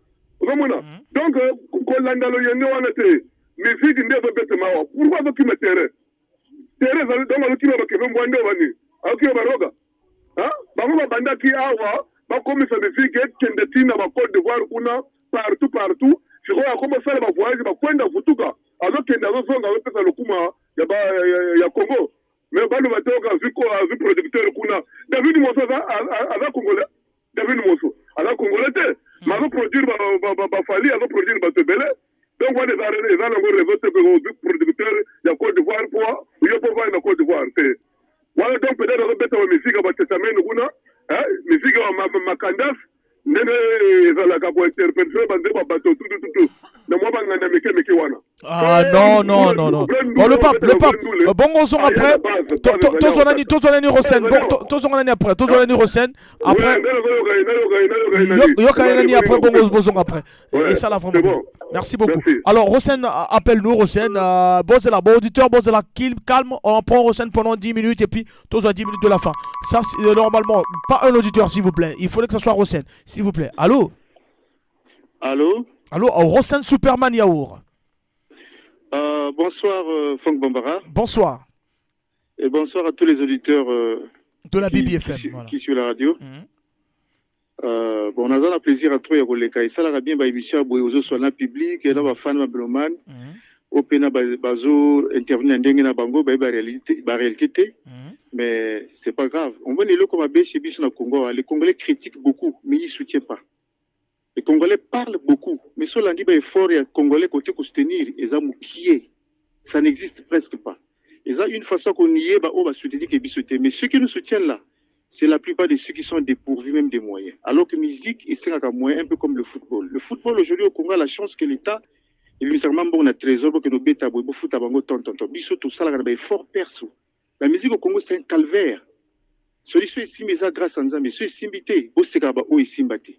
Ozomona, donc kolanda loyenge wana te. Musique nde ezobetema awa. Pourquoi azokima terrain? Terrain ezali, donc azokima bakeve mbwa nde bani, azokima baroga. Bango babandaki awa, bakomisa musique ekende ntina ba Côte d'Ivoire kuna, partout partout. Sikoyo akoma osala bavoyage, bakwenda futuka, azokende, azozonga, azopesa lokuma ya Congo. Mais baloba te oka azwi producteur kuna. David Moso aza Congolais? David Moso aza Congolais te, mais azoproduire baFally, azoproduire bato ebele. Donc wana eza nango réseau te. Ozwi producteur ya Côte d'Ivoire po yo mpo vandi na Côte d'Ivoire te wana. Donc peut-être azobeta bamisika batesamene kuna, misika makandas ndenge ezalaka kointerpréter banzembo ya bato tutututu na mwa banganda mike mike wana. Ah non, non, non, non. Bon, le pape, le pape. Bongo ozonga après. Tozonani, tozonani Rosen. Bon, tozonga nani après. Tozonani Rosen. Après. Yoka nani après, bongo bozonga après. Et ça là vraiment bien. Merci beaucoup. Alors Rosen, appelle-nous Rosen. Bon, c'est là, bon auditeur, bon c'est là, calme. On prend Rosen pendant 10 minutes et puis tozwa 10 minutes de la fin. Ça, c'est normalement, pas un auditeur, s'il vous plaît. Il faudrait que ce soit Rosen, s'il vous plaît. Allô? Allô? Allô, oh, Rosen Superman Yaour. Bonsoir, Franck Bambara. Bonsoir. Et bonsoir à tous les auditeurs de la BBFM. Qui, voilà, qui suivent la radio. Bon, naza na plaisir à trop ya koleka. Esalaka bien baémission ya boye, ozoswa na public na bafan, bamélomane oyo mpe na bazo intervenir na ndenge na bango, bayebi baréalité te. Mais c'est pas grave. Omoni eloko mabe chez biso na Congo: les Congolais critiquent beaucoup, mais ils soutiennent pas. Les Congolais parlent beaucoup, mais so olandi baeffort ya Congolais côté kosoutenir, eza mokie, ça n'existe presque pas. Eza une façon konier baoyo basoutenir ke biso te. Mais ceux qui nous soutiennent là, c'est la plupart de ceux qui sont dépourvus même des moyens. Alors que musique esengaka moyen, un peu comme le football. Le football aujourd'hui au Congo a la chance que l'État ebimisaka mbongo na trésor po kende obeta boye, bofuta bango tontonton. Biso tosalaka na baeffort perso. La musique au Congo, c'est un calvaire. Solution esimbi, eza grâce à Nzambe. So esimbi te, bosekaka baoyo esimba te.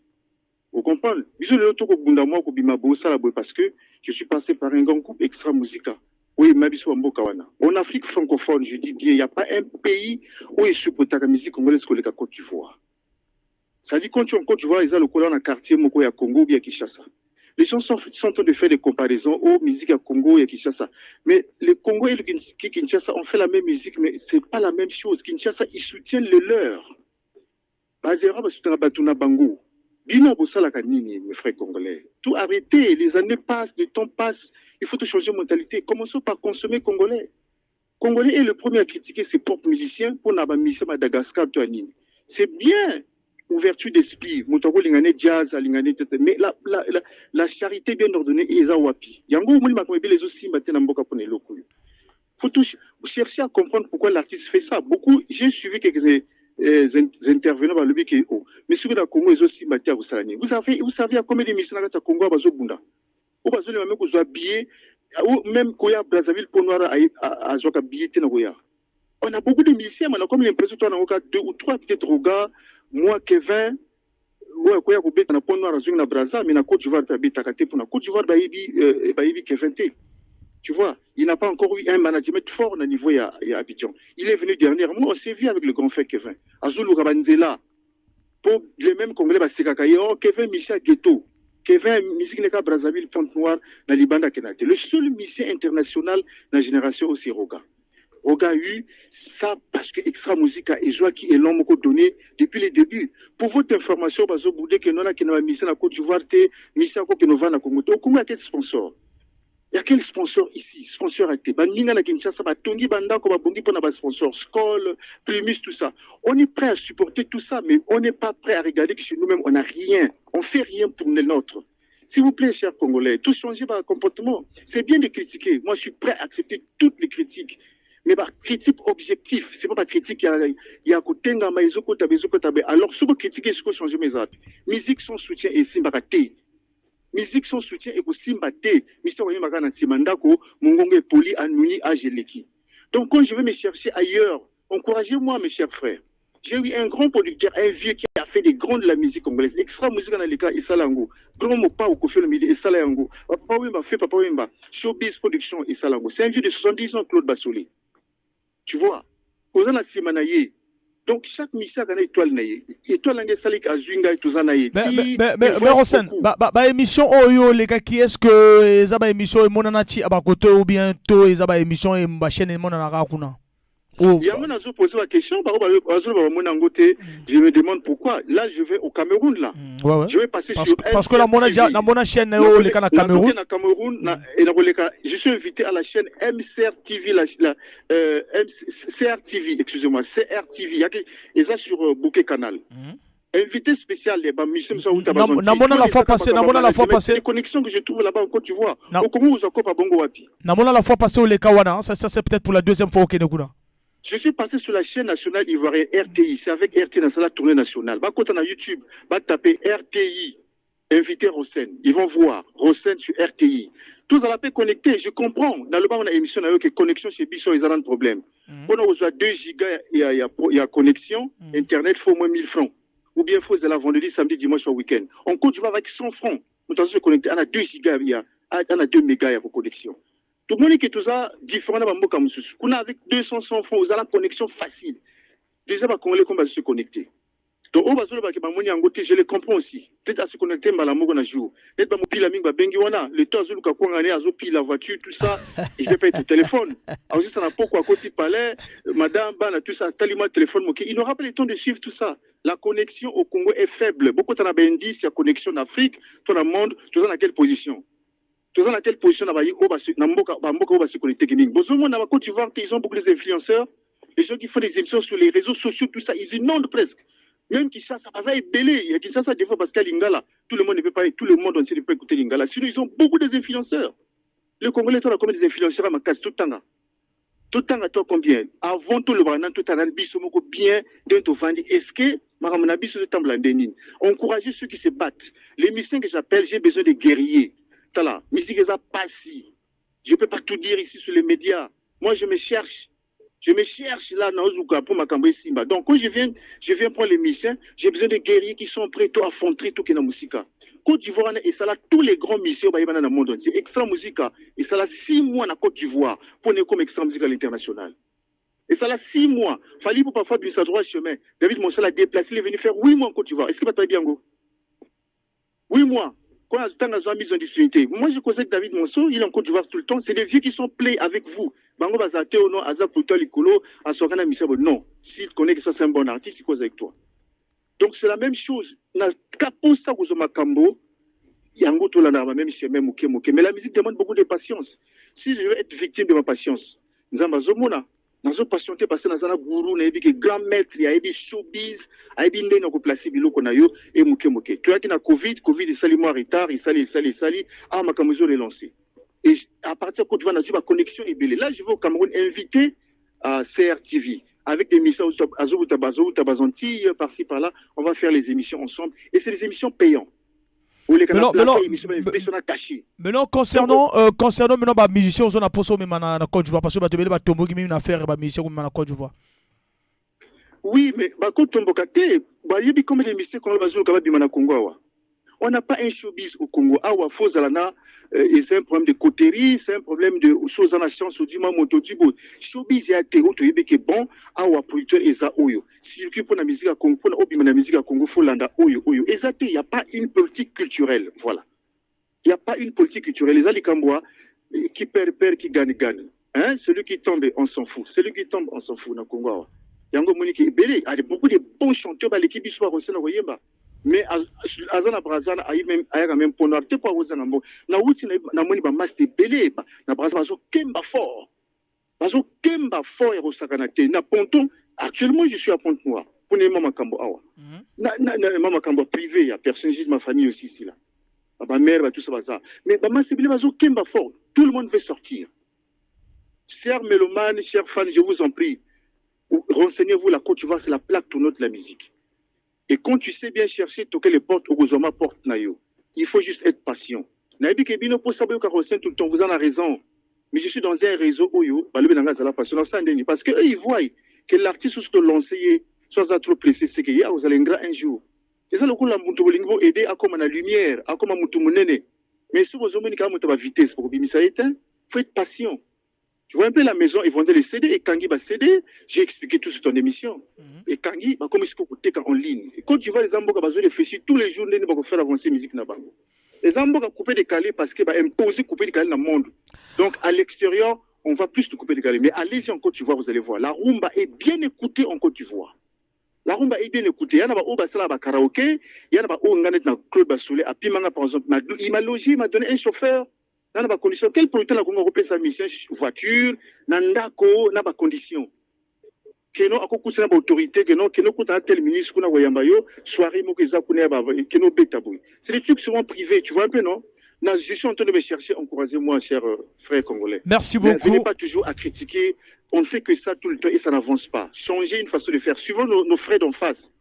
Ocomprendre? Biso lelo tokobunda mwa kobima boye, osala boye, parce que je suis passé par un grand groupe, Extra Musica, oyo emema biso bamboka wana. En Afrique francophone, je dis bien, il y a pas un pays oyo esupportaka musique congolaise koleka Côte d'Ivoire. C'est-à-dire, quand tu es en Côte d'Ivoire, eza lokola na quartier moko ya Congo ou bien Kinshasa. Les gens sont en train de faire des comparaisons aux musiques à Congo et à Kinshasa. Mais le Congo et le Kinshasa ont fait la même musique, mais c'est pas la même chose. Kinshasa, ils soutiennent le leur. Bazera basoutenaka bato na bango. Bino bosalaka nini, mes frères congolais? Tout arrêter, les années passent, le temps passe, il faut tout changer de mentalité. Commençons par consommer congolais. Congolais est le premier à critiquer ses propres musiciens pour na ba musicien Madagascar to nini. C'est bien, ouverture d'esprit, moto alingane jazz, alingane tete, mais la charité bien ordonnée eza wapi? Yango omoni makambo ebele ezosimba te na mboka mpona eloko oyo. Faut tout chercher à comprendre pourquoi l'artiste fait ça. Beaucoup, j'ai suivi quelques intervenants balobi ke oh, mais soki na Congo ezosimba te, akosala nini? Vous savez ya combien de musiciens na kati ya Congo bazobunda, oyo bazolema me kozwa billet, ou même koya Brazzaville mpo noir azwaka billet te na koya? On a beaucoup de musiciens, mais on a comme l'impression, toi, on a deux ou trois, peut-être Roga, moi, Kevin. Oyo akoya kobeta na Pointe Noire azongi na Brazza, mais na Cote d'Ivoire mpe abetaka te mpo na Cote d'Ivoire bayebi euh, bayebi Kevin te. Tu vois, il n'a pas encore eu un management fort na niveau ya, ya Abidjan. Il est venu dernièrement, on s'est vu avec le grand frère Kevin. Azoluka banzela po les mêmes Congolais basekaka ye, oh Kevin Michel ghetto. Kevin musique neka Brazzaville Pointe Noire na libanda akenda te. Le seul musicien international na génération oyo c'est Roga. Roga a eu ça parce que Extra Musica ezwaki élan moko donné depuis le début. Pour votre information, bazo bouder que nona kena ba musicien na Côte d'Ivoire te, musicien ko keno va na Congo te. Au Congo, il y a quel sponsor? Il y a quel sponsor ici? Sponsor te. Baninga na Kinshasa, batongi bandako, babongi pona ba sponsor. Skol, Primus, tout ça. On est prêt à supporter tout ça, mais on n'est pas prêt à regarder que chez nous-mêmes, on n'a rien. On fait rien pour les nôtres. S'il vous plaît, chers Congolais, tout changer par comportement. C'est bien de critiquer. Moi, je suis prêt à accepter toutes les critiques. Mais par critique objectif, c'est pas par critique, il y a kotenga, maizoko, tabezoko, tabe. Alors, si vous critiquez, ce que changer mes actes. Musique sans soutien esimbaka te. Musique sans soutien ekosimba te. Musique oyembaka na nsima ndako, mongongo epoli, anuni, âge eleki. Donc, quand je vais me chercher ailleurs, encouragez-moi, mes chers frères. J'ai eu un grand producteur, un vieux qui a fait des grands de la musique congolaise. Extra musique na leka esala yango. Grand Mopao Koffi Olomide esala yango. Papa Wemba fait Papa Wemba. Showbiz Production esala yango. C'est un vieux de 70 ans, Claude Bassolé. Tu vois? Oza na nsima na ye. Donc chaque musicien na étoile na ye. Étoile na ngai esalaki azwi ngai toza na ye. Mais Rosen, ba émission oyo olekaki, est ce que eza ba émission emonana ti bakote ou bien to eza ba émission e ba chaîne emonanaka kuna? Oh. Yango nazo poser la question, bazoloba bamoni yango te. Je me demande pourquoi. Là, je vais au Cameroun là. Ouais. Je vais passer Parce, sur parce que namona déjà namona chaîne na yo oleka na Cameroun. Na Cameroun na, et nakoleka, je suis invité à la chaîne MCR TV, la CRTV, excusez-moi, CRTV. Eza sur Bouquet Canal. Invité spécial, les musiciens sont où Namona la fois passée, namona la fois passée. Les connexions que je trouve là-bas en Côte d'Ivoire. Au Congo, vous encore pas bongo wapi. Namona la fois passée oleka wana, ça c'est peut-être pour la deuxième fois okende kuna. Je suis passé sur la chaîne nationale ivoirienne RTI. C'est avec RTI dans la tournée nationale. Bah, quand on a YouTube, bah, taper RTI, invité Rosen. Ils vont voir Rosen sur RTI. Tous à la paix connectés, je comprends. Dans le bas, on a émission, on a que connexion chez Bisso, ils ont un problème. Pour nous, on a 2 gigas, il y a connexion, Internet, il faut au moins 1000 francs. Ou bien, il faut aller vendredi, samedi, dimanche, au week-end. En Côte d'Ivoire, avec 100 francs, on doit se connecter. On a 2 gigas, il y a, on a 2 mégas, il y a connexion. Tout le monde qui est tout ça différent dans mboka mosusu. Kuna avec 200 100 francs, vous avez la connexion facile. Déjà, ba Congolais comme va se connecter. Donc, oyo bazoloba ke bamoni yango te, je les comprends aussi. Peut-être à se connecter mbala moko na jour. Peut-être ba mopila mingi babengi wana, le temps azoluka kwanga ne azopila voiture, tout ça, il peut pas être au téléphone. Aussi ça na poko akoti palais, madame bana tout ça, talima téléphone moke, il n'aura pas le temps de suivre tout ça. La connexion au Congo est faible. Beaucoup t'en a indice ya connexion en Afrique, tout le monde, tout ça dans quelle position? Toza na quelle position na bayi oyo na mboka, bamboka oyo base connecté mingi? Bozomona ba Côte d'Ivoire te, ils ont beaucoup les influenceurs, les gens qui font des émissions sur les réseaux sociaux, tout ça, ils inondent presque. Même Kinshasa, baza ebele ya Kinshasa des fois, parce qu'à Lingala, tout le monde ne peut pas, tout le monde entier ne peut pas écouter Lingala. Sinon, ils ont beaucoup des influenceurs. Les Congolais, toi, combien des influenceurs à makasi? Tout tanga totanga to combien? Avant tolobaka nani, totala nani biso moko bien ndenge tovandi. Est ce que makambo na biso totambola nde nini? Encourager ceux qui se battent. Les musiciens que j'appelle, j'ai besoin de guerriers. Tala, musique eza pasi, je peux pas tout dire ici sur les médias. Moi, je me cherche, je me cherche là, naozuka pour makambo esimba. Donc quand je viens prendre les musiciens, j'ai besoin de guerriers qui sont prêts to affronter tout na musika. Côte d'Ivoire wana esala tous les grands musiciens bayebana na monde entier. Extra Musica esala 6 mois na Côte d'Ivoire pour ne comme Extra Musica à l'international. Esala 6 mois. Fally pour parfois bimisa droit chemin, David Monsoh a déplacé, il est venu faire 8 mois en Côte d'Ivoire. Est-ce que bato bayebi yango? 8 mois quand ntango azwa mise en disponibilité. Moi, je conseille David Monsoh, il est en Côte d'Ivoire tout le temps. C'est des vieux qui sont play avec vous. Bango baza te ono aza pour toi likolo aswaka na misabo. Non, s'il connaît que ça, c'est un bon artiste, il cause avec toi. Donc c'est la même chose na kaposa kozwa makambo yango, tolandaka ba même chemin moke moke. Mais la musique demande beaucoup de patience. Si je veux être victime de ma patience, Nzambe azomona nazo patienter parce que naza na gourou, nayebi ke grand maître ayebi showbiz, ayebi ndenge na koplace biloko na yo e moke moke. Toyaki na Covid, Covid esali mwa retard, esali esali esali awa makambo ezo relancer. Et à partir ya Côte d'Ivoire, nazwi baconnexion ebele. Là, je vais au Cameroun, invité à CRTV avec des missions azowuta, bazowuta bazantilles par-ci par-là. On va faire les émissions ensemble et c'est des émissions payantes. Maintenant, concernant maintenant ba musicien ozo na poso mema na Côte d'Ivoire, parce que bato ebele batomboki mingi na affaire ba musicien komema na Côte d'Ivoire. Oui, mais bakotomboka te, bayebi combien de musiciens congolais bazoluka babima na Congo awa. On n'a pas un showbiz au Congo. Awa faut ozala na et c'est un problème de coterie, c'est un problème de so oza na chance odima moto odi boye. Showbiz ya te oyo toyebi ke bon awa producteur eza oyo. Circuit mpona musique ya Congo, mpona obima na musique ya Congo faut landa oyo oyo. Eza te, y a pas une politique culturelle, voilà. Il n'y a pas une politique culturelle. Eza likambo ya qui perd perd, qui gagne gagne. Hein? Celui qui tombe, on s'en fout. Celui qui tombe, on s'en fout na Congo awa. Yango omoni ke ebele, il y a beaucoup de bons chanteurs baleki biso bakosala koyemba. Mais aza na Brazza ayi même ayaka même mpono te po akozanga mbongo. Nauti namoni ba master ebele na Brazza bazokemba fort. Bazokemba fort ya kosakana te. Na Ponton, actuellement je suis à Pointe-Noire. Mpona yema makambo awa. Na makambo privé ya personne, juste ma famille aussi ici là. Ba mère ba tout ça baza. Mais ba master ebele bazokemba fort. Tout le monde veut sortir. Chers mélomanes, chers fans, je vous en prie, renseignez-vous, la Côte d'Ivoire, c'est la plaque tournante de la musique. Et quand tu sais bien chercher, toquer les portes, okozoma porte na yo. Il faut juste être patient. Nayebi ke bino posa boyoka Rosen tout le temps, vous en avez raison. Mais je suis dans un réseau oyo, balobi na nga zala patient dans ça ndeni parce que eux ils voient que l'artiste soit lancé, soit trop pressé, c'est que ya vous allez ingrat un jour. Eza lokola mutu bolingi bo aider akoma na lumière, akoma mutu munene. Mais soki ozomoni kaka moto ba vitesse pour bimisa ye te, faut être patient. Tu vois un peu la maison, ils vendaient les CD, et Kangi ba CD, j'ai expliqué tout sur ton émission. Et Kangi, bah, comme est-ce que en ligne. Et quand tu vois les Amboka, bah, réfléchir tous les jours, ndenge ba faire avancer musique na bango. Les Amboka couper décalé parce que, bah, imposer couper décalé dans le monde. Donc, à l'extérieur, on va plus te couper décalé. Mais allez-y en Côte d'Ivoire, vous allez voir. La rumba est bien écoutée en Côte d'Ivoire. La rumba est bien écoutée. Il y en a ba basala ba karaoké, il y en a ba o nganet na Claude Bassoulé, à Pimanga par exemple, il m'a logé, il m'a donné un chauffeur. Na ba condition, quel producteur na Congo akopesa mission voiture, na ndako, na ba condition. Keno akokuta na ba autorité, keno keno kuta na tel ministre kuna koyamba yo, soirée moko eza kuna ya ba keno beta boye. C'est des trucs souvent privés, tu vois un peu non? Na, je suis en train de me chercher, encouragez-moi, cher frère congolais. Merci Mais beaucoup. venez pas toujours à critiquer, on ne fait que ça tout le temps et ça n'avance pas. Changer une façon de faire, suivant nos frères d'en face,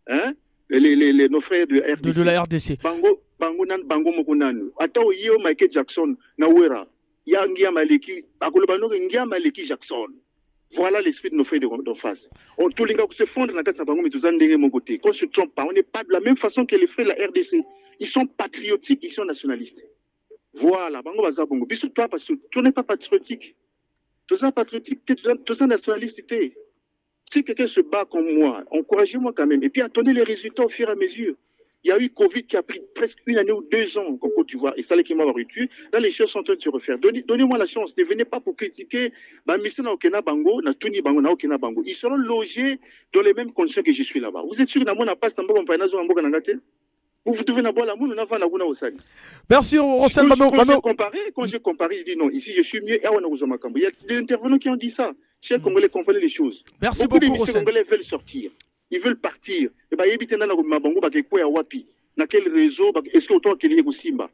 hein? Nos frères de RDC. De la RDC. Bango, bango nan, bango moko nanu. Ata oye Michael Jackson na Wera, ya Ngiama Leki, akoloba no Ngiama Leki Jackson. Voilà l'esprit de nos frères d'en face. On tolinga se fondre na kati na bango mais toza ndenge moko te. Qu'on se trompe pas, on n'est pas de la même façon que les frères de la RDC. Ils sont patriotiques, ils sont nationalistes. Voilà, bango baza bongo. Biso toi parce que tu n'es pas patriotique. Toza patriotique, toza nationaliste te. Si quelqu'un se bat comme moi, encouragez-moi quand même. Et puis attendez les résultats au fur et à mesure. Il y a eu Covid qui a pris presque une année ou 2 ans en Côte d'Ivoire. Et ça, qui m'a rupture. Là, les choses sont en train de se refaire. Donnez-moi la chance. Ne venez pas pour critiquer. Ba mission na okena bango, na tuni bango, na okena bango. Ils seront logés dans les mêmes conditions que je suis là-bas. Vous êtes sûr que na mona passe na mboka mpana zo mboka na ngate? Vous, vous devez n'avoir la moune, na kuna osali. Merci, Rossel. Quand j'ai comparé, je dis non, ici je suis mieux. Il y a des intervenants qui ont dit ça. Chers Congolais, comprenez les choses. Merci beaucoup. Beaucoup, De Rossel. Congolais veulent sortir. Ils veulent partir. Et ben, évitez na bango ba ke wapi. Na quel réseau, est-ce que autant qu'il y ait Simba?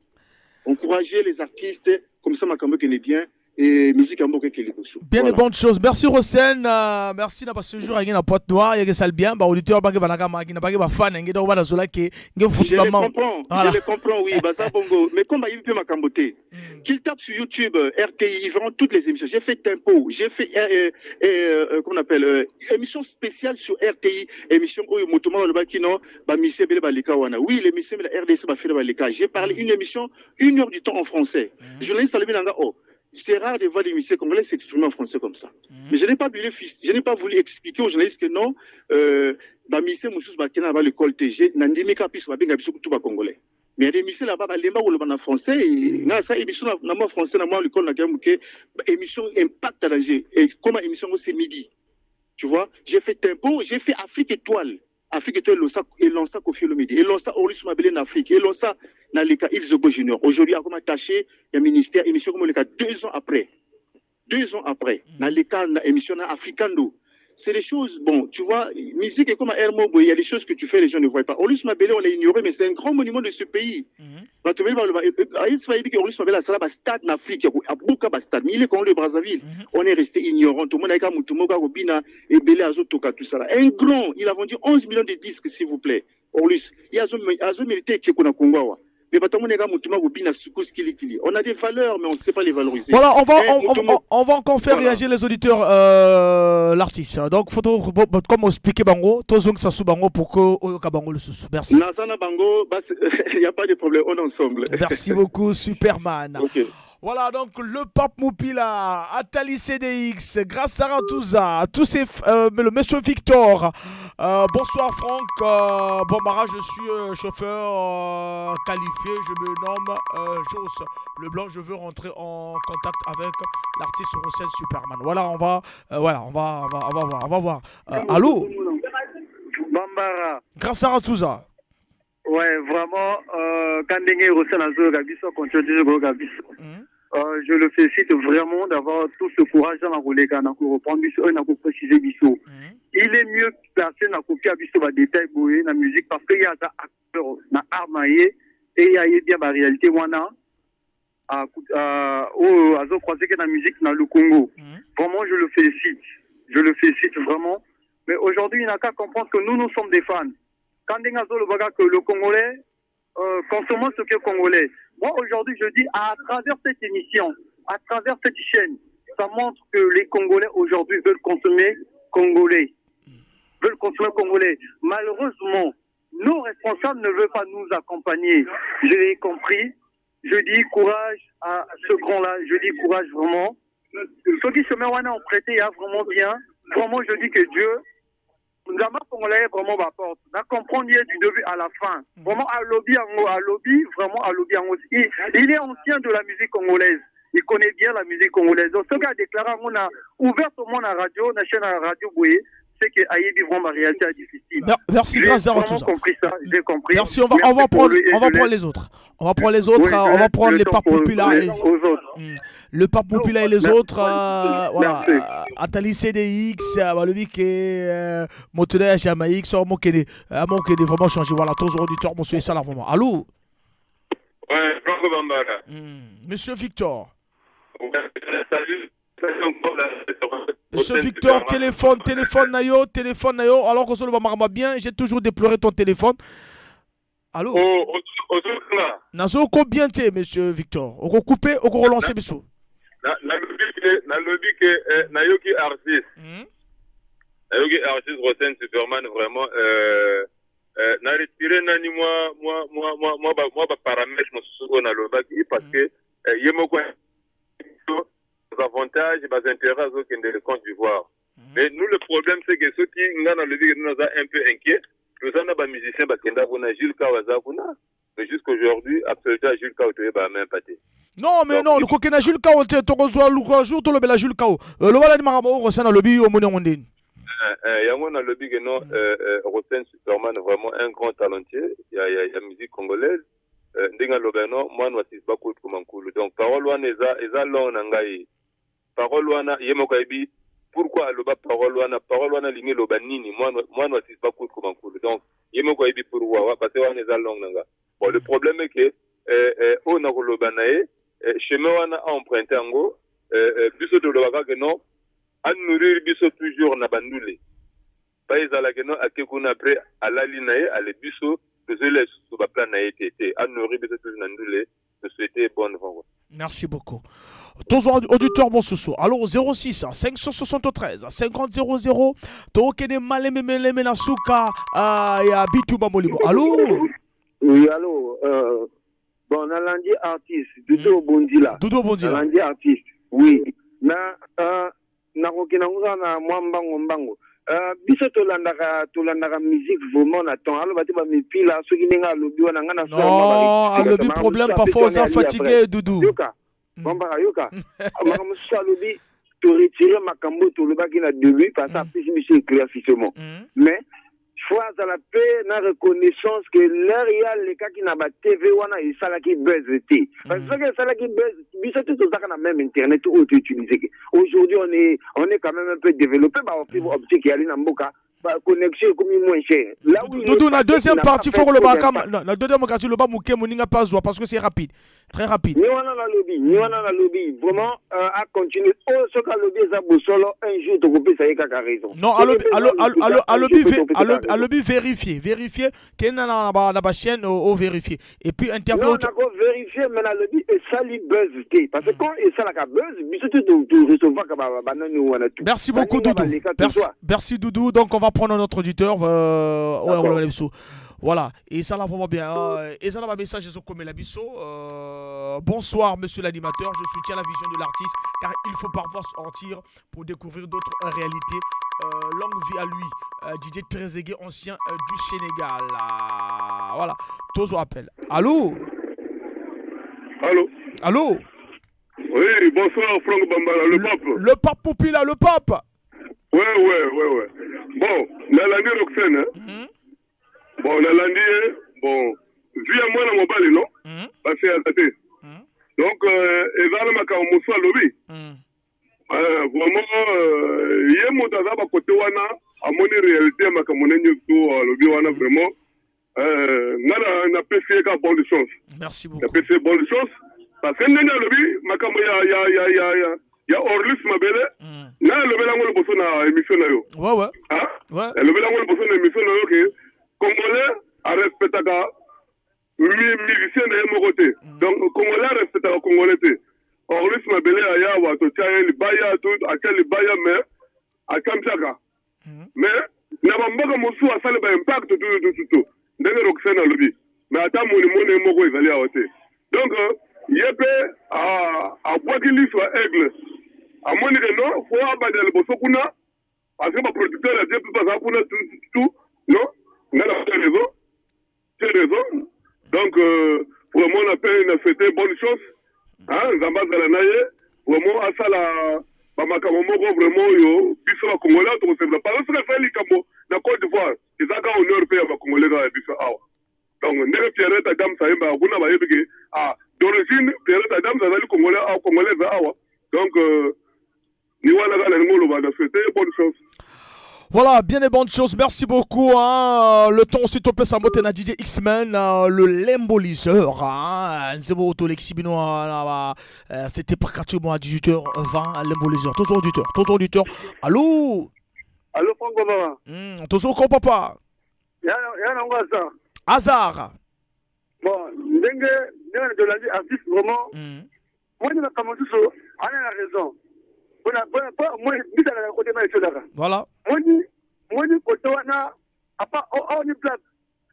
Encouragez les artistes, comme ça, makambo est bien. Et musique en mboka liboso. Bien Voilà. de bonnes choses. Merci Rosen, merci na parce jour na Pointe Noire, il y a ça bien, ba auditeur ba ba ma ba ba fan ngi do ba zola ke ngi Je foot les ba ma. comprends, Voilà. je les comprends, oui, Baza Bongo. Mais comme il peut makambo te, qu'il tape sur YouTube, RTI, ils verront toutes les émissions. J'ai fait Tempo, j'ai fait, comment on appelle, émission spéciale sur RTI, émission oyo motoma balobaki non, ba mission ebele baleka wana. Oui, l'émission de la RDC ba fait baleka. J'ai parlé une émission, une heure du temps en français. Journaliste alobi na nga, oh, c'est rare de voir les musiciens congolais s'exprimer en français comme ça. Mais je n'ai pas voulu expliquer aux journalistes que non, ba musicien mosusu bakenda na l'école TG, na ndimi ka biso babenga biso kutu ba congolais. Mais il y a des musiciens là-bas, balemba koloba na français, et nga ça émission na moi français na moi l'école na moke, ba émission impact à danger. Et comment émission c'est midi. Tu vois, j'ai fait Tempo, j'ai fait Afrique Étoile. Afrique Étoile et lança Koffi Olomide, et lança Aurlus Mabele en Afrique, et lança Naleka Yves Zogo Junior. Aujourd'hui, a comme attaché, il y a ministère, émission comme le cas 2 ans après. 2 ans après, Naleka, na émission na Africando. C'est des choses, bon, tu vois, musique est comme un Hermo, il y a des choses que tu fais, les gens ne voient pas. Aurlus Mabele, on l'a ignoré, mais c'est un grand monument de ce pays. Bato bele baloba, ayebisi bayebi ke Aurlus Mabele asala ba stade na Afrique, abuka ba stade, mais il est congolais de Brazzaville. On est resté ignorant. Tout le monde a mutu moko akobina ebele azotoka tout ça là. Un grand, il a vendu 11 millions de disques, s'il vous plaît. Aurlus, il azo mérité ekeko na Congo awa. Mais bato amonaka motu moko kobina soukous kilikili. On a des valeurs, mais on ne sait pas les valoriser. Voilà, on va, Eh, motu on va encore faire Voilà. réagir les auditeurs, l'artiste. Donc, faut comme expliquer bango, tozong sasu bango pour que oyoka bango le sous. Merci. Naza na bango, il n'y a pas de problème, on est ensemble. Merci beaucoup, Superman. Ok. Voilà, donc le Pape Moupila, Atali CDX, Grâce Sarantouza, tous ces, le monsieur Victor. Bonsoir Franck, bon Mara, je suis chauffeur qualifié, je me nomme Jos Leblanc, je veux rentrer en contact avec l'artiste Rosen Superman. Voilà, on va voilà, on va, on va, on va voir, on va voir. Allô? Bambara. Grâce Sarantouza. Ouais, vraiment, quand Ndenge Rosen azoyoka biso, continue toujours koyoka biso. Je le félicite vraiment d'avoir tout ce courage dans la relève, dans le reprendre biso, dans le préciser biso. Il est mieux placé dans le copier biso ba détail boye na musique parce qu'il y a ça acteur na art na ye et il y a bien ba réalité wana à, à, oh, azo croiser que na musique na le Congo. Vraiment, je le félicite. Je le félicite vraiment. Mais aujourd'hui, il n'a qu'à comprendre que nous, nous sommes des fans. Quand Ndenge azoloba que le Congolais consomme ce qui est congolais. Moi, aujourd'hui, je dis, à travers cette émission, à travers cette chaîne, ça montre que les Congolais, aujourd'hui, veulent consommer congolais. Veulent consommer congolais. Malheureusement, nos responsables ne veulent pas nous accompagner. Je l'ai compris. Je dis courage à ce grand-là. Je dis courage vraiment. Ceux qui se mettent en prêté, il y a vraiment bien. Vraiment, je dis que Dieu, nous avons congolais vraiment ma porte. On a compris du début à la fin. Vraiment, à lobby, à lobby, vraiment à lobby. Il est ancien de la musique congolaise. Il connaît bien la musique congolaise. Donc, ce qu'a déclaré, on a ouvertement la radio, la chaîne à la radio Boué, c'est que Aïe vraiment ma réalité est difficile. Merci, J'ai grâce à vraiment tout ça. compris ça, j'ai compris. Merci, Merci on va pour prendre, lui et on va je prendre laisse les autres. On va prendre les autres, Oui, hein, je on va laisse prendre le les temps Papes pour Populaires les et aux autres. Le Pape Populaire et les Merci. autres, voilà. Merci. Atali CDX, Balobi qui est Montréal, Jamaïque, sort Mokele, Mokele, vraiment changé. Voilà, tous les auditeurs, monsieur, ça là, vraiment. Allô? Ouais, Franco Bambara. Monsieur Victor. Ouais, salut. Salut encore, là. Monsieur Victor, téléphone, téléphone, Nayo, téléphone, Nayo. Alors qu'on se le marre bien, j'ai toujours déploré ton téléphone. Allô? Oh, oh, oh, oh, là. Nazo combien t'es, monsieur Victor? On va couper, on va relancer, monsieur. Na, na lobi ke, na lobi ke, eh, nayoki artiste. Nayoki artiste Rosen Superman, vraiment, na retiré nani moi, moi, moi, moi, moi, ba, moi, ba paramètre, mosusu oyo nalobaki, parce que, ye moko, avantages, bas intérêts azokende le Côte d'Ivoire. Mais nous, le problème, c'est que ceux qui, nga na lobi ke nous, nous un peu inquiets, nous en avons musiciens, bakenda kuna, Jules Kao aza kuna. Mais jusqu'aujourd'hui, absolument, Jules Kao, tu es pas même pâté. Non, mais non, le coquin Jules Kao, tu es reçois le jour, tu le bel Jules Kao. Le voilà, il m'a ramené au lobby, au Moné Ondine. Yango na lobi que non, Rosen Superman, vraiment un grand talentier. Il y a, il y a, il y a musique congolaise. Ndinga lobi non, moi, nous assistons pas comme un cool. Donc, parole wana, eza, eza long na ngai. Parole wana, ye moko ayebi, pourquoi aloba parole wana, parole wana lingi loba nini, moi, moi, nous assistons pas comme un cool. Donc, ye moko ayebi pourquoi, wa, parce que wana eza long na nga. Bon, le problème est que oyo na koloba na ye, chemin wana a emprunté yango, biso tolobaka que non, a nourrir biso toujours na bandule. Ba ezalaka non, ake kuna après, alali na ye, ale biso, tozoli lisusu ba plan na ye te, te, a nourrir biso toujours na ndule, te souhaiter bonne vent, quoi. Merci beaucoup. Tous auditeurs, bon soso. Alors, 06 573 50 00. Tokene maleme meleme na suka, ya Bitumba Molimo. Allô? Oui, allô. Bon, nalandi artiste, Doudou Obondila. Doudou Obondila. Nalandi artiste, oui. Na nakoki nango kaka na mwa mbango mbango. Biso tolandaka musique vraiment na temps. Aloba te ba mipila, soki ndenge alobi wana, nga na Non, soir, mwa ba alobi explication. problème, Makambo parfois, mosusu oza apesi wana fatigué, après. Doudou. Yoka. Bambara, yoka. Makambo mosusu alobi, to retirer makambo tolobaki na début, parce que apesi biso éclaircissement. Mais, faut azala pe na reconnaissance que l'heure ya lekaki na ba TV wana esalaki buzz te. Parce que soki esalaki buzz, biso te tozalaka na même internet oyo to utiliser ke. Aujourd'hui, on est quand même un peu développé, ba fibre optique eyali na mboka, ba connexion ekomi moins cher. Là où il Doudou, est la passé, deuxième il n'a pas partie, fait faut que le trop baka, d'impact. non, la deuxième partie, le bas mouké, moninga pas joie, parce que c'est rapide. Très rapide. Ni wana nalobi, ni wana nalobi, vraiment a continuer. Oyo soki alobi eza bosolo, un jour tokopesa ye kaka raison. Non, alobi alo alobi alobi vérifier, vérifier kenda na ba na ba chaîne au vérifier. Et puis interview. Non, nako vérifier mais nalobi esali buzz te parce que quand esalaka buzz biso te to recevaka ba ba nani wana tout. Merci beaucoup Doudou. Merci, merci Doudou. Donc on va prendre notre auditeur ouais, on va Voilà, et ça là vraiment bien. Hein. Et ça là, message ezokomela biso. Bonsoir, monsieur l'animateur. Je soutiens la vision de l'artiste car il faut parfois sortir pour découvrir d'autres réalités. Longue vie à lui, DJ Trezeguet, ancien du Sénégal. Ah, voilà, Tozo appelle. Allô? Allô? Allô? Oui, bonsoir Franck Bambala, le pape. Le pape Poupila, le pape. Ouais. Bon, nalandi Roxane, hein? Bon, nalandi ye, bon, vu ya mwana mobali, non? Parce que aza te. Donc, eza na makambo mosusu alobi. Vraiment, ye moto aza bakote wana, amoni réalité ya makambo na nyonso alobi wana vraiment. Nga napesi ye kaka bonne chance. Merci beaucoup. Napesi ye bonne chance parce que ndenge alobi makambo ya Orlus Mabele, ngai alobeli yango liboso na émission na yo. Alobeli yango liboso na émission na yo ke Congolais arespectaka musicien na ye moko te. Donc Congolais arespectaka Congolais te. Orlus Mabele aya awa, totia ye libaya, atia libaya mais akambiaka. Mais na bamboka mosusu asali ba impact tutututu ndenge Roxane alobi, mais ata monimoni ye moko ezali awa te. Donc ye mpe abwaki liso ya aigle, amoni ke non, fo abandela liboso kuna parce que baproducteur ya bien mpe baza kuna tututu. Non, nga na raison, c'est raison. Donc vraiment na mpe na souhaité bonne chance, hein. Nzambe azala na ye vraiment, asala bamakambo moko vraiment oyo biso Bacongolais tokosepela, parce que soki asali likambo na Côte d'Ivoire, eza kaka honneur mpe ya Bacongolais kaka ya biso awa. Donc ndenge Pierrette Adams ayembaka kuna, bayebi ke ah, d'origine Pierrette Adams azali Congolais awa, Congolaise awa. Donc ni wana kaka nalingi oloba, na souhaité bonne chance. Voilà, bien et bonnes choses. Merci beaucoup. Hein. Le temps, s'il te plaît, ça na DJ X-Men, le lemboliseur. Hein. Nzebo Tolexi bino, c'était pratiquement à 18h20, lemboliseur. Toujours auditeur, toujours auditeur. Allô? Allô, Franck Baba. Toujours comme papa. Ya nango hasard. Hasard. Bon, ndenge ndenge tolandi artiste vraiment. Moi makambo mosusu ana na raison. Mpona bisaka na kote ma esodaka. Moni moni kote wana apa oni place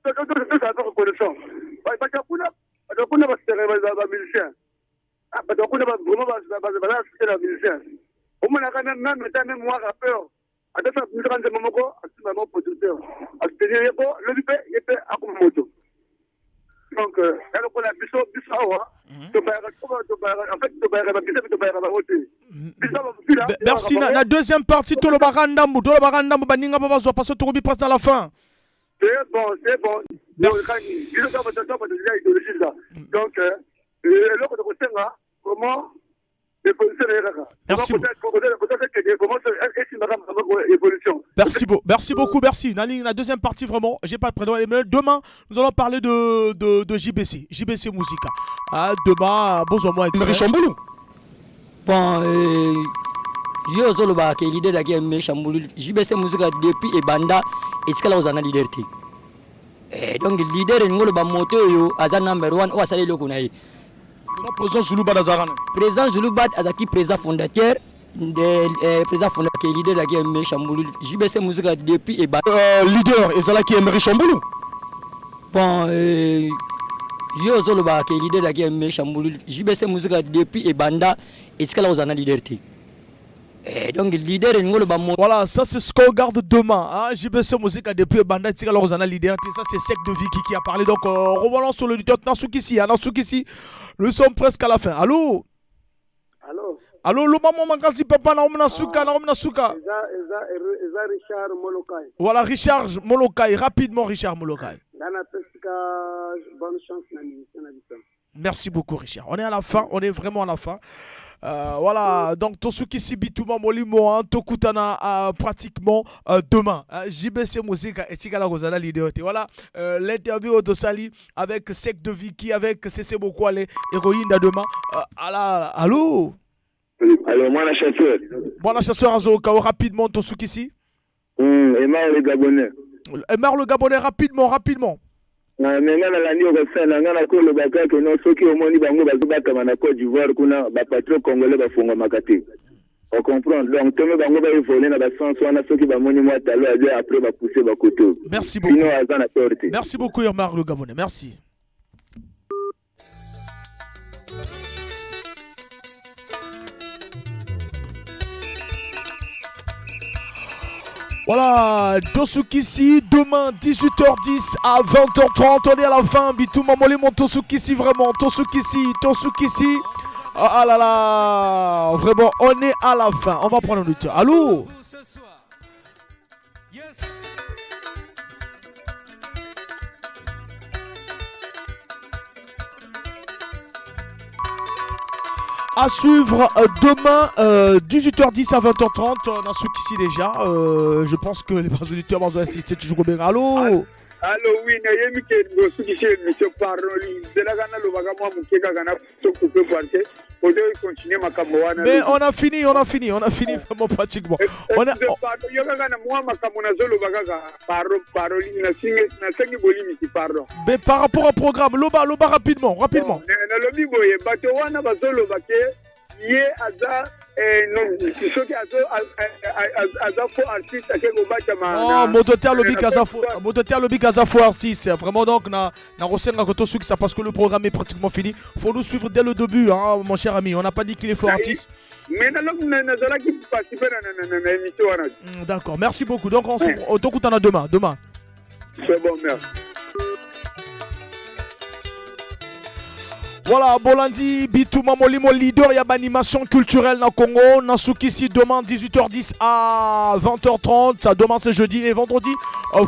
tozala mpe reconnaissant. Bato kuna, bato kuna bamusicien, bato kuna vraiment baza soutien na musicien. Omonaka même ata même moi rappeur, ata sa misaka nzembo moko, asimba mo producteur asoutenir ye po lobi mpe ye mpe akoma moto. Donc ya lokola biso biso awa tobayaka, en fait tobayaka babisa mpe tobayaka bango te, biso bamopila. Merci. Na deuxième partie, tolobaka ndambu, tolobaka ndambu, baninga mpo bazwa parce que tokomi presque à la fin. C'est bon, c'est bon. Biso bato eza idéologie ça. Donc eloko tokosenga vraiment évolution na ye kaka. Merci. Esimbaka makambo évolution. Merci, merci beaucoup, merci. Nali, la deuxième partie, vraiment, j'ai pas de prénom. Mais demain, nous allons parler de JBC, JBC Musica. Ah, demain, bonjour moi. Emery Chambulu. Bon, yo ozoloba ke leader yaki Emery Chambulu. JBC Musica depuis ebanda etikala kozala na leader te. Donc leader elingi oloba moto oyo aza number one, oyo asali eloko na ye. Président Zulubat azalaka na Président Zulubat azalaki président fondateur de président fondateur. Leader yaki Emery Chambulu. JBC Musica depuis ebanda. Leader ezalaki Emery Chambulu. Bon, yo ozoloba ke leader yaki Emery Chambulu. JBC Musica depuis ebanda etikala kozala na leader te. Donc leader elingi oloba mo Voilà, ça c'est ce qu'on garde demain. Hein? JBC Musica depuis ebanda etikala kozala leader. Ça c'est Sec de Vicky qui a parlé. Donc revenons sur l'auditeur Nasukisi. Hein, Nasukisi, nous sommes presque à la fin. Allô? Allô? Allô, le maman Makasi papa na omna suka na omna suka. Eza eza eza Richard Molokai. Voilà Richard Molokai, rapidement Richard Molokai. Nga napesika bonne chance na musicien na biso. Merci beaucoup Richard. On est à la fin, on est vraiment à la fin. Voilà, donc tosukisi bitumba molimo, hein, tokutana pratiquement demain. Hein, JBC Musica etikala kozala leader te. Voilà, l'interview oyo tosali avec Sec de Vicky, avec CC Bokwale ekoyinda demain. Ala, allô? Alors, mwana chasseur. Mwana chasseur azoka rapidement, tosukisi. Emar le Gabonais. Emar le Gabonais, rapidement, rapidement. Mais nga nalandi okosala nga nakoloba kaka no soki omoni bango bazobatama na Côte d'Ivoire kuna, bapatron congolais bafungwamaka te, ocomprendre? Donc tome bango baévolue na basens wana, soki bamoni mwa talo aza, après bapousse bakoto. Merci beaucoup. Bino aza na tort te. Merci beaucoup, Emar le Gabonais, merci. Voilà, Tosukisi, demain 18h10 à 20h30. On est à la fin. Bitumba Molimo Tosukisi, vraiment. Tosukisi, Tosukisi. Ah, ah là là, vraiment, on est à la fin. On va prendre un auditeur. Allô? Yes. À suivre demain, 18h10 à 20h30. On a ici déjà. Je pense que les auditeurs vont assister toujours au bien. Allô? Allo, oui, nayebi ke bosukisi émission. Pardon, zelaka nalobaka mwa moke kaka na tocouper parce que ozo continue makambo wana. Mais on a fini, on a fini, on a fini vraiment pratiquement. On a, Pardon, yo kaka na mwa makambo nazoloba kaka. Pardon, pardon, nasengi bolimisi, pardon. Mais par rapport au programme, Loba, Loba, rapidement, rapidement. Nalobi boye, bato wana bazoloba ke ye aza soki aza faux artiste ake kobatama. Non, moto te alobi kaza faux, moto te alobi kaza faux artiste. Vraiment, donc na kosenga ko tosukisa parce que le programme est pratiquement fini. Faut nous suivre dès le début, hein, mon cher ami. On n'a pas dit qu'il est faux artiste. Mais nazalaki participe na émission wana. D'accord, merci beaucoup. Donc on se tokutana demain, demain. C'est bon, merci. Voilà, Bolandi, Bitumba Molimo, leader, il y a animation culturelle dans le Congo. Nasukisi demain 18h10 à 20h30. Ça, demain c'est jeudi et vendredi,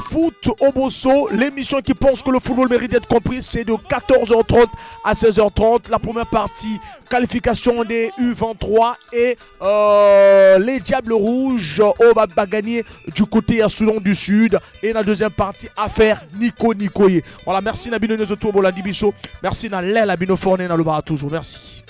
Foot Oboso, l'émission qui pense que le football mérite d'être compris, c'est de 14h30 à 16h30. La première partie, qualification des U23 et les Diables Rouges, on va gagner du côté à Soudan du Sud. Et la deuxième partie, affaire Nico Nicoye. Voilà, merci na bino nyonso Bolandi biso. Merci na Lela Bino Forné na Loba toujours. Merci.